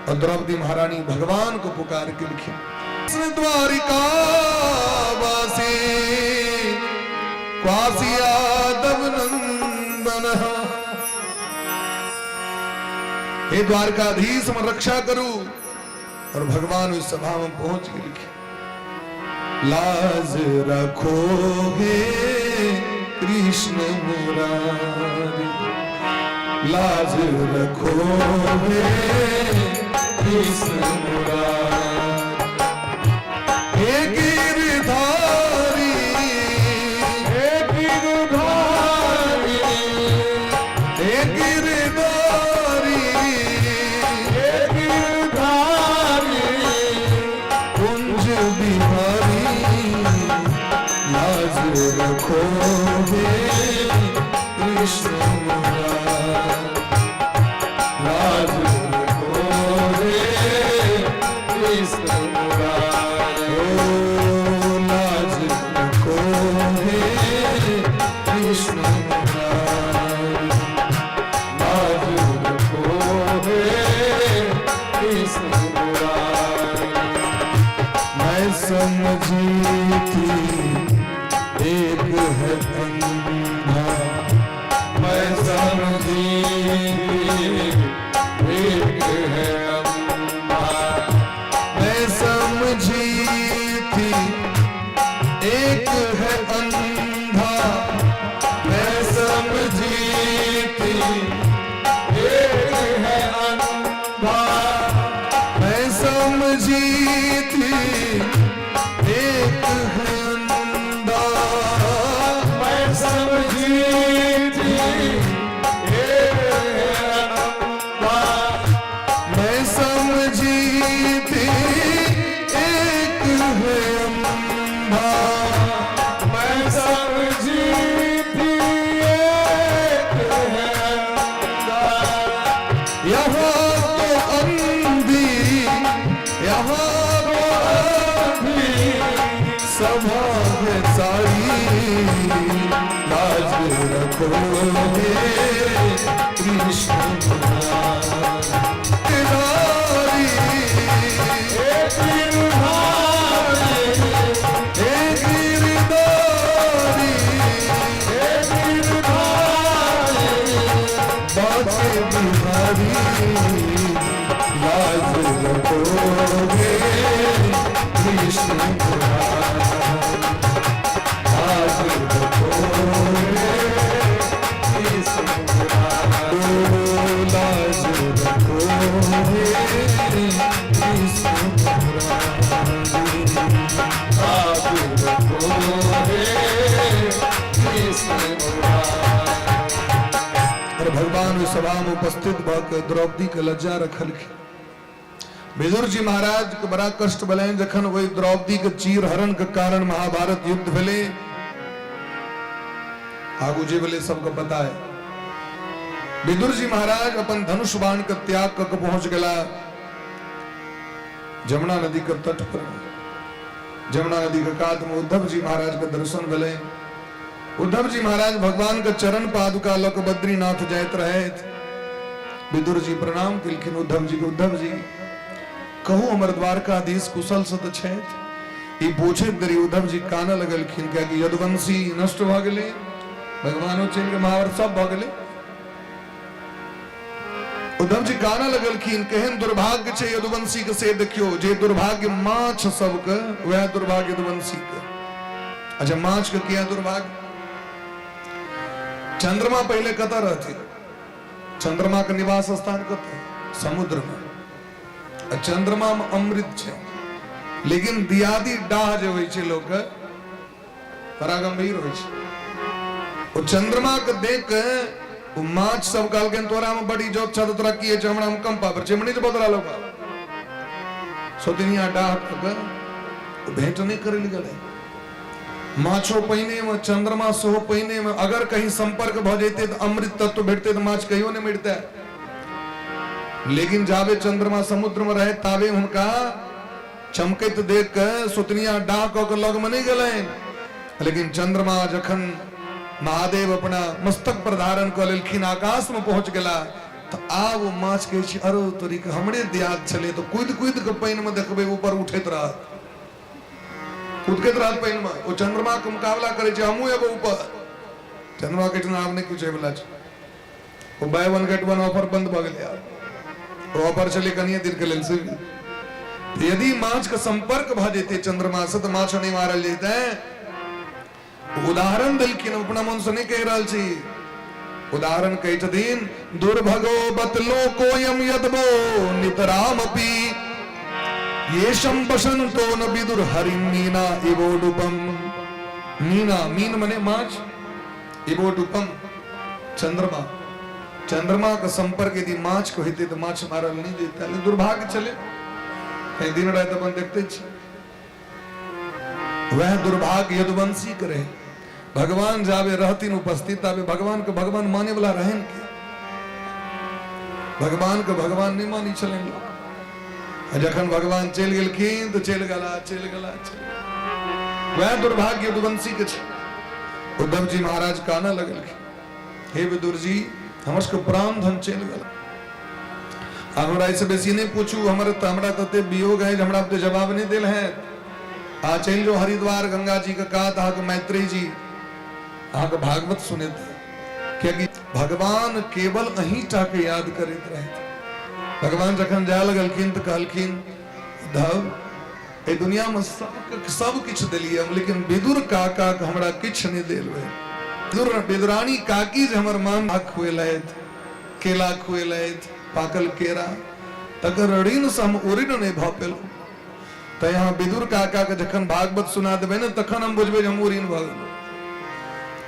Speaker 1: और द्रौपदी महारानी भगवान को पुकार के लिखी, द्वारिका वासी क्वासी यादव नंदन, हे द्वारकाधीश हम रक्षा करू। और भगवान उस सभा में पहुंच के लिखे, लाज रखोगे कृष्ण मुरारी, लाज रखोगे कृष्ण मुरारी, हे गिरधारी,
Speaker 2: हे गिरधारी,
Speaker 1: हे गिरधारी,
Speaker 2: हे गिरधारी,
Speaker 1: कुंज बिहारी, लाज रखो हे कृष्ण मुरारी,
Speaker 2: लाज रखो हे कृष्ण मुरारी,
Speaker 1: ओ लाज रखो हे कृष्ण मुरारी,
Speaker 2: लाज रखो हे कृष्ण मुरारी।
Speaker 1: मैं समझी थी एक है अंधा,
Speaker 2: मैं समझी थी एक है अंधा,
Speaker 1: मैं समझी थी एक है अंधा,
Speaker 2: मैं समझी थी एक है अंधा,
Speaker 1: मैं समझी थी एक है अंधा,
Speaker 2: मैं समझी थी एक है अंधा,
Speaker 1: मैं समझी थी एक है अंधा,
Speaker 2: मैं समझी थी एक है अंधा,
Speaker 1: यहाँ तो अंधी, यहाँ तो अंधी सभा है सारी, लाज रखो हे कृष्ण गिरधारी,
Speaker 2: हे गिरधारी,
Speaker 1: हे गिरधारी,
Speaker 2: हे गिरधारी,
Speaker 1: बाजे बिहारी, लाज रखो हे कृष्ण मुरारी,
Speaker 2: लाज रखो हे कृष्ण मुरारी,
Speaker 1: ओ लाज रखो हे कृष्ण मुरारी,
Speaker 2: लाज रखो हे कृष्ण मुरारी।
Speaker 1: और भगवान ओहि सभा में उपस्थित भऽ के द्रौपदी के लज्जा रखलखिन। विदुर जी महाराज के बड़ा कष्ट भेलनि जखन ओहि द्रौपदी के चीर हरण के कारण महाभारत युद्ध भेलै। आगू जे भेलै सबके पता है। विदुर जी महाराज अपन धनुष बाण के त्याग कऽ के पहुंच गेला जमुना नदी के तट पर। जमुना नदी के कात में उद्धव जी महाराज के दर्शन भेलै। उद्धव जी महाराज भगवान के चरण पादुका लऽ के बद्रीनाथ जाइत रहथि। विदुर जी प्रणाम केलखिन उद्धव जी के। उद्धव जी कहू हमर द्वारकाधीश कुशल से तऽ छथि? ई पूछैत देरी उद्धव जी कानऽ लगलखिन, कियाकि यदुवंशी नष्ट भऽ गेलै, भगवानो चलि गेल, महाभारत सब भऽ गेलै। उद्धव जी कानऽ लगलखिन, केहन दुर्भाग्य छै यदुवंशी के से देखियौ, जे दुर्भाग्य माछ सबके वएह दुर्भाग्य यदुवंशी के। अच्छा, माछ के किया दुर्भाग्य? चंद्रमा पहले कतऽ रहथिन? चंद्रमा के निवास स्थान कतऽ? समुद्र में। आ चंद्रमा में अमृत छै, लेकिन दियादी डाह जे होइ छै लोक के, बड़ा गंभीर होइ छै। ओ चंद्रमा के देख के ओ माछ सब कहलखिन, तोरा में बड़ी जोत छ तऽ तोरा की होइ छै, हमरा में कम पावर छै, मनी बदला लोक सोतिनिया डाह के ओ भेंट नहि करै लए गेलै। माछो पानिमे, चंद्रमा सेहो पानिमे। अगर कहीं संपर्क भऽ जैते तऽ अमृत तत्व भेटते तऽ माछ कहियो नहि मरितै। लेकिन जाबे चंद्रमा समुद्र में रहे ताबे हुनका चमकैत देख के सुतनिया डाह कऽ के लग में नहीं गेलनि। लेकिन चंद्रमा जखन महादेव अपना मस्तक पर धारण कऽ लेलखिन, आकाश में पहुंच गेला, तऽ आब ओ माछ कहै छै, अरो तोरी के हमरे दियाद छलै, तऽ कूदि कूदि के पानि में देखबै ऊपर उठैत रहत, कुदकैत रहत पानि में। ओ चंद्रमा के मुकाबला करै छै, हमहूँ एबो ऊपर। चंद्रमा के आब नहि किछु होइवला छै, ओ buy one get one offer बंद भऽ गेलै आब। ओ ऑफर छलै कनिए दिन के लेल से। यदि माछ के संपर्क भऽ जेतै चंद्रमा से तऽ माछ नहि मारल जेतै। उदाहरण देलखिन, अपना मन से नहि कहि रहल छी, उदाहरण कहै छथिन, दुर्भगो बतलो कोयम यदबो नितरामपि येषम बसंतो न विदुर हरिम मीना इवोडुपम। मीना, मीन मने माछ, इवोडुपम चंद्रमा। चंद्रमा के संपर्क यदि माछ के होते तो माछ मारल नहीं जेता। लेकिन दुर्भाग्य चले कहीं दिन रात अपन देखते छी। वह दुर्भाग्य यदुवंशी के रहे। भगवान जाबे रहथिन उपस्थित ताबे भगवान के भगवान माने वाला रहन के, भगवान के भगवान नहीं मानी छलनि लोग। आ जखन भगवान चलि गेलखिन तऽ चलि गेला, चलि गेला, चलि गेला। वएह दुर्भाग्य यदुवंशी के छै। उद्धव जी महाराज कानऽ लगलखिन, हे विदुर जी, हमर सबके प्राण धन चलि गेल, आ हमरा एहिसँ बेसी नहि पूछू, हमर तऽ हमरा तते वियोग है जे हमरा तऽ जवाब नहि देल है। आ चलि जाउ हरिद्वार गंगा जी के कात, अहाँके मैत्रेय जी अहाँके भागवत सुनेतै, कियाकि भगवान केवल अहीं टा के याद करैत रहथि। भगवान जखन जाय लगलखिन तऽ कहलखिन, उद्धव, एहि दुनिया में सब किछु देलियै हम, लेकिन विदुर काका के हमरा किछु नहि देल भेल। विदुरानी काकी जे हमर माँ खुएलथि, केला खुएलथि, पाकल केरा, तकर ऋण से हम उऋण नहि भऽ पेलहुँ। तऽ यहाँ विदुर काका के जखन भागवत सुना देबै ने, तखन हम बुझबै जे हम उऋण भऽ गेलहुँ।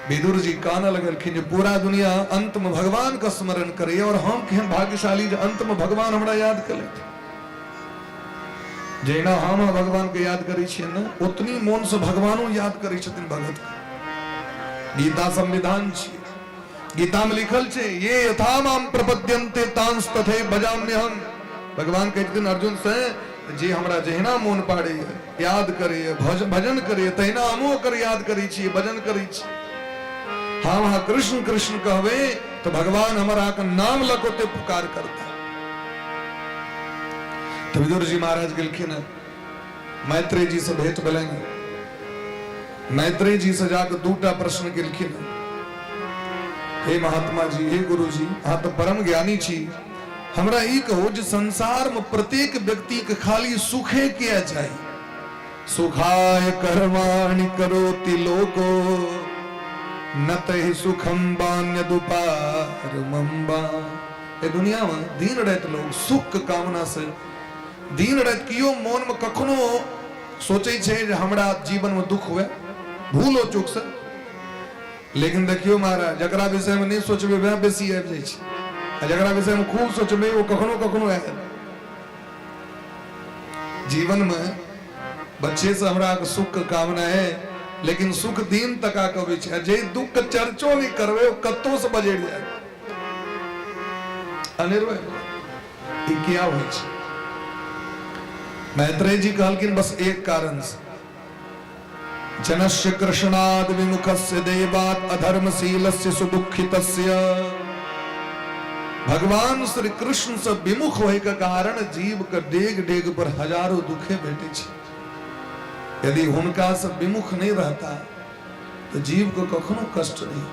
Speaker 1: विदुर जी कानऽ लगलखिन जे पूरा दुनिया अंत में भगवान के स्मरण करैया और हम केहन भाग्यशाली जे अंत में भगवान हमरा याद केलथि। जहिना हम भगवान के याद करै छियै ने, ओतनी मोन से भगवानो याद करै छथिन भगत के। गीता संविधान छियै, गीता में लिखल छै, ये यथा माम प्रपद्यन्ते तांस तथे भजाम्यहम। भगवान कहै छथिन अर्जुन से, जे हमरा जहिना मोन पाड़ैया, याद करैया, भजन करैया, तहिना हमहूँ ओकर याद करै छियै, भजन करै छी। हम अहाँ कृष्ण कृष्ण कहबै तऽ भगवान हमर अहाँके नाम लऽ कऽ ओते पुकार करता। तऽ विदुर जी महाराज गेलखिन, मैत्रेय जी से भेंट भेलनि। मैत्रेय जी से जाके दूटा प्रश्न केलखिन, हे महात्मा जी, हे गुरु जी, अहाँ तऽ परम ज्ञानी छी, हमरा ई कहू जे संसार में प्रत्येक व्यक्ति के खाली सुखे किया चाही? सुखाय कर्माणि करोति लोको न तहि सुखम बान्यदुपारमं बा। ए दुनिया में दिन राति लोग सुख के कामना से दिन राति कियो मन में कखनो सोचै छै जे हमरा जीवन में दुख हुए, भूलो चूक से। लेकिन देखियो महाराज, जकरा विषय में नहीं सोचबै वएह बेसी आबि जाइ छै, आ जकरा विषय में खूब सोचबै ओ कखनो कखनो आयत। जीवन में बच्चे से हमरा सुख के कामना है, लेकिन सुख दिन तक आके अबै छै, आ जे दुख के चर्चो नहीं करबै ओ कतौ से बजरि जायत। अनेरो ई किया होइ छै? मैत्रेय जी कहलखिन बस एक कारण से, जनस्य कृष्णाद विमुखस्य देवात् अधर्मशीलस्य सुदुःखितस्य। भगवान श्री कृष्ण से विमुख होय के कारण जीव के डेग डेग पर हजारों दुखे भेटे छै। यदि हुनका से विमुख नहीं रहता तो जीव के कखनो कष्ट नहीं।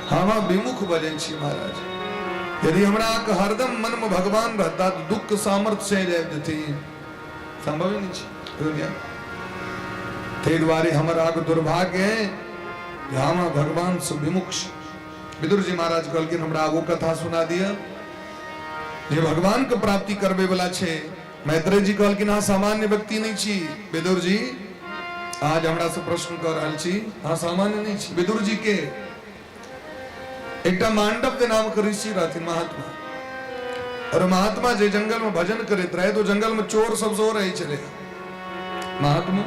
Speaker 1: हम विमुख बजै छी महाराज, यदि हमरा के हरदम मन में भगवान रहता तो दुख के सामर्थ्य से आबि जेथिन, संभव ही नहीं छै दुनिया। ताहि दुआरे हमर आग दुर्भाग्य है जे हम भगवान से विमुख छी। विदुर जी महाराज कहलखिन हमरा आगू कथा सुना दिअ जे भगवान के प्राप्ति करबे वाला छै। मैत्रेय जी कहलखिन अहाँ सामान्य व्यक्ति नहीं छी विदुर जी, आज हमरा से प्रश्न कर रहल छी, अहाँ सामान्य नहीं छी। विदुर जी के एकटा मांडव्य नाम के ऋषि रहथिन महात्मा, और महात्मा जे जंगल में भजन करैत रहे तो जंगल में चोर सब सेहो रहै छलै। महात्मा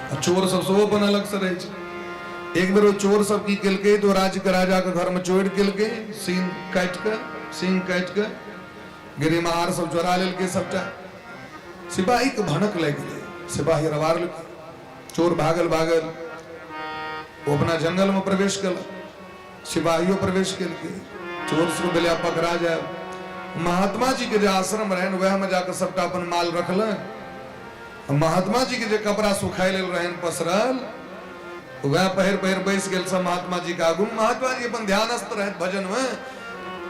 Speaker 1: आ चोर सब सेहो अपन अलग से रहै छै। एक बेर ओ चोर सब की केलकै तऽ ओ राज्यके राजाके घरमे चोरि केलकै, सींग काटि कऽ, सींग काटि कऽ गिरिमहार सब चोरा लेलकै सबटा। सिपाहीके भनक लागि गेलै, सिपाही रवारलकै, चोर भागल भागल ओ अपना जंगलमे प्रवेश केलक, सिपाहियो प्रवेश केलकै, चोर सब भेलै आब पकड़ा जायब। महात्मा जी के जे आश्रम रहनि वएह में जाके सबटा अपन माल रखलनि। महात्मा जी के जे कपड़ा सुखाय लेल रहनि पसरल, वएह पहिर पहिर बैस गेल सब महात्मा जी के आगू। महात्मा जी अपन ध्यानस्थ रहथि भजन में,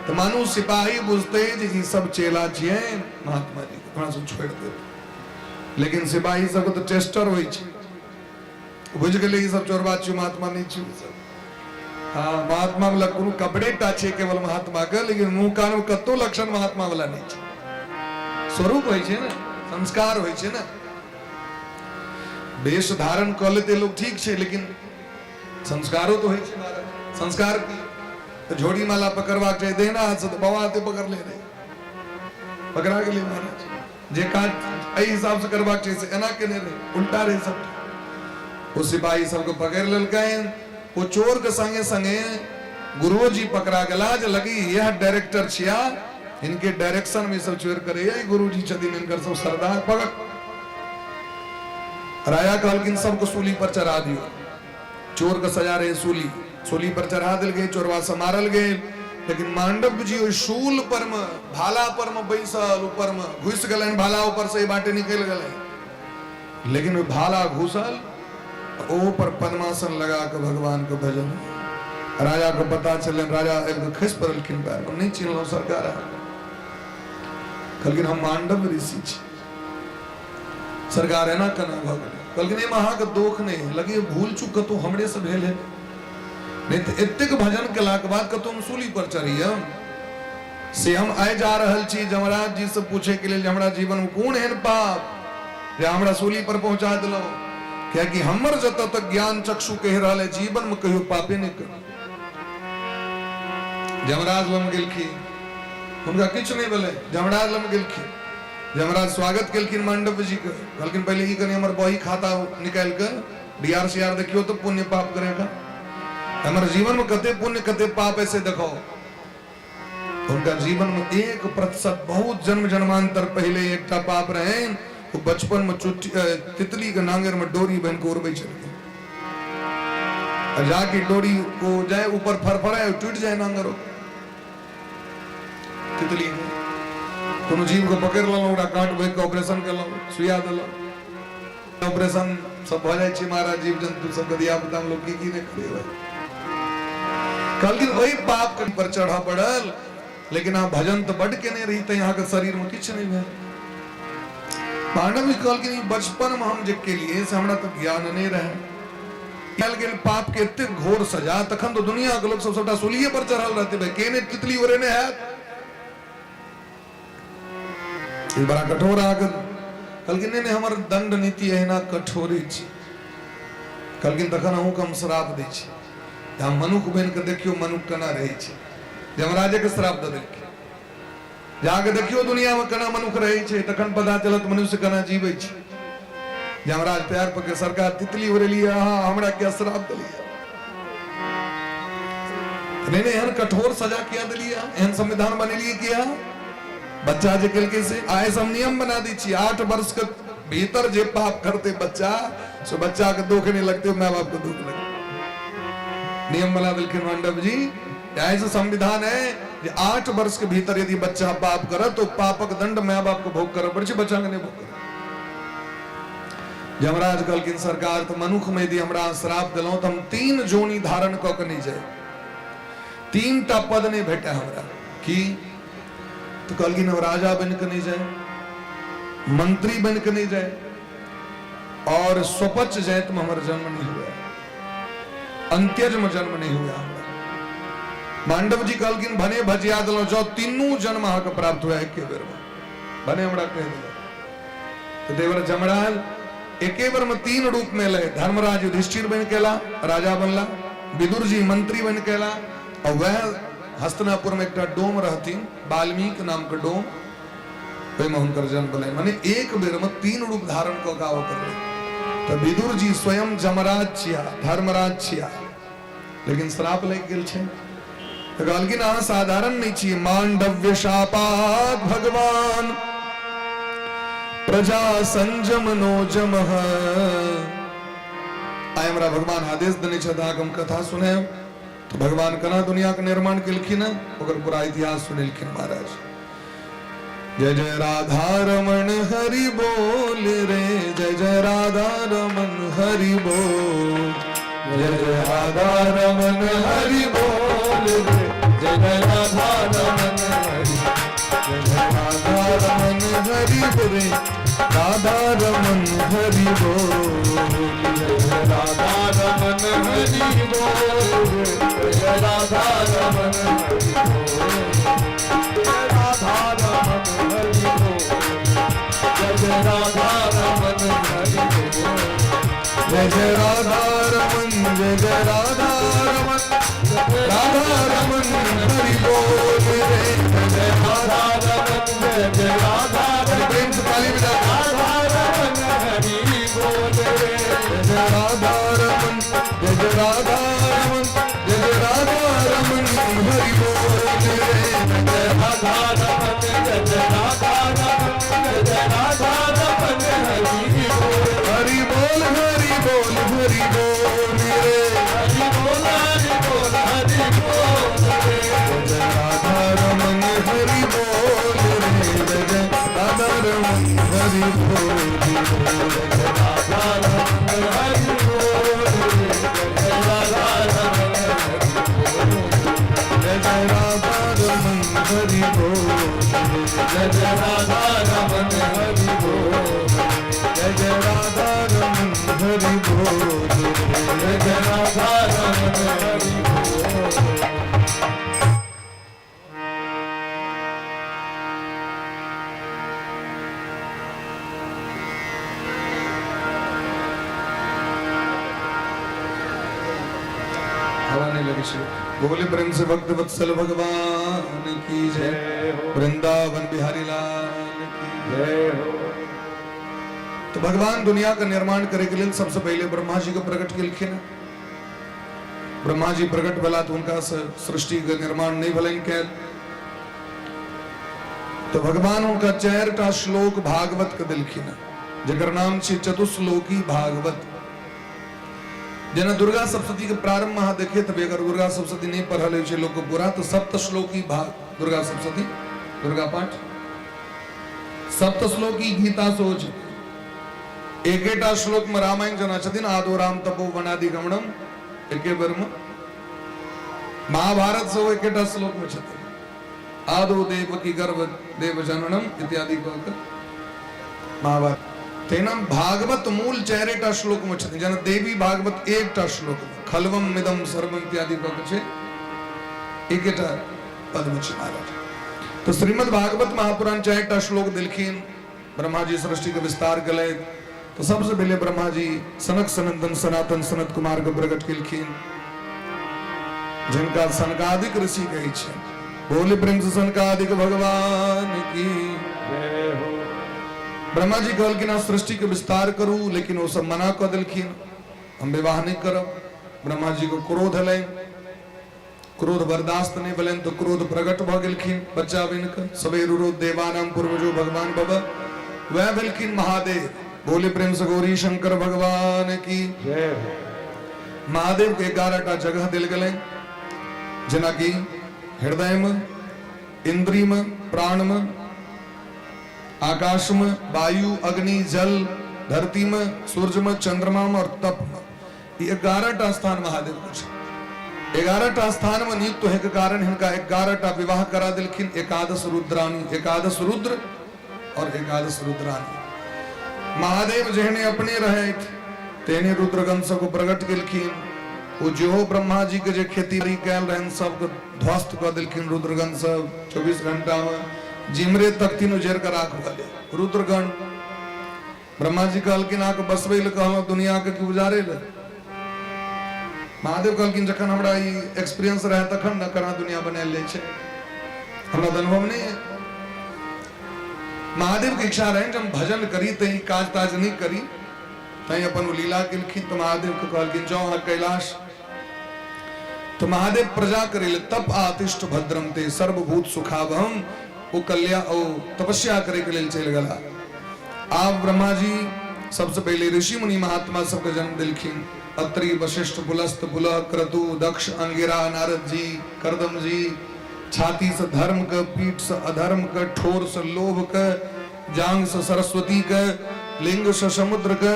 Speaker 1: तऽ मानू सिपाही बुझते जे ई सब चेला छियै महात्मा जी के, हमरा सब छोड़ि देत। लेकिन सिपाही सबके तऽ टेस्टर होइ छै, बुझि गेलै ई सब चोरबा छियै, महात्मा नहि छियै सब। हाँ, महात्मा वाला कोनो कपड़े टा छै केवल महात्मा के, लेकिन मुंह कान में कतौ लक्षण महात्मा वाला नहीं छै। स्वरूप होइ छै ने, संस्कार होइ छै ने। वेश धारण कऽ लेते लोग ठीक छै, लेकिन संस्कारो तो होइ छै महाराज। संस्कार की तऽ झोड़ी माला पकड़बाक चाही दहिना हाथ से, तऽ बाबा हाथे पकड़ले रहे, पकड़ा गेलै महाराज। जे काज एहि हिसाब से करबाक चाही से एना केने रहे, उल्टा रहे सबटा। ओ सिपाही सबके पकड़ि लेलकनि, ओ चोर के संगे संगे गुरुओ जी पकड़ा गेला जे लगी यह डायरेक्टर छिया, इनके डायरेक्शन में सब चोर करे, यही गुरु जी छथिन इनकर सब सरदार। पकड़ राजा कहलखिन सबको सूली पर चढ़ा दियो। चोर के सजा रहे सूली, सूली पर चढ़ा दिल गए, चोरवा से मारल गेल। लेकिन मांडव जी ओहि शूल पर में, भाला पर में बैसल, ऊपर में घुस गेलनि, भाला ऊपर से बाटे निकलि गेलनि, लेकिन ओहि भाला घुसल ओ पर पद्मासन लगा के भगवान के भजन। राजा के पता चलनि, राजा आबि कऽ खसि पड़लखिन पैर पर, नहि चिन्हलहुँ सरकार अहाँके। कहलखिन हम मांडव ऋषि छी सरकार, एना केना भऽ गेलै? कहलखिन एहिमे अहाँके दोख नहि है, लगैए भूल चूक कतहु हमरे से भेल है, नहि तऽ एतेक भजन केलाके बाद कतहु हम सूली पर चढ़िए से हम आइ जा रहल छी जमराज जी से पूछे के लेल जे हमरा जीवन में कोन एहन पाप जे हमरा सूली पर पहुंचा देलहुँ, कियाकि हमर जतऽ तक ज्ञान चक्षु कहि रहल है जीवन में कहियो पापे नहि कर। जमराज लग गेलखिन, हुनका किछु नहि भेलै। जमराज लग गेलखिन, जमराज स्वागत केलखिन मांडव्य जी के, कहलखिन पहिले ई कनि हमर बही खाता निकालि कऽ डी आर सी आर देखियौ तऽ पुण्य पाप करेगा, हमर जीवन में कते पुण्य कते पाप ऐसे देखो। हुनका जीवन में 1% बहुत जन्म जन्मांतर पहले एकटा पाप रहे, वो बचपन में चुट्टी तितली के नांगर में डोरी बन के उड़बै छलखिन, आ जाके डोरी को जाए ऊपर फरफराए टूट जाए नांगर तितली के। कोनो जीव के पकड़ लेलहुँ, ओकरा काट भरि के ऑपरेशन केलहुँ, सुइया देलहुँ, ऑपरेशन सब भऽ जाइ छै महाराज। जीव जंतु सबके धिया पुता लोग की की नहि करेबै। कहलखिन ओहि पाप के पर चढ़ऽ पड़ल, लेकिन अहाँ भजन तऽ बड्ड केने रही तऽ अहाँके शरीर में किछु नहि भेल। पांडव जी कहलखिन ई बचपन में हम जे केलिए से हमरा तऽ ज्ञान नहि रहै, कयल गेल पाप के एतेक घोर सजा, तखन तऽ दुनिया के लोग सब सबटा सूलिए पर चढ़ल रहते भाई, के नहि तितली उड़ेने हैत, ई बड़ा कठोर अहाँके। कहलखिन नहि नहि हमर दंड नीति एहिना कठोरे छै। कहलखिन तखन अहूँके हम श्राप दै छी, हम मनुख बनि कऽ देखियौ मनुख केना रहै छै। यमराजेके श्राप दऽ देलखिन, जाके देखियौ दुनियामे केना मनुख रहै छै, तखन पता चलत मनुष्य केना जीबै छै। यमराज पैर पकड़, सरकार तितली उड़ेलियै अहाँ, हमरा किया श्राप देलियै? नहि नहि एहन कठोर सजा किया देलियै, एहन संविधान बनेलियै किया? बच्चा जे केलकै से आइ से हम नियम बना दै छी, 8 वर्ष के भीतर जे पाप करते बच्चा से बच्चा के दुख नहीं लगते, माय बाप के दुख लगते। नियम बना देलखिन मांडव जी, आइ से संविधान है जे 8 वर्ष के भीतर यदि बच्चा पाप करत तो पापक दंड माय बाप के भोग करऽ पड़ै छै, बच्चा के नहीं भोग करऽ। यमराज कहलखिन सरकार तऽ मनुख में यदि हमरा श्राप देलहुँ तऽ हम 3 जोनी धारण कऽ के नहि जाय, 3 टा पद नहि भेटय हमरा। की तऽ कहलखिन हम राजा बनि कऽ नहि जाय, मंत्री बनि कऽ नहि जाय, और स्वपच जाति में हमर जन्म नहीं हुआ, अंत्यज में जन्म नहीं हुआ हमरा। मांडव जी कहलखिन भने भजिया देलहुँ, जँ तीनू जन्म अहाँके प्राप्त हुआ एके बेर में, भने हमरा कहि देलहुँ। तो देवर जमराज एके बेर में 3 रूप में ले, धर्मराज युधिष्ठिर बन के एला, राजा बनला, विदुर जी मंत्री बन के एला, और वह हस्तिनापुर में एकटा डोम रहथिन, वाल्मीकि नाम के डोम, ओहिमे हुनकर जन्म भेलै। माने एक बेर में 3 रूप धारण कऽ के आबऽ पड़लै। तऽ विदुर जी स्वयं जमराज छिया, धर्मराज छिया, लेकिन श्राप लागि गेल छै। तऽ कहलखिन अहाँ साधारण नहि छी। मांडव्य शापात भगवान प्रजा संजम नो जम। आइ हमरा भगवान आदेश देने छथि अहाँके हम कथा सुनायब। तऽ भगवान केना दुनियाके निर्माण केलखिन हँ, ओकर पूरा इतिहास सुनेलखिन महाराज। जय जय राधा रमण हरि बोल रे, जय जय राधा रमण हरि बोल, जय जय राधा रमण हरि बोल रे, जय जय राधा रमण हरि, जय जय राधा रमण हरि बोल रे, राधा रमण हरि बोल, जय जय राधा रमण हरि बोल रे, जय जय राधा रमण हरि बोल, जय राधा रमण हरि बोल, जय जय राधा रमण हरि बोल, जय जय राधा रमन, जय जय राधा रमन, राधा रमन हरि बोल रे, जय जय राधा रमन, जय जय राधा रमन, प्रेम से ताली बजा, राधा रमन हरि बोल रे, जय जय राधा रमन, जय जय राधा रमन, जय जय राधा रमन हरि बोल रे, जय राधा रमन, जय जय राधा रमन, जय जय राधा रमन हरि बोल, हरि बोल हरि बोल हरि बोल रे, हरि बोल हरि बोल हरि बोल रे, जय जय राधा रमन हरि बोल रे, जय जय राधा रमन हरि बोल रे, जय जय राधा रमन हरि बोल रे, जय राधा रमन हरि बोल, जय जय राधा रमन हरि बोल, जय जय राधा रमन हरि बोल, जय जय राधा रमन हरि बोल, जय जय राधा रमन हरि बोल। हवा नहीं लगी छै। बोले प्रेम से भक्त वत्सल भगवान की जय, वृंदावन बिहारी लाल की जय हो। तो भगवान दुनिया का निर्माण करे के लिए सबसे पहले ब्रह्मा जी को प्रकट केलखिन। ब्रह्मा जी प्रकट भेला तो उनका सृष्टि के निर्माण नहीं भेलनि कैल। तो भगवान उनका 4टा श्लोक भागवत के देलखिन, जकर नाम छै चतुश्लोकी भागवत। जेना दुर्गा सप्तशती के प्रारंभ में अहाँ देखे तब अगर दुर्गा सप्तशती नहीं पढ़ल होइ छै लोक के पूरा, तो सप्तश्लोकी भाग दुर्गा सप्तशती दुर्गा पाठ सप्तश्लोकी गीता सेहो छै। एकेटा श्लोक में रामायण जेना छथिन आदो राम तपो वनादि गमनम, एके बेर में महाभारत सेहो एकेटा श्लोक में छथिन आदो देव की गर्भ देव जननम इत्यादि कह के महाभारत। तेना भागवत मूल 4टा श्लोक में छथिन, जेना देवी भागवत 1टा श्लोक में खलवम मिदम सर्वम इत्यादि कह के छै, एकेटा पद में छै महाराज। तो श्रीमद् भागवत महापुराण 4टा श्लोक देलखिन। ब्रह्मा जी सृष्टि के विस्तार केलथि तो सबसे पहले ब्रह्मा जी सनक सनंदन सनातन सनत कुमार के प्रकट केलखिन, जिनका सनकादिक ऋषि कहै छै। बोले प्रेम से सनकादिक भगवान की
Speaker 2: जय हो।
Speaker 1: ब्रह्मा जी कहलखिन अहाँ सृष्टि के विस्तार करू, लेकिन ओ सब मना कऽ देलखिन, हम विवाह नहीं करब। ब्रह्मा जी को क्रोध एलनि, क्रोध बर्दाश्त नहीं भेलनि तो क्रोध प्रकट भऽ गेलखिन बच्चा बनि कऽ। सवेरुरो देवानाम पूर्वजो भगवान बाबा वह भेलखिन महादेव। बोले प्रेम से गौरी शंकर भगवान की
Speaker 2: जय हो।
Speaker 1: महादेव के 11टा जगह दिल गेलनि, जेना कि हृदय में, इंद्री में, प्राण में, आकाश में, वायु, अग्नि, जल, धरती में, सूर्य में, चंद्रमा में और तप में। ई 11टा स्थान महादेव के छै। 11टा स्थान में नियुक्त होय के कारण हिनका 11टा विवाह करा देलखिन। एकादश रुद्रानी, एकादश रुद्र और एकादश रुद्रानी। महादेव जेहने अपने रहथि तेहने रुद्रगण सबके प्रकट केलखिन। ओ जेहो ब्रह्मा जी के जे खेती कयल रहनि सबके ध्वस्त कऽ देलखिन रुद्रगण सब। 24 घंटा में जिमरे तकथिन उजैर कऽ राख भऽ गेल रुद्रगण। ब्रह्मा जी कहलखिन अहाँके बसबै लए कहलहुँ दुनिया के कि उजारै लए? महादेव कहलखिन जखन हमरा ई एक्सपीरियंस रहै तखन ने केना दुनिया बनायल जाइ छै, हमरा तऽ अनुभव नहि है। महादेव के इच्छा रहनि जे हम भजन करी तऽ ई काज ताज नहि करी, तैं अपन ओ लीला केलखिन तऽ महादेवके कहलखिन जाउ अहाँ कैलाश। तऽ महादेव प्रजा करै लए तप आतिष्ठ भद्रम ते सर्वभूत सुखावहम, ओ कल्या ओ तपस्या करैके लेल चलि गेला। आब ब्रह्मा जी सबसे पहिले ऋषि मुनि महात्मा सबके जन्म देलखिन। अत्रि, वशिष्ठ, पुलस्त, पुलह, क्रतु, दक्ष, अंगिरा, नारद जी, करदम जी, छाती से धर्म के, पीठ से अधर्म के, ठोर से लोभ के, जांग से सरस्वती के, लिंग से समुद्र के,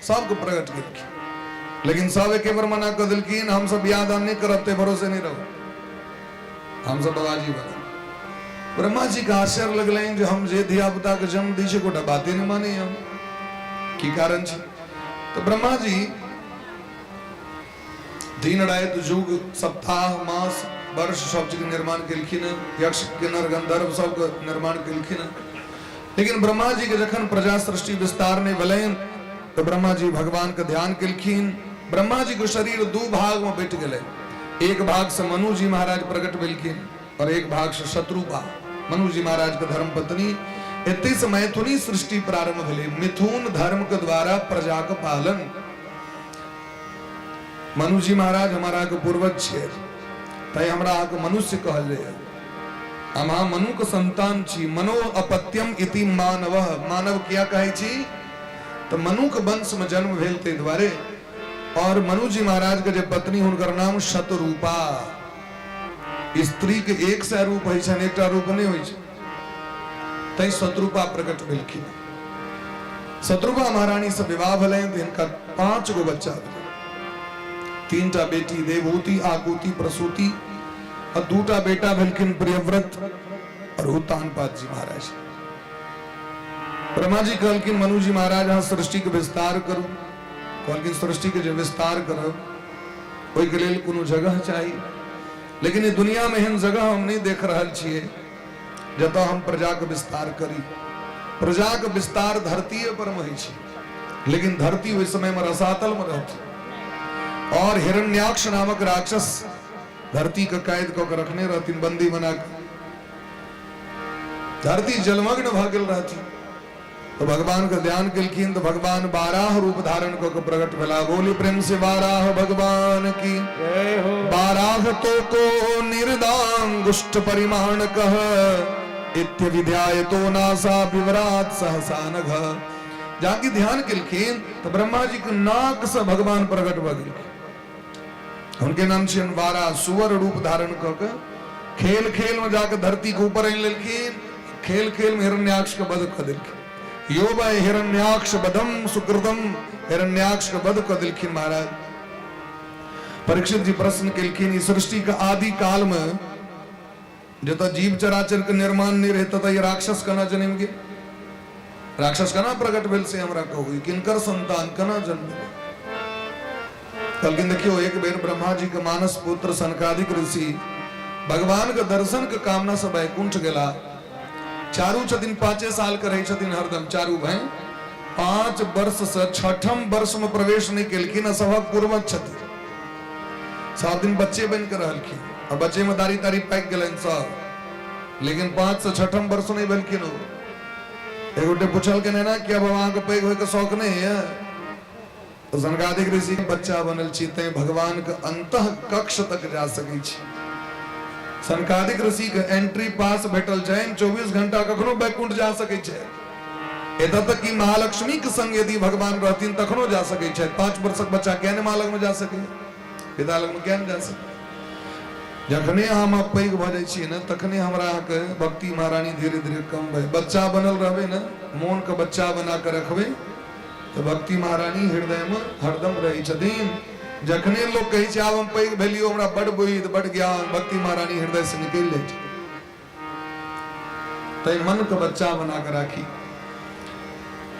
Speaker 1: सबके प्रकट केलखिन। लेकिन सब एके बेर मना कऽ देलखिन, हम सब बियाह दान नहि करब, ते भरोसे नहि रहू, हम सब बाबाजी बनब। ब्रह्मा जी के आश्चर्य लगलनि जे हम जे धिया पुता के जन्म दै छियै गोटा बाते नहि मानै हम, की कारण छै? तऽ ब्रह्मा जी दिन राति युग सप्ताह मास वर्ष सब चीज के निर्माण केलखिन, यक्ष किन्नर गंधर्व सबके निर्माण केलखिन। लेकिन ब्रह्मा जी के जखन प्रजा सृष्टि विस्तार नहीं भेलनि तो ब्रह्मा जी भगवान के ध्यान केलखिन। ब्रह्मा जी के शरीर दू भाग में बटि गेलै, एक भाग से मनु जी महाराज प्रकट भेलखिन और एक भाग से शत्रुपा मनु जी महाराज के धर्म पत्नी। एते से मैथुनी सृष्टि प्रारंभ भेलै, मिथुन धर्म के द्वारा प्रजा के पालन। मनु जी महाराज हमारा के पूर्वज छियै, तैं हमरा अहाँके मनुष्य कहल जाइए। हम अहाँ मनु के संतान छी। मनो अपत्यम इति मानव, मानव किया कहै छी? तऽ मनु के वंश में जन्म भेल ताहि दुआरे। और मनु जी महाराज के जे पत्नी, हुनकर नाम शतरूपा। स्त्री के एक सए रूप होइ छनि, एकटा रूप नहि होइ छै, तैं शतरूपा प्रकट भेलखिन। शत्रुघ्न महारानी से विवाह भेलनि तऽ हिनका 5 गो बच्चा भेलै। 3टा बेटी देवहूति, आकुति, प्रसूति और 2टा बेटा भेलखिन प्रियव्रत और उत्तानपाद जी महाराज। ब्रह्मा जी कहलखिन मनु जी महाराज अहाँ सृष्टि के विस्तार करू। कहलखिन सृष्टि के जे विस्तार करब ओहिके लेल कोनो जगह चाही, लेकिन ई दुनिया में एहन जगह हम नहीं देख रहल छियै जतऽ हम प्रजाके विस्तार करी। प्रजाके विस्तार धरतीये पर में होइ छै, लेकिन धरती ओहि समय में रसातल में रहती और हिरण्याक्ष नामक राक्षस धरती के कैद कऽ के रखने रहथिन, बंदी बना के। धरती जलमग्न भऽ गेल रहथिन। तो भगवान के ध्यान केलखिन तो भगवान बाराह रूप धारण कऽ के प्रकट भेला। बोली प्रेम से बाराह भगवान की
Speaker 2: जय हो।
Speaker 1: बाराह तो को निर्दांगुष्ठ परिमाण कह इत्य विध्याय तो नासा विवरात सहसा नघ। जाकि ध्यान केलखिन तो ब्रह्मा जी के नाक से भगवान प्रकट भऽ गेलखिन। हुनके नाम छियनि बाराह। सुवर रूप धारण कऽ के खेल खेल में जाके धरती के ऊपर आनि लेलखिन। खेल खेल में हिरण्याक्ष के वध कऽ देलखिन। यो वै हिरण्याक्ष वधम सुकृतम, हिरण्याक्ष के वध कऽ देलखिन महाराज। परीक्षित जी प्रश्न केलखिन, ई सृष्टि के आदि काल में जतऽ जीव चराचर के निर्माण नहीं रहे ततऽ ई राक्षस केना जन्म गेल? राक्षस केना प्रकट भेल से हमरा कहू, ई किनकर संतान केना जन्म भेल? कहलखिन देखियौ, एक बेर ब्रह्मा जी के मानस पुत्र सनकादिक ऋषि भगवान के दर्शन के कामना से वैकुंठ गेला। चारू छथिन 5 साल के रहै छथिन हरदम, चारू भाई 5 वर्ष से 6ठम वर्ष में प्रवेश नहीं केलखिन आ सभक पूर्वज छथिन। सब दिन बच्चे बन के रहलखिन आ बच्चे में दाढ़ी ताड़ी पाकि गेलनि सब, लेकिन 5 से 6ठम वर्ष नहीं भेलखिन। ओ एक गोटे पुछलखिन एना कि अब अहाँके पैघ होइके शौक नहीं है? तो सनकादिक ऋषि बच्चा बनल छी तैं भगवान के अंतः कक्ष तक जा सकै छी। सनकादिक ऋषि के एंट्री पास भेटल छनि, 24 घंटा कखनो वैकुंठ जा सकै छै। एतऽ तक कि महालक्ष्मी के संग यदि भगवान रहथिन तखनो जा सकै छै। 5 वर्षक बच्चा किया नहि माँ लगमे जा सकै, पिता लगमे किया नहि जा सकै? जखने हम पैघ भऽ जाइ छियै ने तखने हमरा अहाँके भक्ति महारानी धीरे धीरे कम भऽ, बच्चा बनल रहबै ने, मोनके बच्चा बना कऽ रखबै तऽ भक्ति महारानी हृदयमे हरदम रहै छथिन। जखने लोक कहै छै आब हम पैघ भेलियो, हमरा बड बुद्धि बड ज्ञान, भक्ति महारानी हृदय से निकलि जाइ छै। तै मन के बच्चा बना कऽ राखी।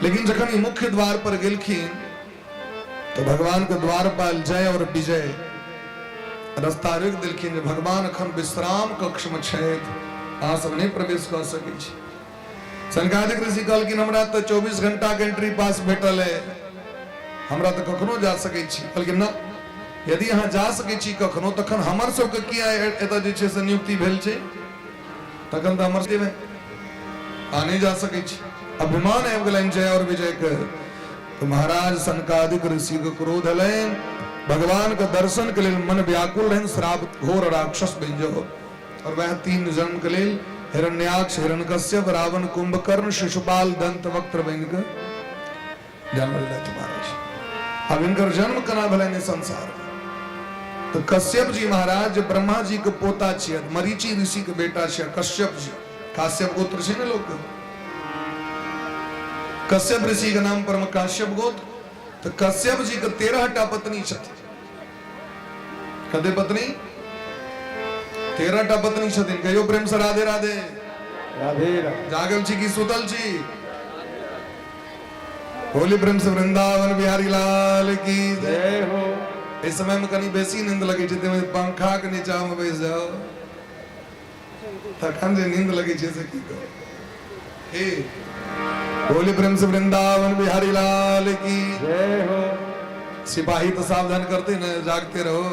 Speaker 1: लेकिन जखन ई मुख्य द्वार पर गेलखिन तऽ भगवान के द्वारपाल जय और विजय रास्ता रोकि देलखिन जे भगवान अखन विश्राम कक्ष में छथि, अहाँ सब नहि प्रवेश कऽ सकै छी। सनकादिक ऋषि कहलखिन हमरा तऽ 24 घंटा के एंट्री पास भेटल है, हमरा तऽ कखनो जा सकै छी। कहलखिन ना, यदि अहाँ जा सकै छी कखनो तखन हमर सबके किया एतऽ जे छै से नियुक्ति भेल छै, तखन तऽ हमर सबके अहाँ नहि जा सकै छी। अभिमान आबि गेलनि जय और विजय के। तऽ महाराज सनकादिक ऋषि के क्रोध एलनि, भगवान के दर्शन के लेल मन व्याकुल रहनि, श्राप घोर राक्षस बनि जाओ। और वह 3 जन्म के लेल हिरण्याक्ष, हिरण्यकश्यप, रावण, कुंभकर्ण, शिशुपाल, दंतवक्त्र बनि के जन्म लेलथि महाराज। अब हिनकर जन्म केना भेलनि संसार में? तो कश्यप जी महाराज ब्रह्मा जी के पोता छियै, मरीचि ऋषि के बेटा छियै कश्यप जी। काश्यप गोत्र छै ने लोक, कश्यप ऋषि के नाम पर में काश्यप गोत्र। तो कश्यप जी के 13 टा पत्नी छथिन। कते पत्नी? 13 टा पत्नी छथिन। कहियो प्रेम से राधे राधे।
Speaker 2: राधे राधे।
Speaker 1: जागल छी कि सुतल छी? होली प्रेम से वृंदावन बिहारी लाल की
Speaker 2: जय हो।
Speaker 1: एहि समय में कनी बेसी नींद लगे छै, ताहिमे पंखा के नीचा में बैस जाओ तखन जे नींद लगे छै से की कहू। हे होली प्रेम से वृंदावन बिहारी लाल की
Speaker 2: जय हो।
Speaker 1: सिपाही तो सावधान करते न, जागते रहो।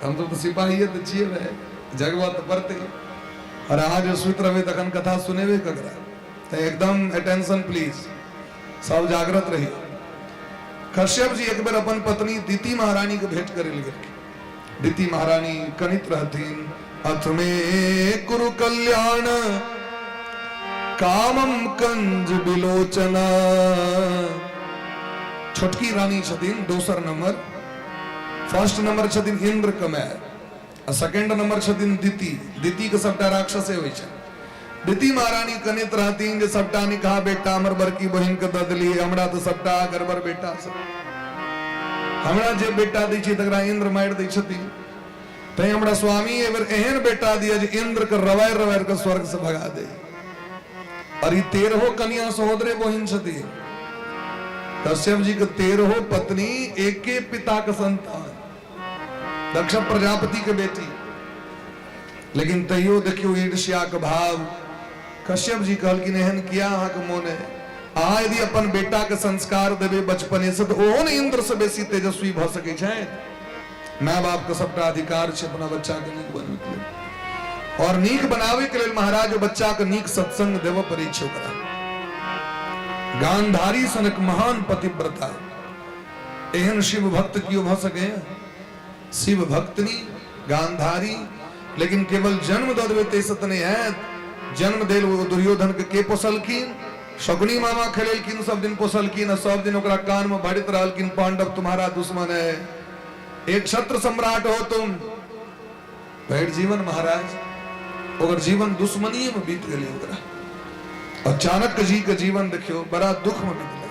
Speaker 1: हम तो सिपाही तो छियै भाई, जगबऽ तऽ पड़तै। और अहाँ जे सुति रहबै तखन कथा सुनेबै ककरा? तऽ एकदम अटेंशन प्लीज, सब जागृत रही। कश्यप जी एक बेर अपन पत्नी दिति महारानी के भेंट करे लए गेलखिन। दिति महारानी कनित रहथिन। अथ मे कुरु कल्याण कामम कंज बिलोचना। छोटकी रानी छथिन दोसर नंबर, फर्स्ट नंबर छथिन इंद्र कमाय आ सेकेंड नंबर छथिन दिति। दिति के सबटा राक्षसे होइ छै। दिति महारानी कनैत रहथिन जे सबटा निकहा बेटा हमर बड़की बहिन के दऽ देलियै, हमरा तऽ सबटा गड़बड़ बेटा सब, हमरा जे बेटा दै छै तकरा इंद्र मारि दै छथिन, तैं हमरा स्वामी एहि बेर एहन बेटा दिअ जे इंद्र के रवारि रवारि के स्वर्ग से भगा दे। और ई 13 कन्या सहोदरे बहिन छथिन। कश्यप जी के 13 पत्नी एके पिता के संतान, दक्ष प्रजापति के बेटी। लेकिन तैयो देखियो ईर्ष्या के भाव। कश्यप जी कहलखिन एहन किया अहाँके मोन है? अहाँ यदि अपन बेटा के संस्कार देबै बचपने से तऽ ओहो ने इंद्र से बेसी तेजस्वी भऽ सकै छथि। माय बाप के सबटा अधिकार छै अपना बच्चा के नीक बनबै के लेल, और नीक बनाबै के लेल महाराज बच्चा के नीक सत्संग देबऽ पड़ै छै ओकरा। गांधारी सनक महान पतिव्रता, एहन शिव भक्त कियो भऽ सकैए? शिव भक्तनी गांधारी, लेकिन केवल जन्म दऽ देबै ताहिसँ तऽ नहि हैत। जन्म देल ओ दुर्योधन के, के पोसलखिन? शकुनी मामा खेलेलखिन, सब दिन पोसलखिन आ सब दिन ओकरा कान में भरैत रहलखिन, पांडव तुम्हारा दुश्मन है, एक छत्र सम्राट हो तुम। भरि जीवन महाराज ओकर जीवन दुश्मनीये में बीत गेलै ओकरा। और चाणक्य जी के जीवन देखियो बड़ा दुख में बीतलै,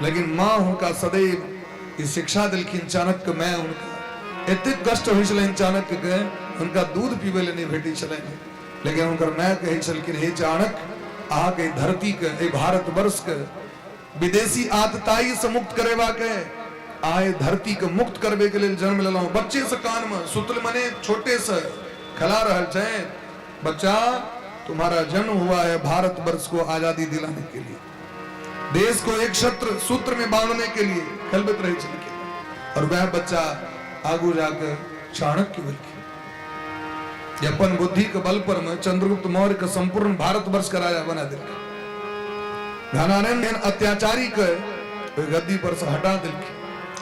Speaker 1: लेकिन माँ हुनका सदैव ई शिक्षा देलखिन चाणक्य माय। हुनका एतेक कष्ट होइ छलनि चाणक्य के, हुनका दूध पीबै लए नहि भेटै छलनि, लेकिन हुनकर माय कहै छलखिन, हे चाणक्य, अहाँके धरती के, एहि भारतवर्ष के विदेशी आतताई से मुक्त करेबाक है, आए धरती के मुक्त करबे के लेल जन्म लेलहुँ। बच्चे से कान में सुतल मने छोटे से खिला रहल छै, बच्चा तुम्हारा जन्म हुआ है भारतवर्ष को आजादी दिलाने के लिए, देश को एक छत्र सूत्र में बांधने के लिए खेलबैत रहे छलखिन। और वह बच्चा आगू जाकर चाणक्य भेलखिन, जे अपन बुद्धि के बल पर में चंद्रगुप्त मौर्य के संपूर्ण भारतवर्ष के राजा बना देलखिन। धनानंद एहन अत्याचारी के ओहि गद्दी पर से हटा देलखिन।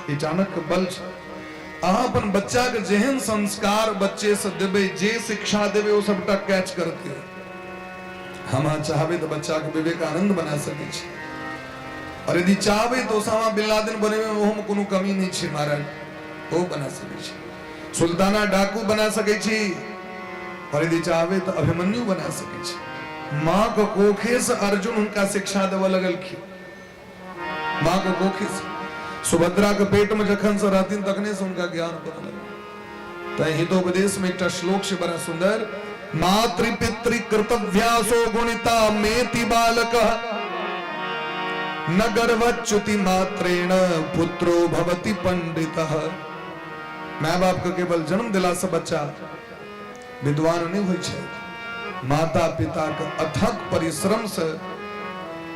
Speaker 1: ई चाणक्य बल छै। अहाँ अपन बच्चा के जेहन संस्कार बच्चे से देबै, जे शिक्षा देबै, ओ सबटा कैच करतै। हम अहाँ चाहबै तऽ बच्चा के विवेकानंद बना सकै छी, और यदि चाहबै तऽ ओसामा बिन लादेन बनेबै में ओहोमे कोनो कमी नहि छै महाराज, ओ बना सकै छी। सुल्ताना डाकू बना सकै छी, और यदि चाहबै तऽ अभिमन्यु बना सकै छी। माँ के कोखे से अर्जुन हुनका शिक्षा देबऽ लगलखिन। माँ के कोखे से, सुभद्रा के पेट में जखन से रहथिन तखने से हुनका ज्ञान बनल। तऽ हितोपदेश में एकटा श्लोक छै बड़ा सुंदर, मातृ पितृ कर्तव्यासो गुणिता मेति बालक न गर्भच्युति मात्रेण पुत्रो भवति पंडितः। माय बाप के केवल जन्म दिला से बच्चा विद्वान नहीं होइ छै, माता पिता के अथक परिश्रम से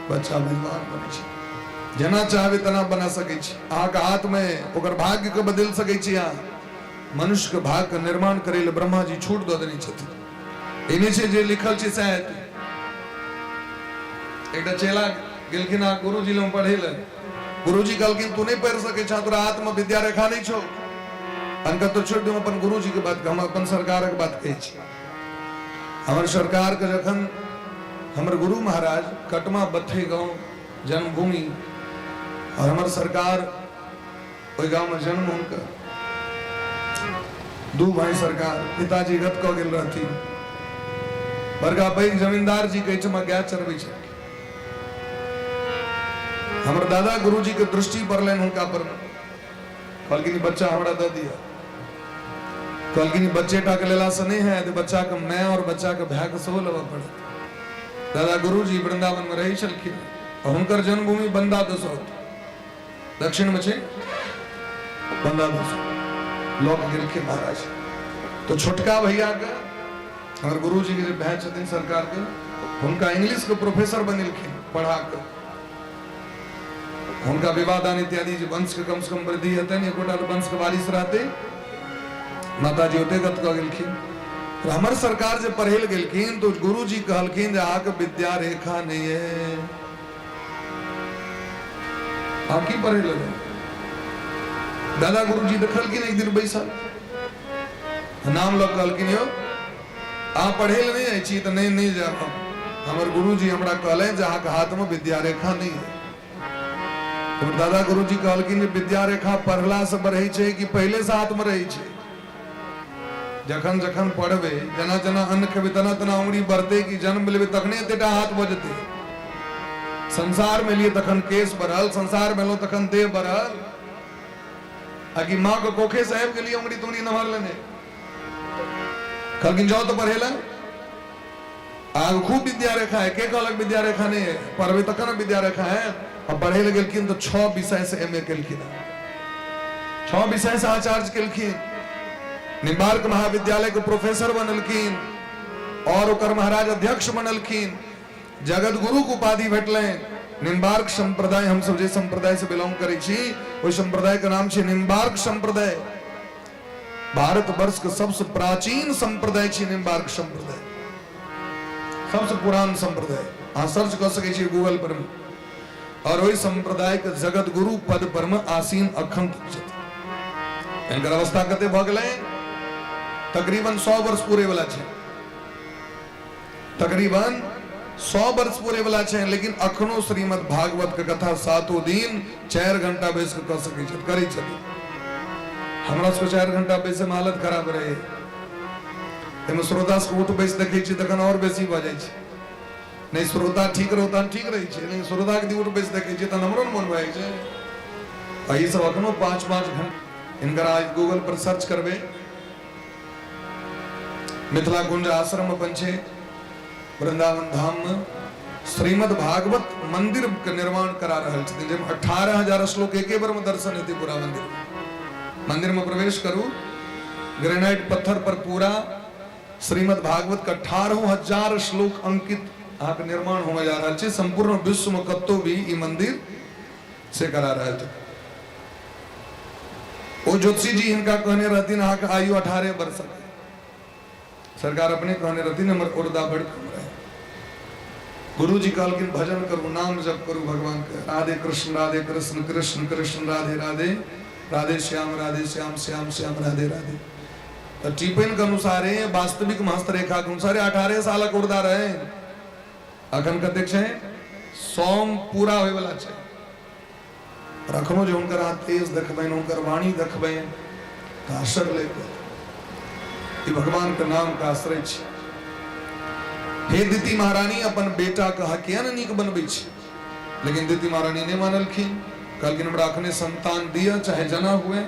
Speaker 1: बच्चा विद्वान बनै छै। जेना चाहबै तेना बना सकै छी, अहाँके हाथ में ओकर भाग्य के बदलि सकै छी। अहाँ मनुष्य के भाग्य के निर्माण करै लए ब्रह्मा जी छूट दऽ देने छथिन। ई नहि छै जे लिखल छै सएह हेतै। एकटा चेला गेलखिन आ गुरुजी लग पढ़े लए। गुरुजी कहलखिन तू नहि पढ़ि सकै छह, तोरा हाथ में विद्या रेखा नहि छौ। अनकर तो छोड़ि दियौ, अपन गुरुजी के बात, हम अपन सरकारक बात कहै छी। हमर सरकार के जखन हमर गुरु महाराज कटमा बत्थे गांव जन्मभूमि, और हमर सरकार ओहि गांव में जन्म हुनकर, दू भाई सरकार, पिताजी गत कऽ गेल रहथिन। बड़का पैघ जमींदार जी के एहिठमा गाय चरबै छलखिन। हमर दादा गुरुजी के दृष्टि पड़लनि हुनका पर, कहलखिन ई बच्चा हमरा दऽ दिअ। कहलखिन ई बच्चे टा के लेला से नहि हैत, बच्चा के माय और बच्चा के भाय के सेहो लेबऽ पड़त। दादा गुरुजी वृंदावन में रहै छलखिन, हुनकर जन्मभूमि बंदा दसौत दक्षिण में छै, बंदा दसौत लऽ के गेलखिन महाराज। तो छोटका भैया के, हमर गुरुजी के जे भाय छथिन सरकार के, हुनका इंग्लिश के प्रोफेसर बनेलखिन पढ़ा के। हुनका विवाह दान इत्यादि जे वंश के कम से कम वृद्धि हेतनि, एकोटा तऽ वंश के वारिस रहतै। माताजी ओते गत कऽ गेलखिन। तऽ हमर सरकार जे पढ़े लए गेलखिन तऽ गुरुजी कहलखिन जे अहाँके विद्या रेखा नहि अइ, अहाँ की पढ़े लए? दादा गुरुजी देखलखिन एक दिन बैसल, नाम लऽ कहलखिन यौ अहाँ पढ़े लए नहि जाइ छी? तऽ नहि, नहि जायब हम। हमर गुरुजी हमरा कहलनि जे अहाँके हाथमे विद्या रेखा नहि है। हमर दादा गुरुजी कहलखिन जे विद्या रेखा पढ़लासँ बढ़ै छै कि पहिलेसँ हाथमे रहै छै? जखन जखन पढ़बै, जेना जेना अन्न खेबै तेना तेना उंगरी बढ़तै कि जन्म लेबै तखने एतेटा हाथ भऽ जेतै? संसार में लिए तखन केश बढ़ल, संसार में एलहुँ तखन देह बढ़ल, आ कि माँ के कोखे से आबि गेलियै उंगरी तुंगरी नमहर लेने? कहलखिन जाओ तो पढ़े ला, आग खूब विद्या रेखा है। के कहलक विद्या रेखा नहीं है? पढ़बे तखन विद्या रेखा है। आ पढ़े लए गेलखिन तऽ 6 विषय से एम ए केलखिन, 6 विषय से आचार्य केलखिन, निम्बार्क महाविद्यालय के प्रोफेसर बनलखिन और ओकर महाराज अध्यक्ष बनलखिन, जगत गुरु के उपाधि भेटलनि। निम्बार्क संप्रदाय, हम सब जे संप्रदाय से बिलोंग करै छी ओहि संप्रदाय के नाम छै निम्बार्क संप्रदाय। भारत वर्ष के सबसे प्राचीन संप्रदाय छी निम्बार्क संप्रदाय, सबसे पुरान संप्रदाय। अहाँ सर्च कऽ सकै छी गूगल पर में। और ओहि संप्रदाय के जगत गुरु पद पर में आसीन अखन तक छथि। हिनकर अवस्था कते भऽ गेलै? तकरीबन 100 वर्ष पूरे वाला छै, तकरीबन 100 वर्ष पूरे वाला छै, लेकिन अखनो श्रीमद् भागवत के कथा सातो दिन 4 घंटा बैस के कऽ सकै छथि, करै छथि। हमरा सबके 4 घंटा बैसे मे हालत खराब रहे, ताहिमे श्रोता सबके उठ बैस देखै छियै तखन आओर बेसी भऽ जाइ छै। नहि श्रोता ठीक रहू तहन ठीक रहै छै, लेकिन श्रोताके यदि उठ बैस देखै छियै तहन हमरो ने मोन भऽ जाइ छै। आ ई सब अखनो 5-5 घंटा हिनकर आज गूगल पर सर्च करबै, मिथिला कुंज आश्रम अपन छै वृंदावन धाम में, श्रीमद् भागवत मंदिर के निर्माण करा रहल छथिन, जाहिमे 18,000 श्लोक एके बेर में दर्शन हेतै। पूरा मंदिर, मंदिर में प्रवेश करू, ग्रेनाइट पत्थर पर पूरा श्रीमद् भागवत के 18,000 श्लोक अंकित अहाँके निर्माण होमे जा रहल छै। संपूर्ण विश्व में कतौ भी ई मंदिर से करा रहल छै। ओ ज्योतिषी जी हिनका कहने रहथिन अहाँके आयु 18 वर्ष। सरकार अपने कहने रहथिन हमर उर्दा बड़ कम रहे। गुरु जी कहलखिन भजन करू, नाम जप करू भगवान के, राधे कृष्ण राधे कृष्ण कृष्ण कृष्ण राधे राधे, राधे श्याम राधे श्याम श्याम श्याम राधे राधे। तो टिप्पणी के अनुसारे वास्तविक हस्तरेखा के अनुसारे 18 सालक उर्दा रहे, अखन कतेक छै? सोम पूरा होय वाला छै। और अखनो जे हुनकर अहाँ तेज देखबनि, हुनकर वाणी देखबनि तऽ आश्चर्य लागि जायत। ई भगवान के नाम के आश्रय छी। हे दिति महारानी, अपन बेटा के अहाँ किया ने नीक बनबै छी? लेकिन दिति महारानी नहि मानलखिन, कहलखिन हमरा अखने संतान दिअ चाहे जना हुए।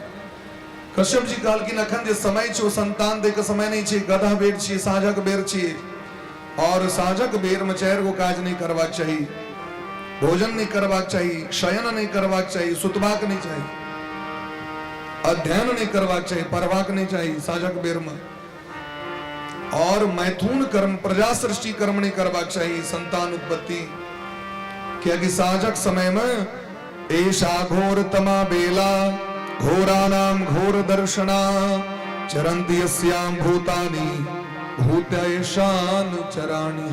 Speaker 1: कश्यप जी कहलखिन अखन जे समय छै ओ संतान दै के समय नहि छै, गधा बेर छी, साँझक बेर छी, और साँझक बेर में 4 गो काज नहीं करबाक चाही, भोजन नहीं करबाक चाही, शयन नहीं करबाक चाही, सुतबाक नहीं चाही, अध्ययन नहीं करबाक चाही, पढ़बाक नहीं चाही साँझक बेर में, और मैथुन कर्म प्रजा सृष्टि कर्म नहीं करबाक चाही, संतान उत्पत्ति, कियाकि साँझक समय में एषा घोरतमा बेला घोराणाम घोर दर्शना चरन्ति यस्यां भूतानि भूतयशान चराणि।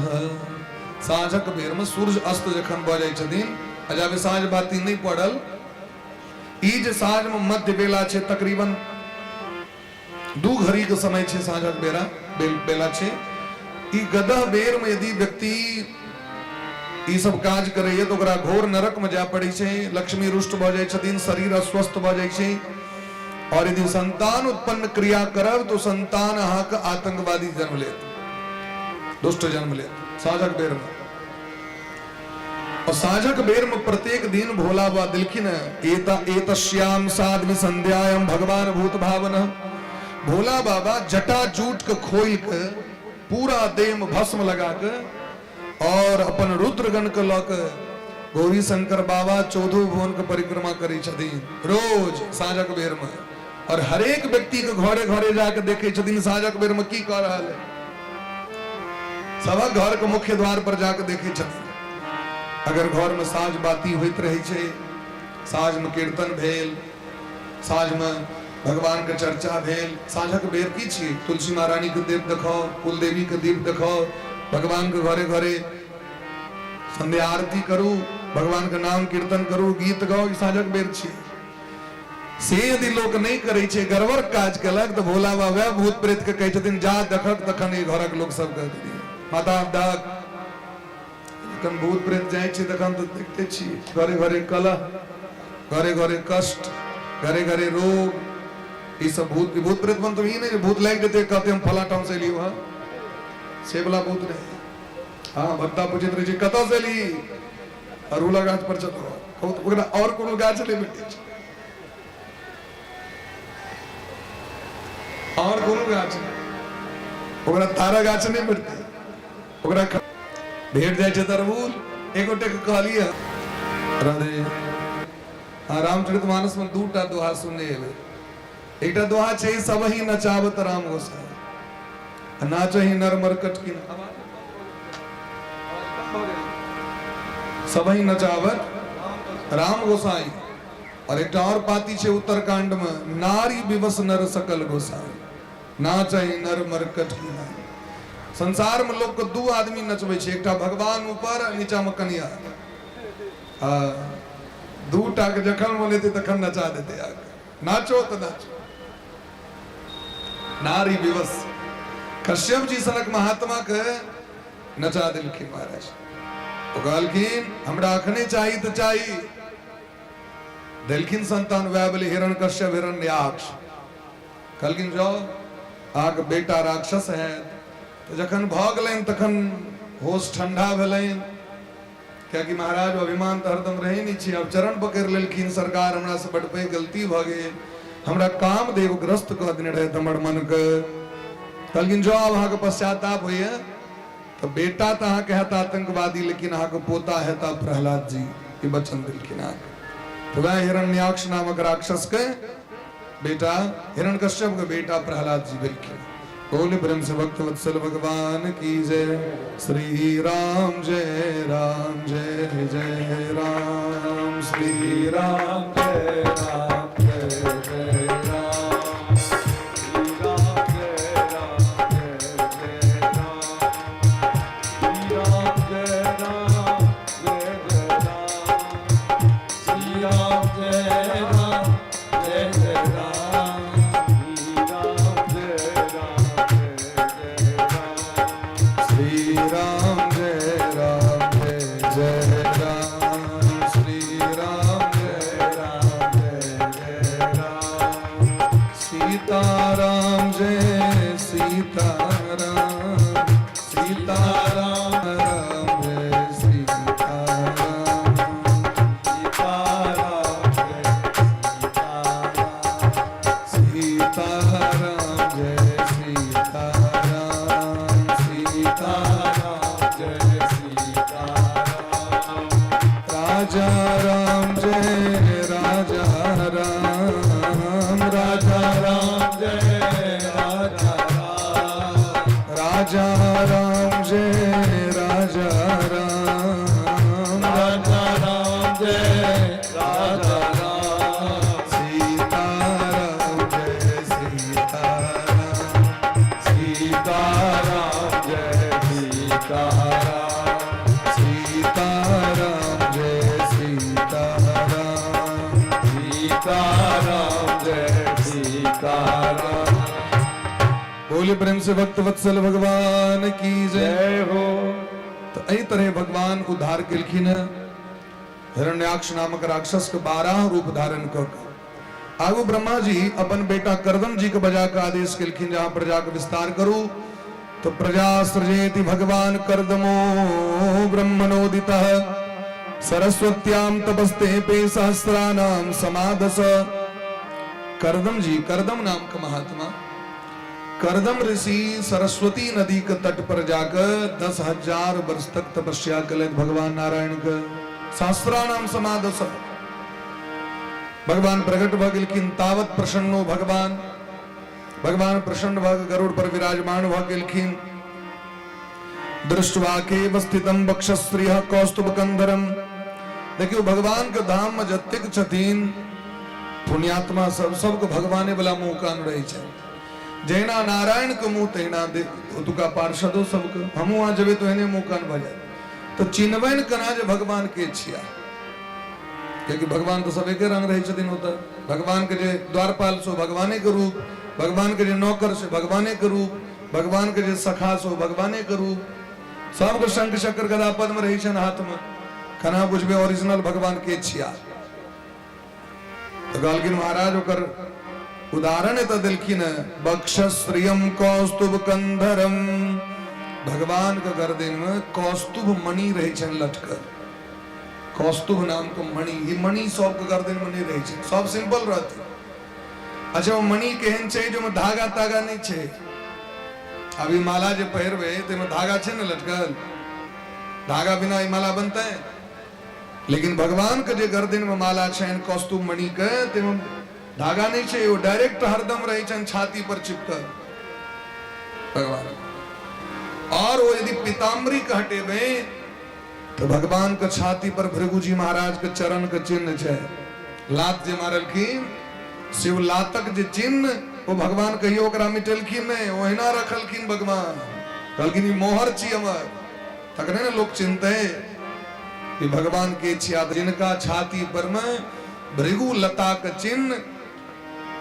Speaker 1: साँझक बेरमे सूर्य अस्त जखन भऽ जाइ छथिन आ जाबे साँझ बाती नहि पड़ल, ई जे साँझमे मध्य बेला छै, तकरीबन 2 घड़ी के समय छै, साँझक बेरा बेला छै, ई गदह बेर में यदि व्यक्ति ई सब काज करैए तऽ ओकरा घोर नरक में जाय पड़ै छै, लक्ष्मी रुष्ट भऽ जाइ छथिन, शरीर अस्वस्थ भऽ जाइ छै। और यदि संतान उत्पन्न क्रिया करब तो संतान अहाँके आतंकवादी जन्म लेत, दुष्ट जन्म लेत साँझक बेर में। और साँझक बेर में प्रत्येक दिन भोला बाबा दिलखिन एता एतश्याम साध्वी संध्यायम भगवान भूत भावन। भोला बाबा जटा जूट के खोल के पूरा देह में भस्म लगा के और अपन रुद्रगण के लऽ के गौरी शंकर बाबा चौदह भुवन के परिक्रमा करै छथिन रोज साँझक बेर में। और हरेक व्यक्ति के घरे घरे जाके देखे छथिन साँझक बेर में की कऽ रहल है, सबक घर के मुख्य द्वार पर जाके देखे छथिन। अगर घर में साँझ बाती होइत रहै छै, साँझ में कीर्तन भेल, साँझ में भगवान के चर्चा भेल, साँझक बेर की छी, तुलसी महारानी के दीप देखाओ, कुल देवी के दीप देखाओ, भगवान के घरे घरे संध्या आरती करू, भगवान के नाम कीर्तन करू, गीत गाओ, ई साँझक बेर छी। से यदि लोक नहि करै छै, गड़बड़ काज केलक, तऽ भोला बाबा वएह भूत प्रेत के कहै छथिन जा देखक तखन ई घरक लोक सबके करी माता दक। जखन भूत प्रेत जाइ छै तखन तऽ देखते छी घरे घरे कलह, घरे घरे कष्ट, घरे घरे रोग, ई सब भूत भूत प्रेत मन तऽ ई नहि जे भूत लागि जेतै कहते हम फला ठाम से एलियौ हँ, से वाला भूत नहि। हँ, भत्ता पूछैत रहै छै कतऽ से एली, अरहुला गाछ पर चलो, ओकरा और कोनो गाछ नहि भेटै छै, और कोनो गाछ नहि, ओकरा तारा गाछ नहि भेटतै, ओकरा भेट जाइ छै तरबूज। एक गोटे के कहलियै राधे, हाँ, रामचरित मानस में दूटा दोहा सुनने एबै। एकटा दोहा छै सब ही नचावत राम गोसाई, नाचही नर मरकट की, सब ही नचावत राम गोसाई। और एकटा और पाती छै उत्तरकांड में, नारी विवश नर सकल गोसाई, नाचही नर मरकट की नारी। संसार में लोग के दू आदमी नचबै छै, एकटा भगवान ऊपर आ नीचा में कनिया। हाँ, दूटा के जखन मन हेतै तखन नचा देतै आके, नाचो तऽ नाचो। नारी विवश कश्यप जी सनक महात्मा के नचा देलखिन महाराज। ओ कहलखिन हमरा अखने चाही तऽ चाही, देलखिन संतान, वएह भेलै हिरण कश्यप हिरण्याक्ष। कहलखिन जाओ अहाँके बेटा राक्षस हैत। तऽ जखन भऽ गेलनि तखन होश ठंडा भेलनि, कियाकि महाराज अभिमान तऽ हरदम रहै नहि छै। आब चरण पकड़ि लेलखिन, सरकार हमरा से बड पैघ गलती भऽ गेल, हमरा कामदेव ग्रस्त कऽ देने रहथि हमर मनके। कहलखिन जो आब अहाँके पश्चाताप होइए तऽ बेटा तऽ अहाँके हैत आतंकवादी, लेकिन अहाँके पोता हेता प्रहलाद जी, ई वचन देलखिन अहाँके। तऽ वएह हिरण्याक्ष नामक राक्षसके बेटा हिरण्यकश्यप के बेटा प्रहलाद जी भेलखिन। बोल प्रेम से भक्त वत्सल भगवान की जय। श्री राम जय राम जय जय राम, श्री राम जय राम जय जय राम,
Speaker 2: श्री राम जय राम जय जय राम, श्री राम जय राम जय जय राम, श्री राम जय राम जय जय राम, श्री राम जय राम जय जय राम,
Speaker 1: श्री राम जय राम जय जय राम, श्री राम जय
Speaker 2: राम जय जय राम,
Speaker 1: सीता राम जय सीता राम, सीता राम राम जय सीता राम,
Speaker 2: सीता राम जय सीता राम,
Speaker 1: सीता राम जय सीता राम, सीता
Speaker 2: राम जय सीता राम,
Speaker 1: राजा राम जय राजा राम, राजा
Speaker 2: राम जय राजा राम,
Speaker 1: राजा राम जय राजा राम,
Speaker 2: राजा राम जय राजा राम,
Speaker 1: सीता राम जय सीता राम,
Speaker 2: सीता राम जय सीता राम,
Speaker 1: बोले प्रेम से भक्त वत्सल भगवान की जय।
Speaker 2: जय हो।
Speaker 1: तो एहि तरह भगवान उद्धार केलखिन हैं हिरण्याक्ष नामक राक्षस के 12 रूप धारण कऽ के। आगू ब्रह्मा जी अपन बेटा करदम जी के बजा के आदेश केलखिन जहां प्रजा के विस्तार करू। तो प्रजा सृजेति भगवान करदमो ब्रह्मणोदितः सरस्वत्याम तपस्ते पे सहस्रानाम समादस। करदम जी, करदम नाम का महात्मा करदम ऋषि सरस्वती नदी के तट पर जाकर 10,000 वर्ष तक तपस्या कलत भगवान नारायण के सहस्रानाम समादस। भगवान प्रकट भ गेलखिन। तावत प्रसन्नो भगवान, भगवान प्रसन्न भ गरुड़ पर विराजमान भ गेलखिन। दृष्ट्वा के स्थितम वक्षस्त्रिय कौस्तुभ कंधरम। देखियो भगवान के धाम में जतेक छथिन पुण्यात्मा सब, सबके भगवाने वाला मुंह कान रहे छै। जहिना नारायण के मुंह तहिना ओतुका पार्षदो सबके। हमहूँ अहाँ जेबै तो एहने मुंह कान भऽ जायत, तऽ चिन्हबनि केना जे भगवान के छिया? कियाकि भगवान तऽ सब एके रंग रहै छथिन ओतऽ। भगवान के जे द्वारपाल से भगवाने के रूप, भगवान के जे नौकर से भगवाने के रूप, भगवान के जे सखा से भगवाने के रूप, सबके शंख चक्र गदा पद्म रहै छनि हाथ में। केना बुझबै ओरिजिनल भगवान के छिया? तऽ कहलखिन महाराज ओकर उदाहरण एतऽ देलखिन हँ, बक्षश्रियम कौस्तुभ कंधरम। भगवान के गर्दन में कौस्तुभ मणि रहै छनि लटकल, कौस्तुभ नाम के मणि। ई मणि सबके गर्दन में नहीं रहै छै, सब सिंपल रहतै। अच्छा ओ मणि केहन छै जे ओहिमे धागा तागा नहि छै। अभी माला जे पहिरबै तऽ ओहिमे धागा छै ने लटकल, धागा बिना ई माला बनतै? लेकिन भगवान के जे गर्दन में माला छनि कौस्तुभ मणि के, ताहिमे धागा नहि छै, ओ डायरेक्ट हरदम रहै छनि छाती पर चिपकल भगवान। और ओ यदि पीताम्बरी के हटेबै तो भगवान के छाती पर भृगु जी महाराज के चरण के चिन्ह छै। लात जे मारलखिन शिव लातक जे चिन्ह, ओ भगवान कहियो ओकरा मिटेलखिन नहि, ओहिना रखलखिन। भगवान कहलखिन ई मोहर छी हमर, तखने ने लोक चिन्हतै कि भगवान के छिया। जिनका छाती पर में भृगु लता के चिन्ह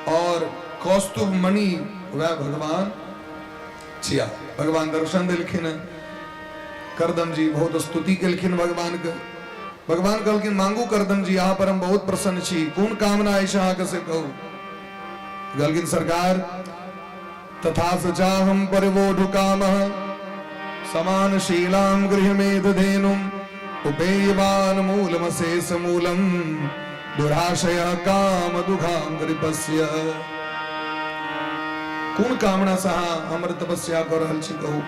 Speaker 1: और कौस्तुभ मणि, वह भगवान छिया। भगवान दर्शन देलखिन। करदम जी बहुत स्तुति केलखिन भगवान के। भगवान कहलखिन मांगू करदम जी, अहाँ पर हम बहुत प्रसन्न छी, कोन कामना अछि अहाँके से कहू। कहलखिन सरकार तथा सचाहम परिवोढु कामः समान शीलाम गृहमेध धेनुम उपेयवान मूलमशेष मूलम दुराशय काम दुघाम कृपस्य। कोन कामना से अहाँ हमर तपस्या कऽ रहल छी कहू।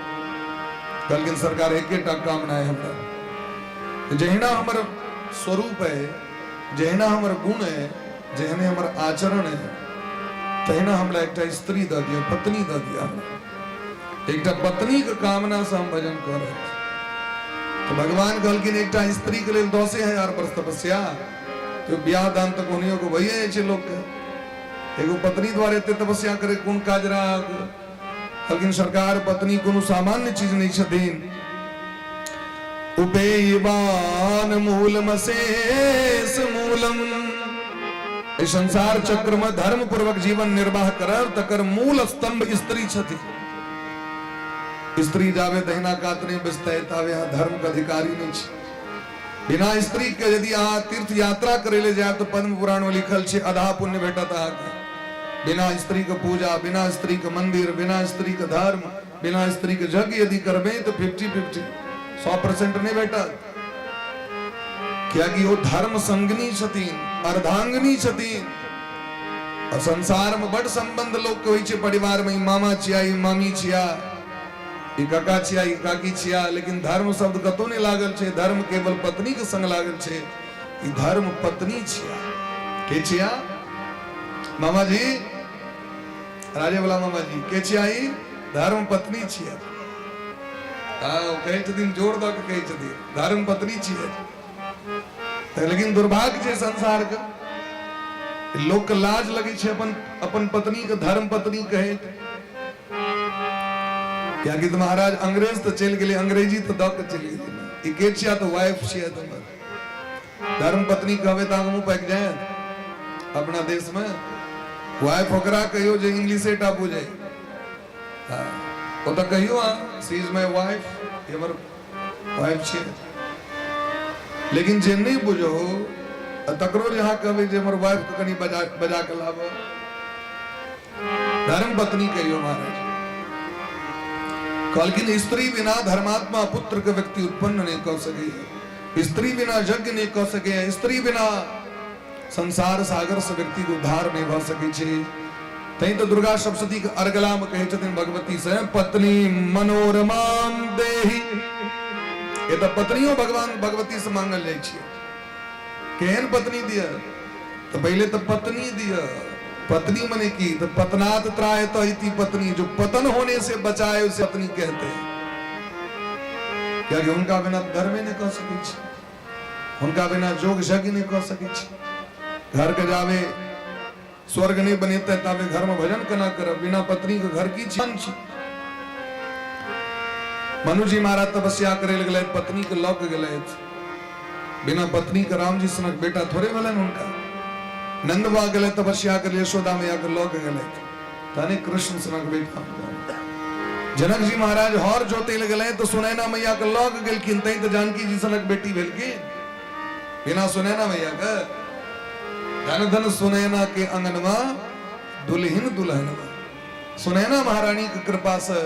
Speaker 1: कहलखिन सरकार एकेटा कामना है हमरा, जहिना हमर स्वरूप है, जहिना हमर गुण है, जेहने हमर आचरण है, तहिना हमरा एकटा स्त्री दऽ दिअ, पत्नी दऽ दिअ हमरा। एकटा पत्नी के कामना से हम भजन कऽ रहल छी। तऽ भगवान कहलखिन एकटा स्त्री के लेल 10,000 वर्ष तपस्या? तो ब्याह दान तऽ कोनियो के भइए जाइ छै लोकके, एगो पत्नी द्वारे एते तपस्या करे कोन काज रहा? कहलखिन सरकार पत्नी कोनो सामान्य चीज नहि छथिन। उपेयवान मूलमशेष मूलम, एहि संसार चक्र में धर्म पूर्वक जीवन निर्वाह करब तकर मूल स्तंभ स्त्री छथि। स्त्री जाबे दहिना कात नहि बैसतै ताबे अहाँ धर्म के अधिकारी नहि छी। बिना स्त्री के यदि अहाँ तीर्थ यात्रा करे ले जायब तऽ पद्म पुराण में लिखल छै आधा पुण्य भेटत अहाँके। बिना स्त्री के पूजा, बिना स्त्री के मंदिर, बिना स्त्री के धर्म, बिना स्त्री के यज्ञ यदि करबै तऽ 50-50, 100% नहि भेटत। कियाकि ओ धर्म संगनी छथिन, अर्धांगिनी छथिन। और संसार में बड़ संबंध लोग के होइ छै परिवार में, ई मामा छिया, ई मामी छिया, ई काका छिया, ई काकी छिया, लेकिन धर्म शब्द कतौ नहि लागल छै। धर्म केवल पत्नी के संग लागल छै। ई धर्म पत्नी छिया। के छिया मामा जी? राजे वाला मामा जी के छिया? ई धर्म पत्नी छिया। हाँ, ओ कहै छथिन, जोर दऽ के कहै छथिन धर्म पत्नी छियै। तऽ लेकिन दुर्भाग्य छै संसार के लोक के लाज लगै छै अपन अपन पत्नी के धर्म पत्नी कहैत। कियाकि तऽ महाराज अंग्रेज तऽ चलि गेलै, अंग्रेजी तऽ दऽ के चलि गेलै, ई के छिया? तऽ वाइफ छिया। तऽ धर्म पत्नी कहबै तऽ अहाँके मुँह पाकि जायत। अपना देशमे वाइफ ओकरा कहियौ जे इंग्लिशे टा बुझै। हँ, ओतऽ कहियौ अहाँ, सी is my wife, हमर वाइफ छियै। लेकिन जे नहि बुझो तकरो जे अहाँ कहबै जे हमर वाइफके कनि बजा बजा कऽ लाबऽ, धर्म पत्नी कहियो। महाराज कहलखिन, स्त्री बिना धर्मात्मा पुत्र के व्यक्ति उत्पन्न नहीं कर सके, स्त्री बिना यज्ञ नहीं कर सके, स्त्री बिना संसार सागर से व्यक्ति के उद्धार नहीं भऽ सकै छै। तैं तऽ दुर्गा सप्तशती के अर्गला में कहै छथिन भगवती से, पत्नी मनोरमाम देहि। ये तऽ पत्नियों भगवान भगवती से मांगल जाइ छै, केहन पत्नी दिअ? तऽ पहिले तऽ पत्नी दिअ। पत्नी मने की? तो पतनात त्रायत इति पत्नी, जो पतन होने से बचाए उसे पत्नी कहते हैं। कियाकि हुनका बिना धर्मे नहीं कह सकै छी, हुनका बिना जोग यज्ञ नहीं कह सकै छी। घर के जावे स्वर्ग नहीं बनेते ताबे घर में भजन केना करब? बिना पत्नी के घर की छी। मनु जी महाराज तपस्या करे लए गेलथि, पत्नी के लऽ के गेलथि। बिना पत्नी के राम जी सनक बेटा थोड़े भेलनि हुनका। नंद बाबा गेलथि तपस्या करे, यशोदा मैया के लऽ के गेलथि, तहने कृष्ण सनक बेटा। जनक जी महाराज हर जोते लए गेलथि तऽ सुनैना मैया के लऽ के गेलखिन, तैं तऽ जानकी जी सनक बेटी भेलखिन। बिना सुनैना मैया के धन धन सुनैना के अंगनमा दुल्हिन दुल्हनवा। सुनैना महारानी के कृपा से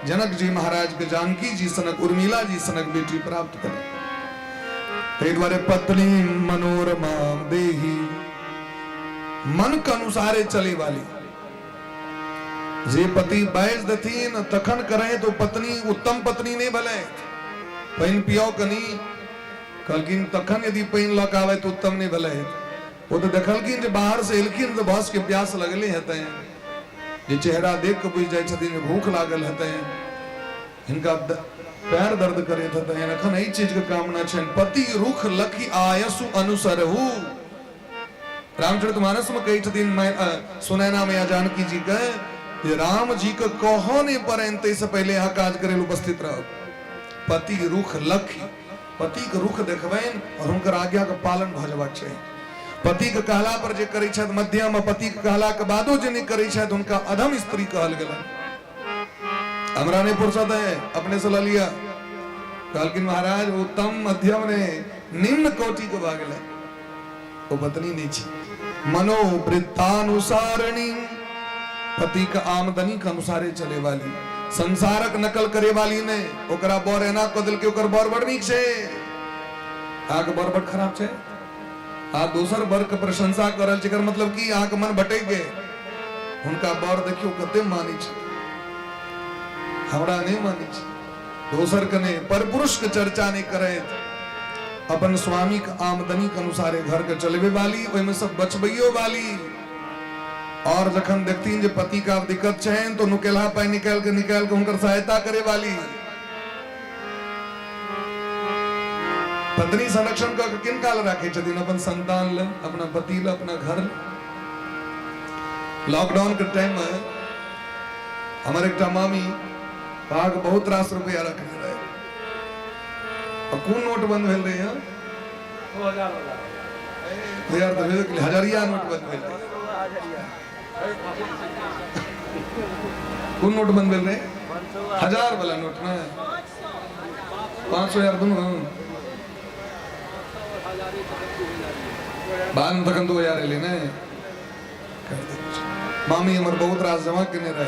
Speaker 1: जनक जी महाराज के जानकी जी सनक, उर्मिला जी सनक बेटी प्राप्त करें। ताहि दुआरे पत्नी मनोरमा देही, मन के अनुसारे चले वाली। जे पति बाजि देथिन तखन करें तो पत्नी उत्तम पत्नी नहीं भले। पानि पियाओ कनी कहलखिन, तखन यदि पानि लऽ कऽ आबै तऽ उत्तम नहि भेलै। ओ तऽ देखलखिन जे बाहर से एलखिन तऽ बस के प्यास लगले हेतै, जे चेहरा देख कऽ बुझि जाइ छथिन जे भूख लागल हेतै, हिनका पैर दर्द करैत हेतै, एखन एहि चीजके कामना छनि। पति रुख लखि आयसु अनुसरहु। रामचरित मानस में कहै छथिन सुनैना मैया जानकी जी के जे राम जी के कहऽ नहि पड़नि ताहिसँ पहिले अहाँ काज करै लए उपस्थित रहब। पति रुख लखि, पतिके रुख देखबनि और हुनकर आज्ञाके पालन भऽ जेबाक चाही। पतिके कहला पर जे करै छथि मध्यम, आ पतिके कहलाके बादो जे नहि करै छथि हुनका अधम स्त्री कहल गेलनि। हमरा नहि फुर्सत है, अपने से लऽ लिअ। कहलखिन महाराज, उत्तम मध्यम ने निम्न कोटि के भऽ गेलै, ओ पत्नी नहि छी। मनोवृत्तानुसारिणी, पति के आमदनी के अनुसारे चले वाली, संसारक नकल करे वाली नहि। ओकरा बर एना कऽ देलकै, ओकर बर बड़ नीक छै, अहाँके बर बड़ खराब छै। आ दोसर बर के प्रशंसा कर रहल छै, एकर मतलब की अहाँके मन भटकि गेल। हुनका बर देखियौ कते मानै छै, हमरा नहि मानै छै। दोसर के नहि, पर पुरुष के चर्चा नहि करैत अपन स्वामी के आमदनी के अनुसारे घर के चलबे वाली, ओहिमे सब बचबैयो वाली। और जखन देखथिन जे पति का दिक्कत छनि तो नुकेलहा पाइ निकालि के निकालि के हुनकर सहायता करे वाली। पत्नी संरक्षण कऽ के किनका लए राखै छथिन? अपन संतान लए, अपना पति लए, अपना घर लए। लॉकडाउन के टाइम में हमर एकटा मामी पाग बहुत रास रुपया रखने रहे। आ कोन नोट बंद भेल रहे? हँ, 2000 तऽ भेबे केलै, हजरिया नोट बंद भेल रहे। कोन नोट बंद भेल रहे? 1000 वाला नोट ने, 500 हजार दुनू। बाद में तखन 2000 एलै ने। मामी हमर बहुत रास जमा केने रहे।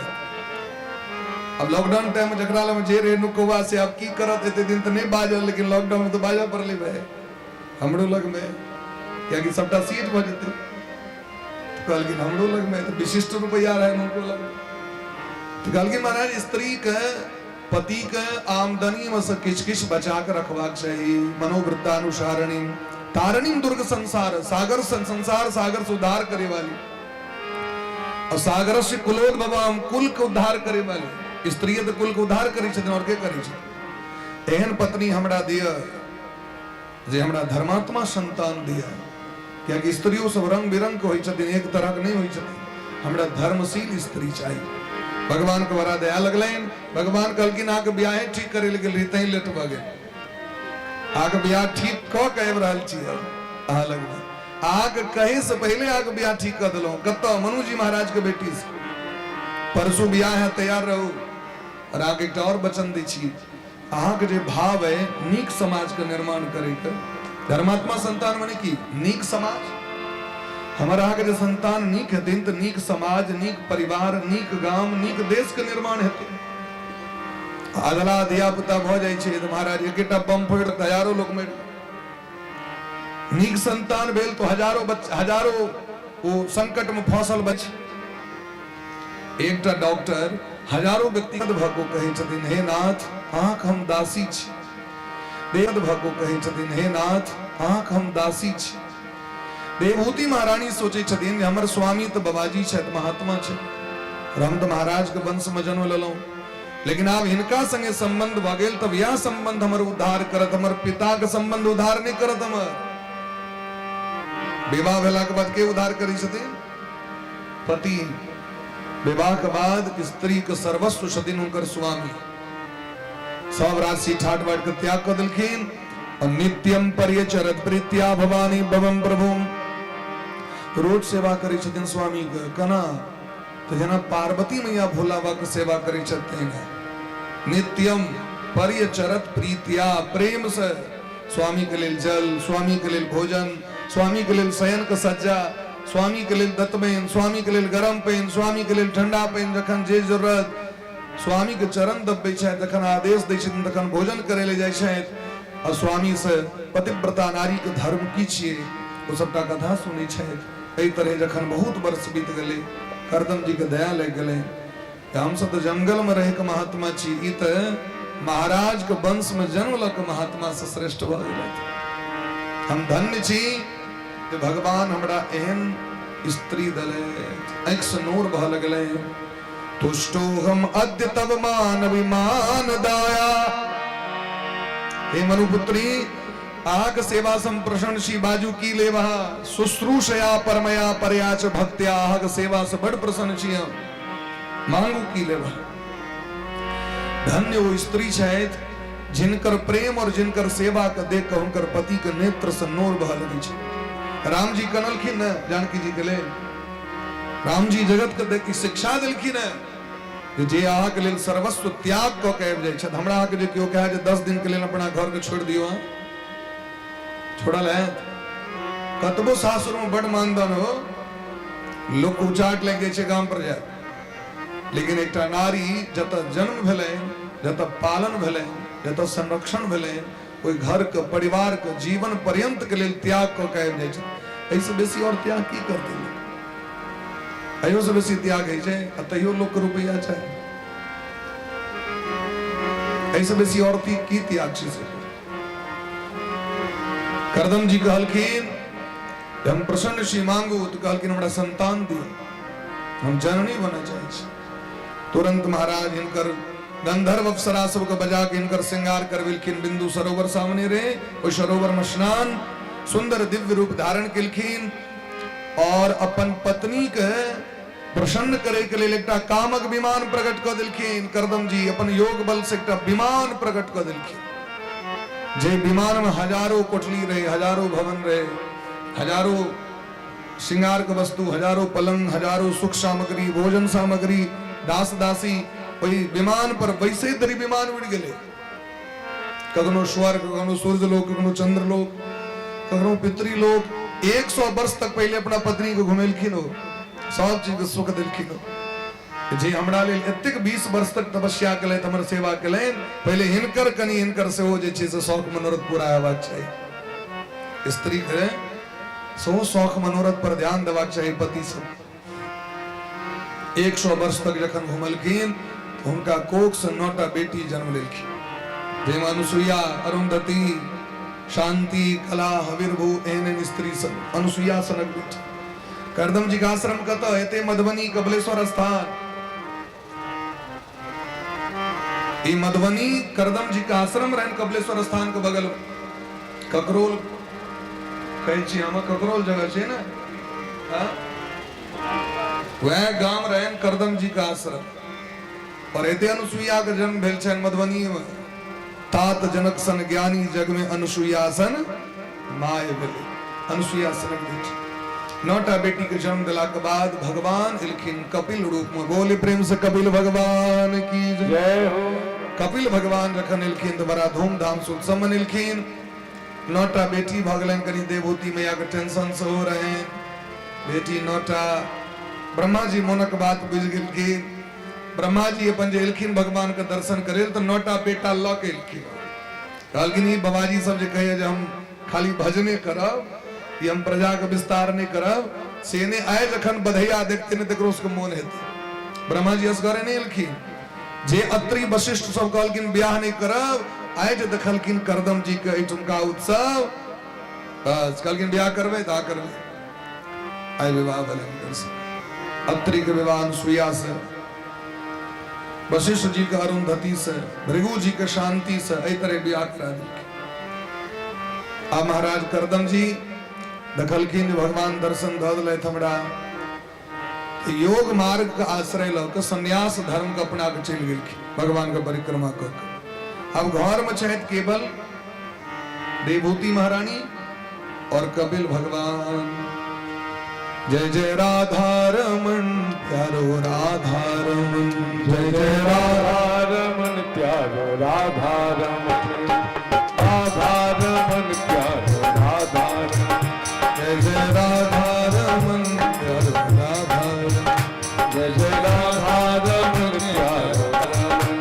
Speaker 1: अब लॉकडाउन टाइम में जकरा लग जे रहे नुकौआ से आब की करत? एते दिन तऽ नहि बाजल, लेकिन लॉकडाउन में तऽ बाजऽ पड़लै भाय हमरो लगमे, कियाकि सबटा सीट भऽ जेतै। तऽ कहलखिन हमरो लगमे तऽ विशिष्ट रुपैआ रहनि हुनको लगमे। तऽ कहलखिन महाराज, स्त्रीके पतिके आमदनीमे से किछु किछु बचा कऽ रखबाक चाही। मनोवृत्तानुसारिणी तारिणी दुर्ग संसार सागर, संसार सागर से उद्धार करे वाली और सागर से कुलोद्भवम, कुल के उद्धार करे वाली स्त्री तऽ कुल के उद्धार करै छथिन, और के करै छथिन? एहन पत्नी हमरा दिअ जे हमरा धर्मात्मा संतान दिअ, कियाकि स्त्रियो सब रंग बिरंग के होइ छथिन, एक तरहक नहि होइ छथिन। हमरा धर्मशील स्त्री चाही। भगवान के बड़ा दया लगलनि। भगवान कहलखिन, अहाँके बियाहे ठीक करे लए गेल रही तैं लेट भऽ गेल, अहाँके बियाह ठीक कऽ के आबि रहल छी। हम अहाँ लगमे अहाँके कहै से पहिले अहाँके बियाह ठीक कऽ देलहुँ। कतऽ? मनुजी महाराज के बेटी से। परसू बियाह है, तैयार रहू। आओर अहाँके एकटा आओर वचन दै छी, अहाँके जे भाव अइ नीक समाजके निर्माण करैके, धर्मात्मा संतान मने की नीक समाज। हमर अहाँके जे संतान नीक हेथिन तऽ नीक समाज, नीक परिवार, नीक गाम, नीक देशके निर्माण हेतै। अगला धिया पुता भऽ जाइ छै तऽ महाराज एकेटा बम फोड़ि तऽ हजारो लोक मरि। नीक संतान भेल तो हजारो बच्चा, हजारो ओ संकट में फंसल बच्चा। एकटा डॉक्टर हजारो व्यक्तिगत भऽ कऽ कहै छथिन, हे नाथ अहाँके हम दासी छी। व्यक्तिगत भऽ कऽ कहै छथिन, हे नाथ अहाँके हम दासी छी। देवहूति महारानी सोचै छथिन जे हमर स्वामी तऽ बाबाजी छथि, महात्मा छथि, और हम तऽ महाराज के वंश में जन्म लेलहुँ, लेकिन आब हिनका संगे संबंध भऽ गेल तब यह संबंध हमर उद्धार करत, हमर पिता के संबंध उद्धार नहि करत। हमर विवाह भेला के बाद के उद्धार करै छथिन? पति। विवाह के बाद स्त्री के सर्वस्व छथिन हुनकर स्वामी। सब राशि ठाट बाट के त्याग कऽ देलखिन और नित्यम पर्यचरत प्रीत्या भवानी भवम प्रभु, रोज सेवा करै छथिन स्वामी के। केना? तऽ जेना पार्वती मैया भोला बाबा के सेवा करै छथिन, नित्यम पर्यचरत प्रीत्या, प्रेम से स्वामी के लेल जल, स्वामी के लेल भोजन, स्वामी के लेल शयन के सज्जा, स्वामी के लेल दतमैन, स्वामी के लेल गरम पानि, स्वामी के लेल ठंडा पानि, जखन जे जरूरत स्वामी के चरण दबबै छथि, जखन आदेश दै छथिन तखन भोजन करै लए जाइ छथि। आ स्वामी से पतिव्रता नारी के धर्म की छियै ओ सबटा कथा सुनै छथि। एहि तरहे जखन बहुत वर्ष बीत गेलै, करदम जी के दया लागि गेलै, हमसब तऽ जंगल में रह के महात्मा छी, ई तऽ महाराज के वंश में जन्म लऽ के महात्मा से श्रेष्ठ भऽ गेलथि। हम धन्य छी जे भगवान हमरा एहन स्त्री देलथि। आँखि से नोर बहऽ लगलै। तुष्टो हम अद्य तब मान अभिमान दाया, हे मनुपुत्री अहाँके सेवा से हम प्रसन्न छी, बाजू की लेब अहाँ? शुश्रूषया परमया परया च भक्त्या, अहाँके सेवा से बड़ प्रसन्न छी हम, मांगू की लेब? धन्य ओ स्त्री छथि जिनकर प्रेम और जिनकर सेवा के देख के हुनकर पति के नेत्र से नोर बह लगै छै। राम जी कनलखिन ने जानकी जी के लेल, राम जी जगत के देख शिक्षा देलखिन है जे अहाँके लेल सर्वस्व त्याग कऽ के आबि जाइ छथि। हमरा अहाँके जे केओ कहै जे 10 दिन के लेल अपना घर के छोड़ि दियौ, अहाँ छोड़ल है? कतबो सासुर में बड़ मानधन हो, लोक उचाट लागि जाइ छै गाम पर जाय, लेकिन एकटा नारी जतऽ जन्म भेलै, जतऽ पालन भेलै, जतऽ संरक्षण भेलै, ओहि घरके परिवारके जीवन पर्यंत के लेल त्याग कऽ के आबि जाइ छै। एहिसँ बेसी आओर त्याग की करतै लोक? एहियोसँ बेसी त्याग होइ छै? आ तैयो लोकके रुपैआ चाही। एहिसँ बेसी आओर की त्याग छै? से करदम जी कहलखिन हम प्रसन्न छी, मांगू। तऽ कहलखिन हमरा संतान दिअ, हम जननी बनऽ चाहै छी। तुरंत महाराज हिनकर गंधर्व अप्सरा सबके बजा के हिनकर श्रृंगार करबेलखिन। बिंदु सरोवर सामने रहे, ओहि सरोवर में स्नान, सुंदर दिव्य रूप धारण केलखिन और अपन पत्नी के प्रसन्न करे के लेल एकटा कामक विमान प्रकट कऽ देलखिन। करदम जी अपन योग बल से एकटा विमान प्रकट कऽ देलखिन, जे विमान में हजारों कोठली रहे, हजारों भवन रहे, हजारों श्रृंगार के वस्तु, हजारों पलंग, हजारों सुख सामग्री, भोजन सामग्री, दास दासी। ओहि विमान पर बैसे धरि विमान उड़ि गेलै। कखनो स्वर्ग, कखनो सूर्य लोक, कखनो चंद्र लोक, कखनो पितृलोक। 100 वर्ष तक पहिले अपना पत्नी के घुमेलखिन, हो सब चीज के सुख देलखिन। हो जे हमरा लेल एतेक 20 वर्ष तक तपस्या केलथि, हमर सेवा केलनि, पहिले हिनकर कनि हिनकर सेहो जे छै से शौक मनोरथ पूरा हेबाक चाही। स्त्री के सेहो शौक मनोरथ पर ध्यान देबाक चाही पति सब। 100 वर्ष तक जखन घुमलखिन तऽ हुनका कोख से 9टा बेटी जन्म लेलखिन, जाहिमे अनुसुईया, अरुंधति, शांति, कला, हविर्भू, एहन एहन स्त्री सब अनुसुईया सनक बेटी। करदम जी के आश्रम कतऽ? एते मधुबनी कबलेश्वर स्थान। ई मधुबनी करदम जी के आश्रम रहन कबलेश्वर स्थान के बगल में। ककरोल कहै छी हम, ककरोल जगह छै ने, हाँ? वएह गाम रहन करदम जी के आश्रम। और एते अनुसुईया के जन्म भेल छनि मधुबनी में। तात जनक सन ज्ञानी जग में अनुसुईया सन my भेलै, अनुसुईया सनक बेटी। 9टा बेटी के जन्म दिला के बाद भगवान एलखिन कपिल रूप में। बोले प्रेम से कपिल भगवान की जय।
Speaker 2: जय हो।
Speaker 1: कपिल भगवान जखन एलखिन तो बड़ा धूमधाम से उत्सव मनेलखिन। 9टा बेटी भऽ गेलनि, कनि देवहूति मैया के टेंशन सेहो रहनि, बेटी 9टा। ब्रह्मा जी मोनक बात बुझि गेलखिन। ब्रह्मा जी अपन जे एलखिन भगवान के दर्शन करे तऽ 9टा बेटा लऽ के एलखिन। कहलखिन ई बाबाजी सब जे कहैया जे हम खाली भजने करब, ई हम प्रजा के विस्तार नहीं करब, से नहीं। आए जखन बधैया देखते नहीं तकरो सबके मोन हेतै। ब्रह्मा जी असगरे नहीं एलखिन, जे अत्रि वशिष्ठ सब कहलखिन ब्याह नहीं करब, आए जे देखलखिन करदम जी के एहिठुमका उत्सव, बस कहलखिन ब्याह करबै तऽ करबै। आइ विवाह भेलै हुनकर से। अत्रि के विवाह अनुसुईया से, वशिष्ठ जी के अरुंधति से, भृगु जी के शांति से, एहि तरह ब्याह करा देलखिन। आ महाराज करदम जी देखलखिन जे भगवान दर्शन दऽ देलथि हमरा, योग मार्ग के आश्रय लऽ के संन्यास धर्म के अपना के चलि गेलखिन भगवान के परिक्रमा कऽ के। अब घर में छथि केवल देवहूति महारानी और कपिल भगवान। जय जय राधा रमन प्यारो राधा रमन, जय जय
Speaker 2: राधा रमन प्यारो राधा रमन, राधा रमन प्यारो राधा रमन,
Speaker 1: जय जय राधा रमन प्यारो राधा रमन,
Speaker 2: जय जय राधा रमन प्यारो रमन,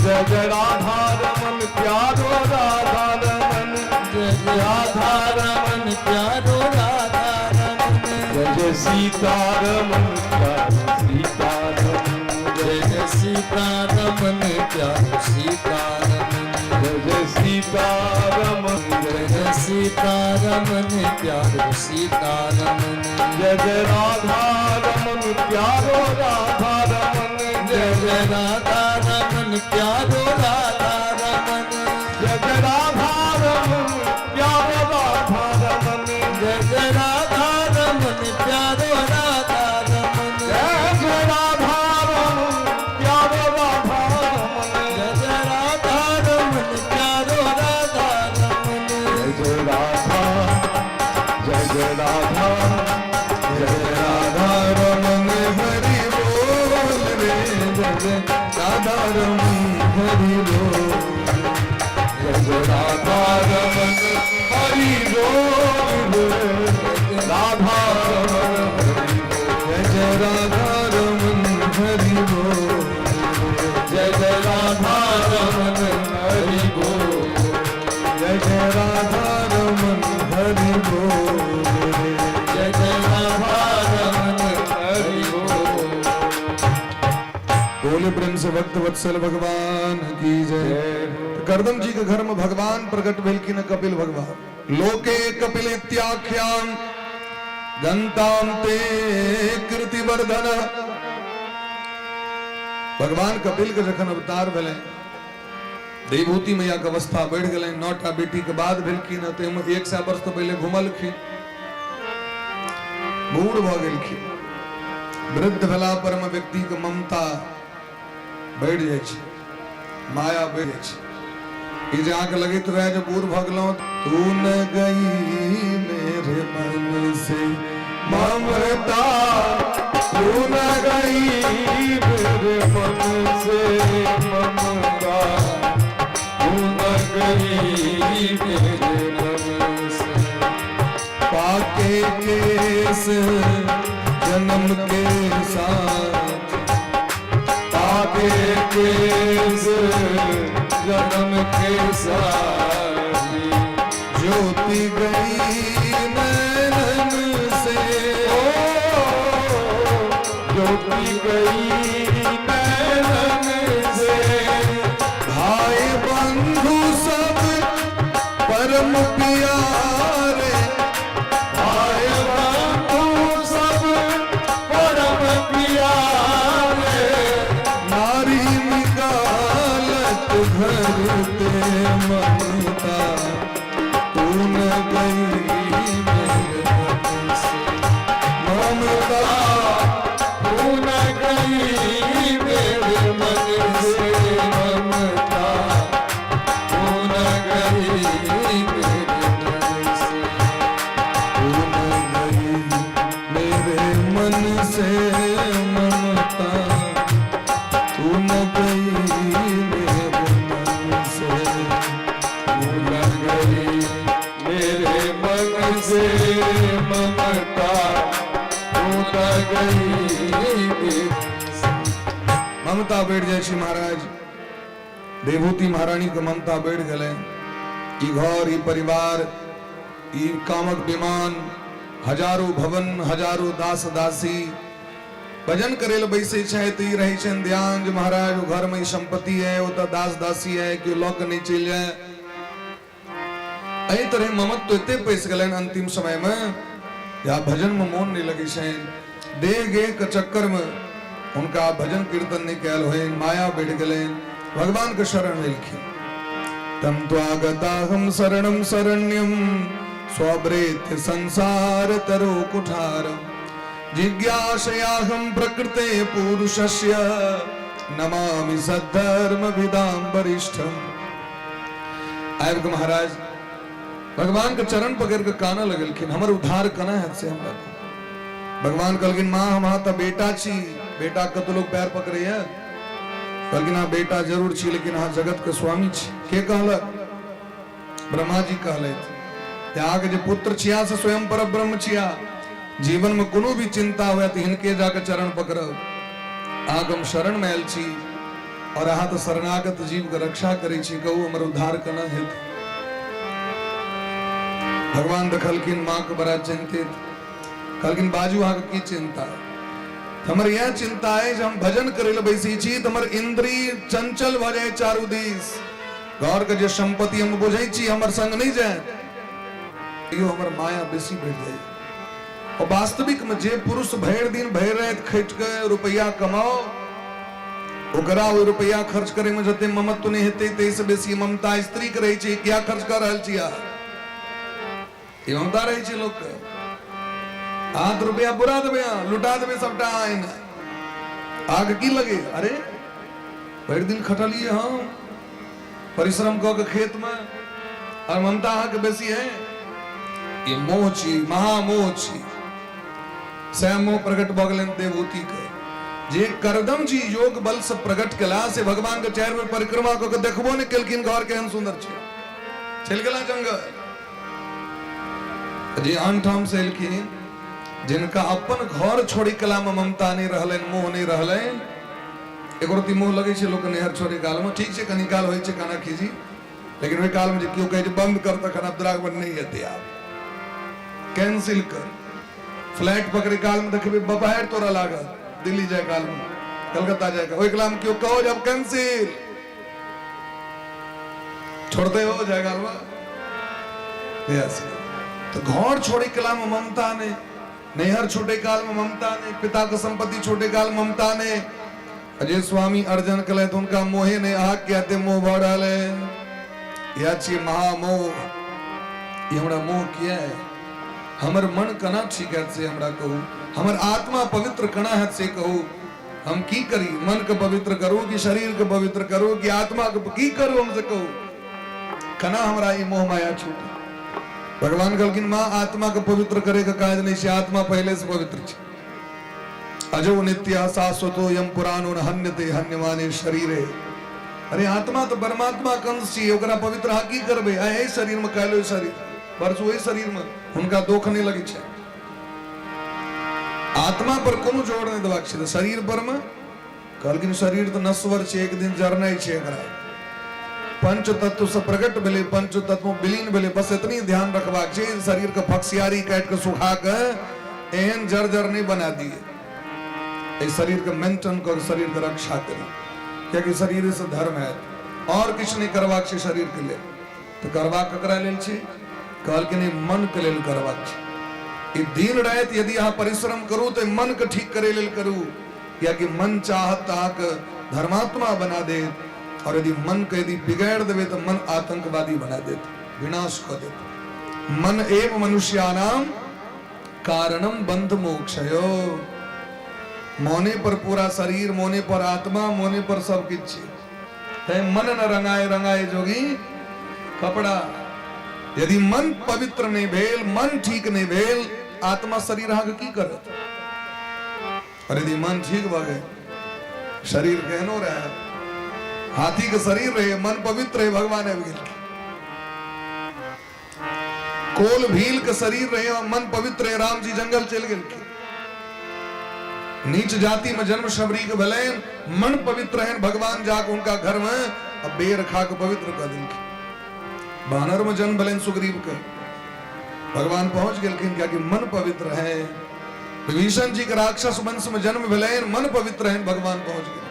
Speaker 2: जय जय राधा रमन प्यारो राधा रमन,
Speaker 3: जय जय राधा रमन प्यारो राधा रमन,
Speaker 2: जय जय सीता रमन प्यारो सीता रमन,
Speaker 3: जय जय सीता रमन प्यारो सीता रमन,
Speaker 2: जय जय सीता रमन,
Speaker 3: जय जय सीता रमन प्यारो सीता रमन,
Speaker 2: जय जय राधा रमन प्यारो राधा रमन,
Speaker 3: जय जय राधा रमन प्यारो राधा रमन,
Speaker 2: जय जय राधा रमन प्यारो राधा रमन,
Speaker 3: जय जय राधा रमन प्यारो राधा रमन,
Speaker 2: जय जय राधा रमन प्यारो राधा रमन,
Speaker 3: जय जय राधा रमन प्यारो राधा रमन,
Speaker 2: जय जय राधा, जय जय राधा,
Speaker 1: जय जय राधा रमन हरि बोल रे, जय जय राधा रमन हरि बोल,
Speaker 2: जय जय राधा रमन हरि बोल रे, राधा रमन हरि बोल,
Speaker 1: जय जय राधा रमन हरि बोल,
Speaker 2: जय जय राधा रमन हरि बोल,
Speaker 1: जय जय राधा रमन हरि बोल रे,
Speaker 3: जय जय राधा रमन
Speaker 2: हरि बोल।
Speaker 1: बोले प्रेम से भक्त वत्सल भगवान की जय। करदम जी के घर में भगवान प्रकट भेलखिन कपिल भगवान। लोके कपिल इत्याख्यान गंताम ते कृतिवर्धन। भगवान कपिल के जखन अवतार भेलै, देवहूति मैया के अवस्था बढ़ि गेलै, 9टा बेटी के बाद भेलखिन, ताहिमे 100 वर्ष तऽ पहिले घुमलखिन, बूढ़ भऽ गेलखिन। वृद्ध भेला पर में व्यक्ति के ममता बढ़ि जाइ छै, माया बढ़ि जाइ छै। ई जे अहाँके लगैत रहै जे बूढ़ भऽ गेलहुँ, तू न गई मेरे मन से ममता,
Speaker 2: तू न गई मेरे मन से ममता, तू न गई मेरे मन से,
Speaker 1: पाके केस जन्म के साथ,
Speaker 2: पाके केस जन्म के साथ,
Speaker 1: ज्योति गई नैनन से,
Speaker 2: ओ ज्योति गई नैनन से,
Speaker 1: भाई बंधु सब परम प्यारे,
Speaker 2: भाई बंधु सब परम प्यारे,
Speaker 1: नारी निकालत घर ते ममता, तू न गई
Speaker 3: मेरे मन से
Speaker 1: ममता,
Speaker 2: तू न गई जे ममता टूट गई।
Speaker 1: ममता बढ़ि जाइ छै महाराज। देवहूति महारानी के ममता बढ़ि गेलै। ई घर, ई परिवार, ई कामक विमान, हजारो भवन, हजारो दास दासी। भजन करे लए बैसै छथि तऽ ई रहै छनि ध्यान जे महाराज ओ घरमे ई सम्पत्ति है, ओतऽ दास दासी है, केओ लऽ कऽ नहि चलि जाय। एहि तरहे ममत्व एते पैसि गेलनि अंतिम समयमे जे आब भजनमे मोन नहि लगै छनि। देह गेह के चक्करमे हुनका भजन कीर्तन नहि कयल होइन, माया बढ़ि गेलनि। भगवानके शरण एलखिन। तम त्वागताहं शरणं शरण्यं स्वव्रेत्य संसार तरो कुठारम जिज्ञासयाहं प्रकृते पुरुषस्य नमामि सद्धर्म विदां वरिष्ठम। आबि कऽ महाराज भगवान के चरण पकड़ के कानऽ लगलखिन, हमर उद्धार केना हैत से हमरा कहू। भगवान कहलखिन, माँ हम अहाँ तऽ बेटा छी, बेटा के तऽ लोक पैर पकड़ैया। कहलखिन, अहाँ बेटा जरूर छी लेकिन अहाँ जगत के स्वामी छी। के कहलक? ब्रह्मा जी कहलथि जे अहाँके जे पुत्र छिया से स्वयं पर ब्रह्म छिया। जीवन में कोनो भी चिंता हुए तऽ हिनके जाके चरण पकड़ब। अहाँके हम शरण में आयल छी और अहाँ तऽ शरणागत जीव के रक्षा करै छी, कहू हमर उद्धार केना हेतै? भगवान देखलखिन माँ के बड़ा चिंतित। कहलखिन, बाजू अहाँके की चिंता है? हमर यह चिंता है जे हम भजन करे लए बैसै छी तऽ हमर इंद्री चंचल भऽ जाय चारू दिस। घर के जे संपत्ति हम बुझै छी हमर संग नहि जाय, इहो हमर माया बेसी बढ़ि जाय। और वास्तविक में जे पुरुष भरि दिन भरि राति खटि के रुपया कमाओ, ओकरा ओहि रुपया खर्च करे में जते ममत्व नहि हेतै ताहिसँ बेसी ममता स्त्री के रहै छै, किया खर्च कऽ रहल छी अहाँ? ई ममता रहै छै लोकके। अहाँ तऽ रुपया बुरा देबै, अहाँ लुटा देबै सबटा। अहाँ एहिना अहाँके की लगे? अरे भरि दिन खटलियै हम परिश्रम कऽ के खेतमे, और ममता अहाँके बेसी है। ई मोह छी, महामोह छी। सएह मोह प्रकट भऽ गेलनि देवहूति के। जे करदम जी योग बल से प्रकट केला से भगवान के चारि बेर परिक्रमा कऽ के देखबो नहि केलखिन घर केहन सुंदर छै, चलि गेला जंगल। जे आन ठाम से एलखिन, जिनका अपन घर छोड़ि कला में ममता नहि रहलनि, मोह नहि रहलनि, एको रत्ती मोह लगै छै लोक नैहर छोड़ै कालमे? ठीक छै, कनी काल होइ छै काना खीजी, लेकिन ओहि कालमे जे केओ कहै छै बंद कर, तखन आब दुरागमन नहि हेतै, आब कैंसिल कर। फ्लाइट पकड़ै कालमे देखबै बपहारि तोड़ऽ लागल, दिल्ली जाय कालमे, कलकत्ता जाय काल, ओहि कालमे केओ कहो जे आब कैंसिल, छोड़ते हो जाय कालमे। यस, तऽ घर छोड़ै कालमे ममता नहि, नैहर छूटे काल में ममता नहीं, पिता के संपत्ति छूटे काल ममता नहीं। अजय स्वामी अर्जन कले तो उनका मोहे नहीं, आग के आते मोह भर रहल है। यह छी महामोह। ये हमरा मोह किया है? हमर मन कना ठीक है से हमरा कहू, हमर आत्मा पवित्र कना है से कहू, हम की करी? मन के पवित्र करू कि शरीर के पवित्र करू कि आत्मा के? की करू हमसे कहू, कना हमरा ई मोह माया छूटे? भगवान कहलखिन, माँ आत्मा के पवित्र करे के काज नहीं छै, आत्मा पहले से पवित्र छै। अजो नित्य शाश्वतो यम पुराणो न हन्यते हन्यमाने शरीरे। अरे आत्मा तो परमात्मा कंस छी, ओकरा पवित्र अहाँ की करबै? आइ एहि शरीर में, काल्हि ओहि शरीर, परसू ओहि शरीर में, हुनका दोख नहि लगै छै। आत्मा पर कोनो जोर नहि देबाक छै। शरीर पर में कहलखिन, शरीर तऽ नश्वर छै, एक दिन जरनाइ छै एकरा। पंच तत्व से प्रकट भेलै, पंच तत्व विलीन भेलै। बस एतनी ध्यान रखबाक छै, शरीर के फक्सियारी काटि के सुखा के एहन जर जर नहि बना दिए। एहि शरीर के मेंटेन कऽ शरीर के रक्षा करी, कियाकि शरीर से धर्म हैत। और किछु नहि करबाक छै शरीर के लेल। तऽ करबाक ककरा लेल छै? कहलखिन, ई मन के लेल करबाक छै। ई दिन राति यदि अहाँ परिश्रम करू तऽ मन के ठीक करै लेल करू, कियाकि मन चाहत तऽ अहाँके धर्मात्मा बना देत, और यदि मन के यदि बिगाड़ि देबै तऽ मन आतंकवादी बना देत, विनाश कऽ देत। मन एव मनुष्याणाम कारणम बंध मोक्षयो। मोने पर पूरा शरीर, मोने पर आत्मा, मोने पर सब किछु छै। तैं मन न रंगाए रंगाए जोगी कपड़ा। यदि मन पवित्र नहीं भेल, मन ठीक नहीं भेल, आत्मा शरीर अहाँके की करत? और यदि मन ठीक भऽ गेल, शरीर केहनो रहे, हाथी के शरीर रहे, मन पवित्र रहे, भगवान आबि गेलखिन। कोल भील के शरीर रहे और मन पवित्र रहे, राम जी जंगल चलि गेलखिन। नीच जाति में जन्म शबरी के भेलनि, मन पवित्र रहनि, भगवान जाके उनका घर में आ बेर खा के पवित्र कऽ देलखिन। बानर में जन्म भेलनि सुग्रीव के, भगवान पहुंच गेलखिन कियाकि मन पवित्र है। विभीषण जी के राक्षस वंश में जन्म भेलनि, मन पवित्र रहनि, भगवान पहुंच गेलखिन।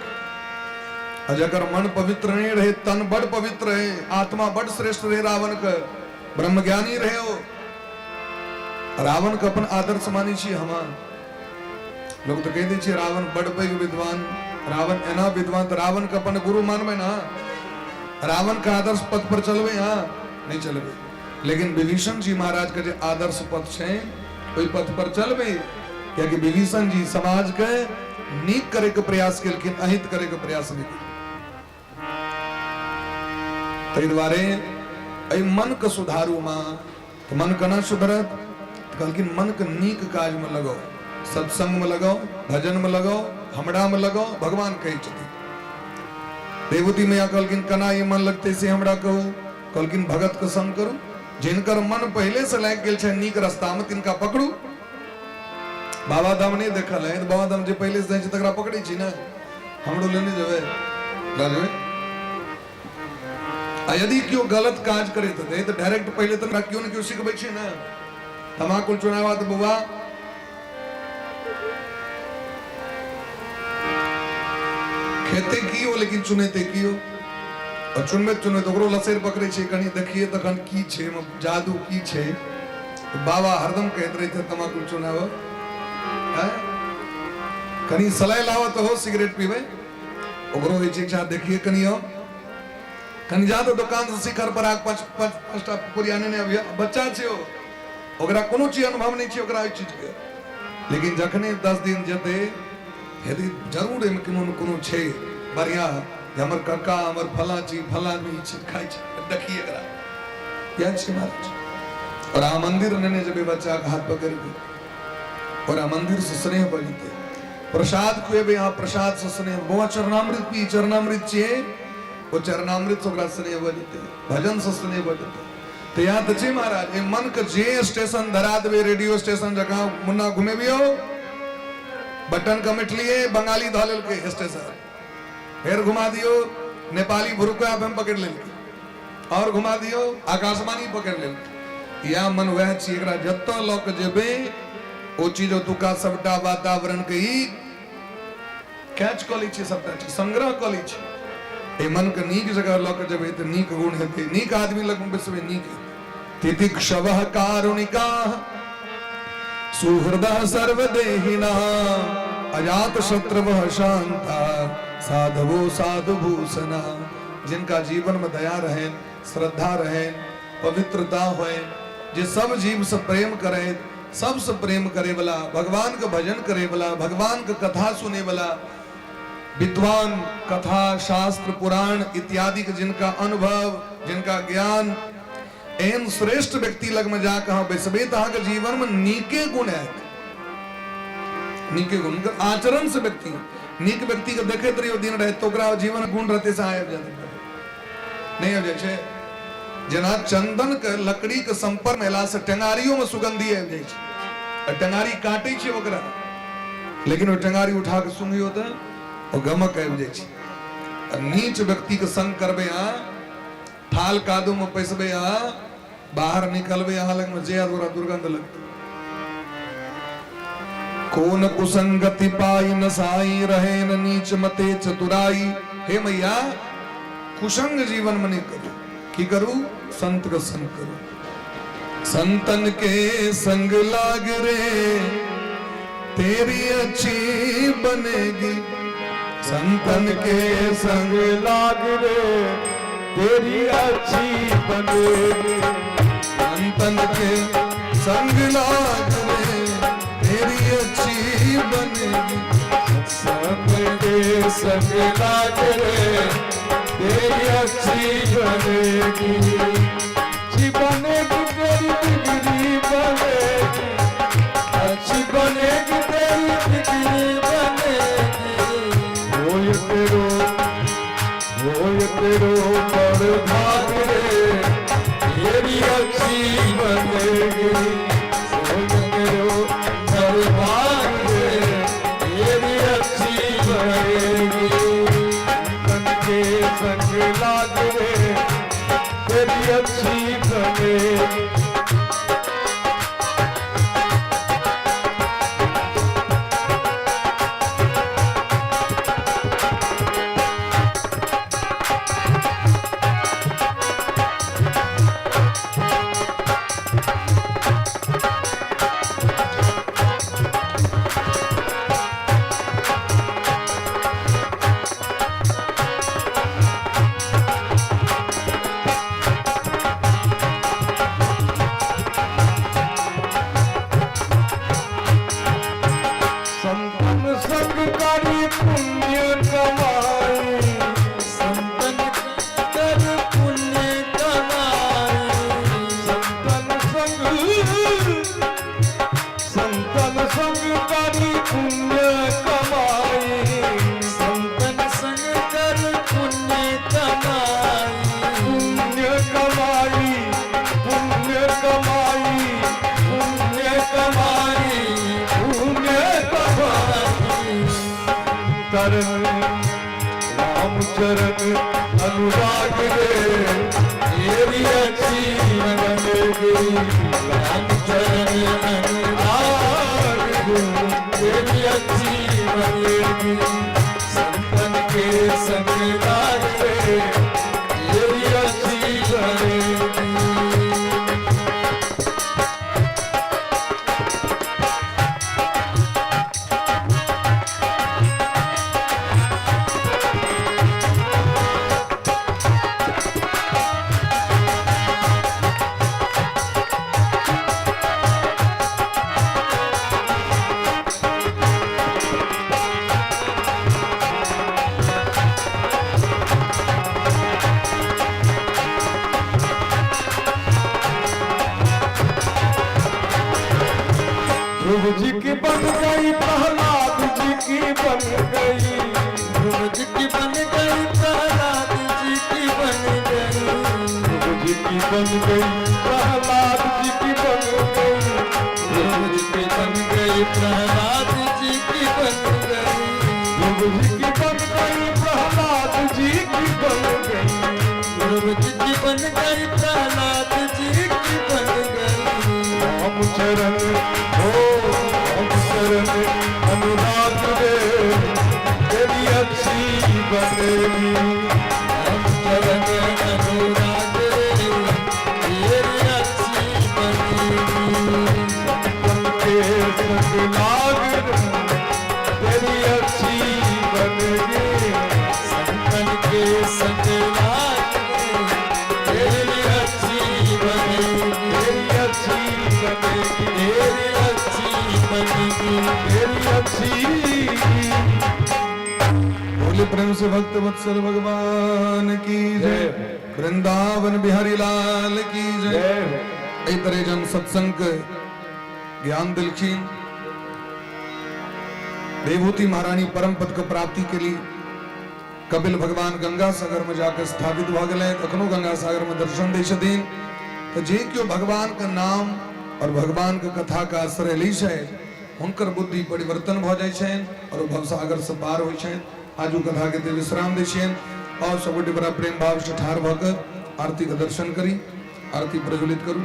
Speaker 1: आ जकर मन पवित्र नहीं रहे, तन बड़ पवित्र रहे, आत्मा बड़ श्रेष्ठ रहे, रावण के ब्रह्मज्ञानी रहे हो। रावण के अपन आदर्श मानै छी हम लोग, तो कहि दै छियै रावण बड़ पैघ विद्वान, रावण एना विद्वान, तऽ रावण के अपन गुरु मानबै ना? रावण के आदर्श पथ पर चलबै? हाँ, नहीं चलबै। लेकिन विभीषण जी महाराज के जे आदर्श पथ छै, ओहि पथ पर चलबै, कियाकि विभीषण जी समाज के नीक करे के प्रयास केलखिन, अहित करे के प्रयास नहि केलखिन। ताहि दुआरे एहि मन के सुधारू माँ। तऽ मन केना सुधरत? तऽ कहलखिन मन के नीक काज में लगाओ, सत्संग में लगाओ, भजन में लगाओ, हमरा में लगाओ। भगवान कहै छथिन। देवती मैया कहलखिन केना ई मन लगतै से हमरा कहू। कहलखिन भगत के संग करू, जिनकर मन पहिले से लागि गेल छै नीक रास्ता में, तिनका पकड़ू। बाबा धाम नहीं देखल है? बाबा धाम जे पहिले से जाइ छै तकरा पकड़ै छी ने। हमरो लेने जेबै, लऽ जेबै। आ यदि केओ गलत काज करैत हेतै तऽ डायरेक्ट पहिले तऽ केओ ने केओ सिखबै छै ने। तमाकुल चुनावा तऽ बौआ खेते की हो, लेकिन चुनेते की हो? और चुनबैत चुनबैत ओकरो लसैर पकड़ै छै, कनि देखिए तखन की छै एहिमे, जादू की छै। बाबा हरदम कहैत रहै छै तमाकुल चुनाव, कनि सलाइ लाबऽ तऽ हो सिगरेट पीबै। ओकरो होइ छै इच्छा, देखिए कनि हम कनि जा तऽ दोकान से शिखर पर आग पाँच पाँच पाँचटा पुरिया नेने अबिहे। बच्चा छै ओ, ओकरा कोनो चीज अनुभव नहि छै ओकरा ओहि चीजके। लेकिन जखने 10 दिन जेतै, यदि जरूर एहिमे कोनो ने कोनो छै बढ़िआँ, जे हमर कक्का, हमर फलाँ चीज, फलाँ आदमी ई चीज खाइ छै, देखिए एकरा। इएह छै महाराज। और अहाँ मन्दिर नेने जेबै बच्चाके हाथ पकड़ि कऽ, और मंदिर से स्नेह भऽ जेतै। प्रसाद खुएबै अहाँ, प्रसाद से स्नेह। बौआ चरणामृत पी, चरणामृत छियै ओ, चरणामृत से ओकरा स्नेह भऽ जेतै, भजन से स्नेह भऽ जेतै। तऽ इएह तऽ छै महाराज। एहि मन के जे स्टेशन धरा देबै, रेडियो स्टेशन जकाँ मुन्ना घुमेबियौ, बटन कमेटलियै, बंगाली धऽ लेलकै स्टेशन। फेर घुमा दियौ, नेपाली भुरुका एफ एम पकड़ि लेलकै। और घुमा दियौ, आकाशवाणी पकड़ि लेलकै। इएह मन वएह छी, एकरा जतऽ लऽ कऽ जेबै ओ चीज ओतुका सबटा वातावरण के ई कैच कऽ लै छै, सबटा चीज संग्रह कऽ लै छै। एहि मनके नीक जगह लऽ कऽ जेबै तऽ नीक गुण हेतै, नीक आदमी लग बैसबै नीक हेतै। तितिक्षवः कारुणिका सुहृदः सर्वदेहिना अजात शत्रवः शांता साधवो साधुभूषणा। जिनका जीवन में दया रहे, श्रद्धा रहे, पवित्रता होए, जे सब जीव से प्रेम करे, सबसे प्रेम करे वाला, भगवान के भजन करे वाला, भगवान के कथा सुने वाला, विद्वान, कथा शास्त्र पुराण इत्यादि के जिनका अनुभव, जिनका ज्ञान, एहन श्रेष्ठ व्यक्ति लग में जाके अहाँ बैसबै तऽ अहाँके जीवन में नीके गुण आयत, नीके गुण। हुनकर आचरण से व्यक्ति, नीक व्यक्ति के देखैत रहियौ दिन राति तऽ ओकरा जीवन गुण रहतै से आबि जायत। नहि आबि जाइ छै? जेना चंदन के लकड़ी के संपर्क में एला से टेंगारियो में सुगंधी आबि जाइ छै, आ टेंगारी काटै छै ओकरा, लेकिन ओ टेंगारी उठा के सुंघियो तऽ ओ गमक आबि जाइ छै। आ नीच व्यक्ति के संग करबै अहाँ, थाल कादो में पैसबै अहाँ, बाहर निकलबै, अहाँ लग में जे आयत ओकरा दुर्गंध लगतै। कोन कुसंगति पाई न साई, रहे न नीच मते चतुराई। हे मैया, कुसंग जीवन में नहीं करू। की करू? संत के संग करू। संतन के संग लाग रे तेरी अच्छी बनेगी, संतन के संग
Speaker 2: लाग रे तेरी अच्छी बनेगी,
Speaker 1: संतन के संग लाग रे तेरी अच्छी बनेगी,
Speaker 2: संत के संग लाग रे तेरी अच्छी बनेगी, अच्छी बनेगी तेरी बिगड़ी बनेगी, अच्छी बनेगी तेरी बिगड़ी बनेगी। होय तेरो, होय तेरो बड़ भाग रे तेरी अच्छी बनेगी। सोन करो दरबार रे, तेरी अच्छी बनेगी। संतन के संग लाग रे, तेरी अच्छी बनेगी। संतन संग करी पुण्य कमाई,
Speaker 3: संतन कर पुण्य कमाई,
Speaker 2: संतन संग, संतन संग करी पुण्य कमाई,
Speaker 3: संतन संग कर पुण्य कमाई,
Speaker 2: पुण्य कमाई, पुण्य कमाई, पुण्य कमाई, पुण्य कमाई। तरन राम चरण अनुराग रे, तेरी अच्छी बनेगी।
Speaker 3: राम चरण अनुराग रे, तेरी अच्छी बनेगी। संतन के संग लाग रे, तेरी अच्छी बनेगी।
Speaker 2: ध्रुव जी की बन गई, प्रहलाद जी की बन गई,
Speaker 3: ध्रुव जी की बन गई, प्रहलाद जी की बन गई,
Speaker 2: ध्रुव जी की बन गई, प्रहलाद जी की बन गई,
Speaker 3: ध्रुव जी की बन गई, प्रहलाद जी की बन गई,
Speaker 2: ध्रुव जी की बन गई, प्रहलाद जी की बन गई,
Speaker 3: ध्रुव जी की बन गई, प्रहलाद जी की बन गई।
Speaker 2: राम चरण हो, राम चरण अनुराग रे, तेरी अच्छी बनेगी।
Speaker 3: राम चरण अनुराग रे, तेरी अच्छी बनेगी।
Speaker 2: संतन के संग लाग रे, तेरी अच्छी बनेगी।
Speaker 3: संतन के संग लाग रे, तेरी अच्छी बनेगी।
Speaker 2: तेरी अच्छी बनेगी,
Speaker 3: तेरी अच्छी बनेगी।
Speaker 2: तेरी अच्छी।
Speaker 1: बोले प्रेम से भक्त वत्सल भगवान की जय, वृंदावन बिहारी लाल की जय।
Speaker 2: जय हो।
Speaker 1: एहि तरह जन सत्संग के ज्ञान दिलखिन। देवहूति महारानी परम पद के प्राप्ति के लिए कपिल भगवान गंगा सागर में जाकर स्थापित भ गेलै। अखनो गंगा सागर में दर्शन दै छथिन। तो जे केओ भगवान के नाम और भगवान के कथा का आश्रय लै छै, हुनकर बुद्धि परिवर्तन भ जाइ छनि और ओ भवसागर से पार होइ छनि। आजू कथा के विश्राम दै छियनि और सब गोटे बड़ा प्रेम भाव से ठाढ़ भऽ कऽ आरती के दर्शन करी, आरती प्रज्वलित करू।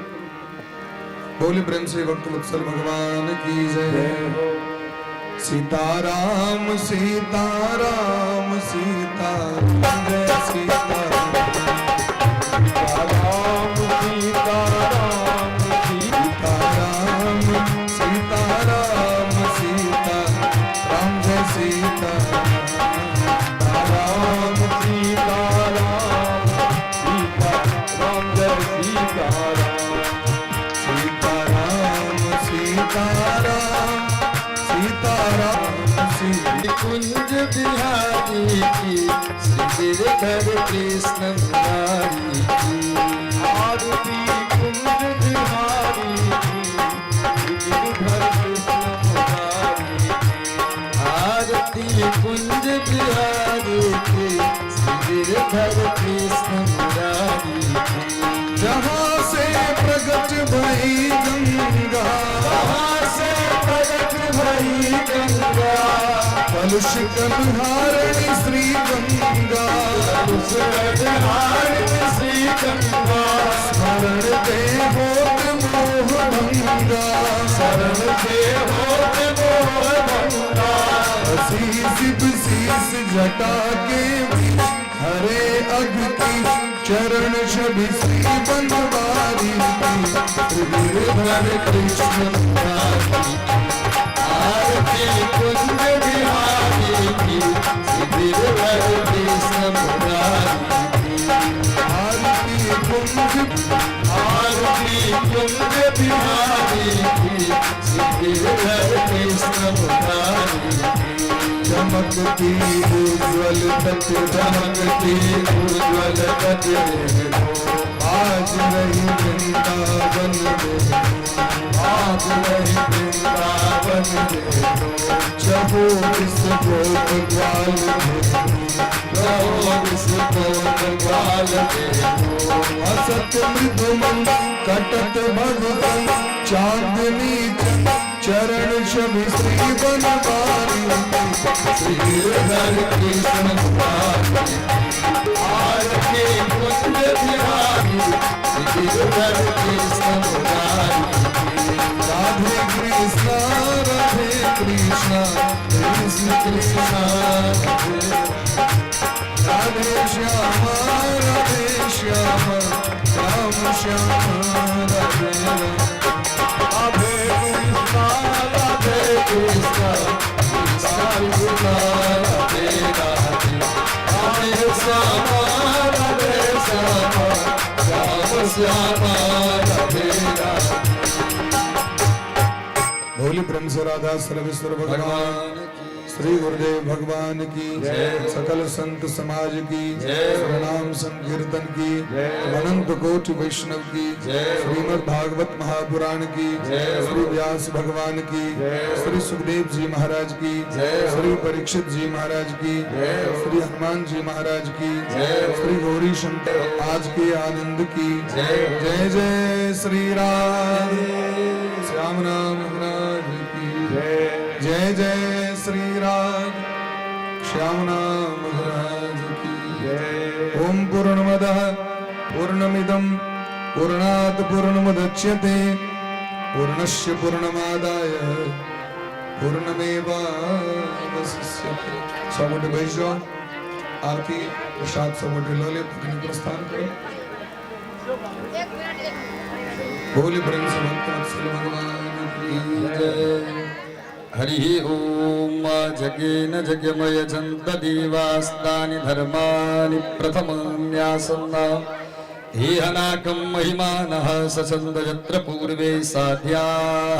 Speaker 1: बोले प्रेम से भक्त वत्सल भगवान की जय। सीताराम सीताराम सीता जय सीता
Speaker 2: राम सीताराम
Speaker 1: सीताराम सीताराम सीता राम जय सीता
Speaker 2: राम सीताराम सीता राम जय सीताराम
Speaker 1: सीताराम सीताराम सीताराम सीता
Speaker 3: कुंज बिहारी की, श्री गिरधर कृष्ण मुरारी की।
Speaker 2: आरती कुंज बिहारी की, श्री गिरधर कृष्ण मुरारी की।
Speaker 3: आरती कुंज बिहारी की, श्री गिरधर कृष्ण मुरारी की।
Speaker 1: जहाँ से प्रगट भई गंगा कलुष हारणी श्री गंगा।
Speaker 2: कलुष हारिणी श्री गंगा।
Speaker 1: स्मरण ते होत मोह भंगा।
Speaker 2: शरण ते होत मोह भंगा।
Speaker 1: हसी शिव शीस जटा के हरे अघ की चरण छवि श्री बनवारी की।
Speaker 2: गिरधर कृष्ण मुरारी, आरती कुंज बिहारी की। श्री गिरधर कृष्ण मुरारी की।
Speaker 1: आरती कुंज
Speaker 2: आरती कुंज बिहारी की। श्री गिरधर कृष्ण मुरारी की।
Speaker 1: चमकती उज्ज्वल तट
Speaker 2: चमकती उज्ज्वल तट रेणु,
Speaker 1: आज रही वृंदावन में।
Speaker 2: आज रही वृंदावन रेणु।
Speaker 1: चहो इस गोप ग्वाल में।
Speaker 2: रहो इसको ग्वाल रेणु।
Speaker 1: असत मृदु मन कटत भगवन चांदनी चरण छवि श्री बनवारी।
Speaker 2: श्री गिरधर कृष्ण मुरारी, आरती कुंज बिहारी। श्री गिरधर कृष्ण मुरारी।
Speaker 1: राधे कृष्णा राधे कृष्णा
Speaker 2: कृष्ण कृष्ण राधे,
Speaker 1: राधे श्याम राधे श्याम श्याम श्याम राधे राधे।
Speaker 2: राधे कृष्णा राधे कृष्णा कृष्ण कृष्ण राधे राधे, राधे श्याम राधे श्याम श्याम श्याम राधे राधे।
Speaker 1: भोली ब्रह्म से राधा सर्वेश्वर भगवान
Speaker 2: भगवान की
Speaker 1: श्री गुरुदेव भगवान की
Speaker 2: जय।
Speaker 1: सकल संत समाज की
Speaker 2: जय।
Speaker 1: प्रणाम संकीर्तन की
Speaker 2: जय।
Speaker 1: अनंत कोटि वैष्णव की
Speaker 2: जय।
Speaker 1: श्रीमद् भागवत महापुराण की
Speaker 2: जय।
Speaker 1: श्री व्यास भगवान की
Speaker 2: जय।
Speaker 1: श्री सुखदेव जी महाराज की
Speaker 2: जय।
Speaker 1: श्री परीक्षित जी महाराज की
Speaker 2: जय।
Speaker 1: श्री हनुमान जी महाराज की
Speaker 2: जय।
Speaker 1: श्री गौरी शंकर आज के आनंद की
Speaker 2: जय।
Speaker 1: जय जय श्री राम श्याम नाम महाराज की
Speaker 2: जय।
Speaker 1: जय जय श्री राम श्याम नाम महाराज की
Speaker 2: जय।
Speaker 1: ओम पूर्णमदः पूर्णमिदं पूर्णात् पूर्णमुदच्यते पूर्णस्य पूर्णमादाय पूर्णमेवावशिष्यते। सब गोटे बैस जाओ, आरती प्रसाद सब गोटे ल ले, तखन प्रस्थान करो। बोले प्रेम से भक्त वत्सल भगवान की
Speaker 2: जय। हरिः ॐ। जगेन जगमय जन्तदेवास्तानि धर्माणि प्रथमान्यासन्न हेहनाकं महिमानः सचन्द यत्र पूर्वे साध्याः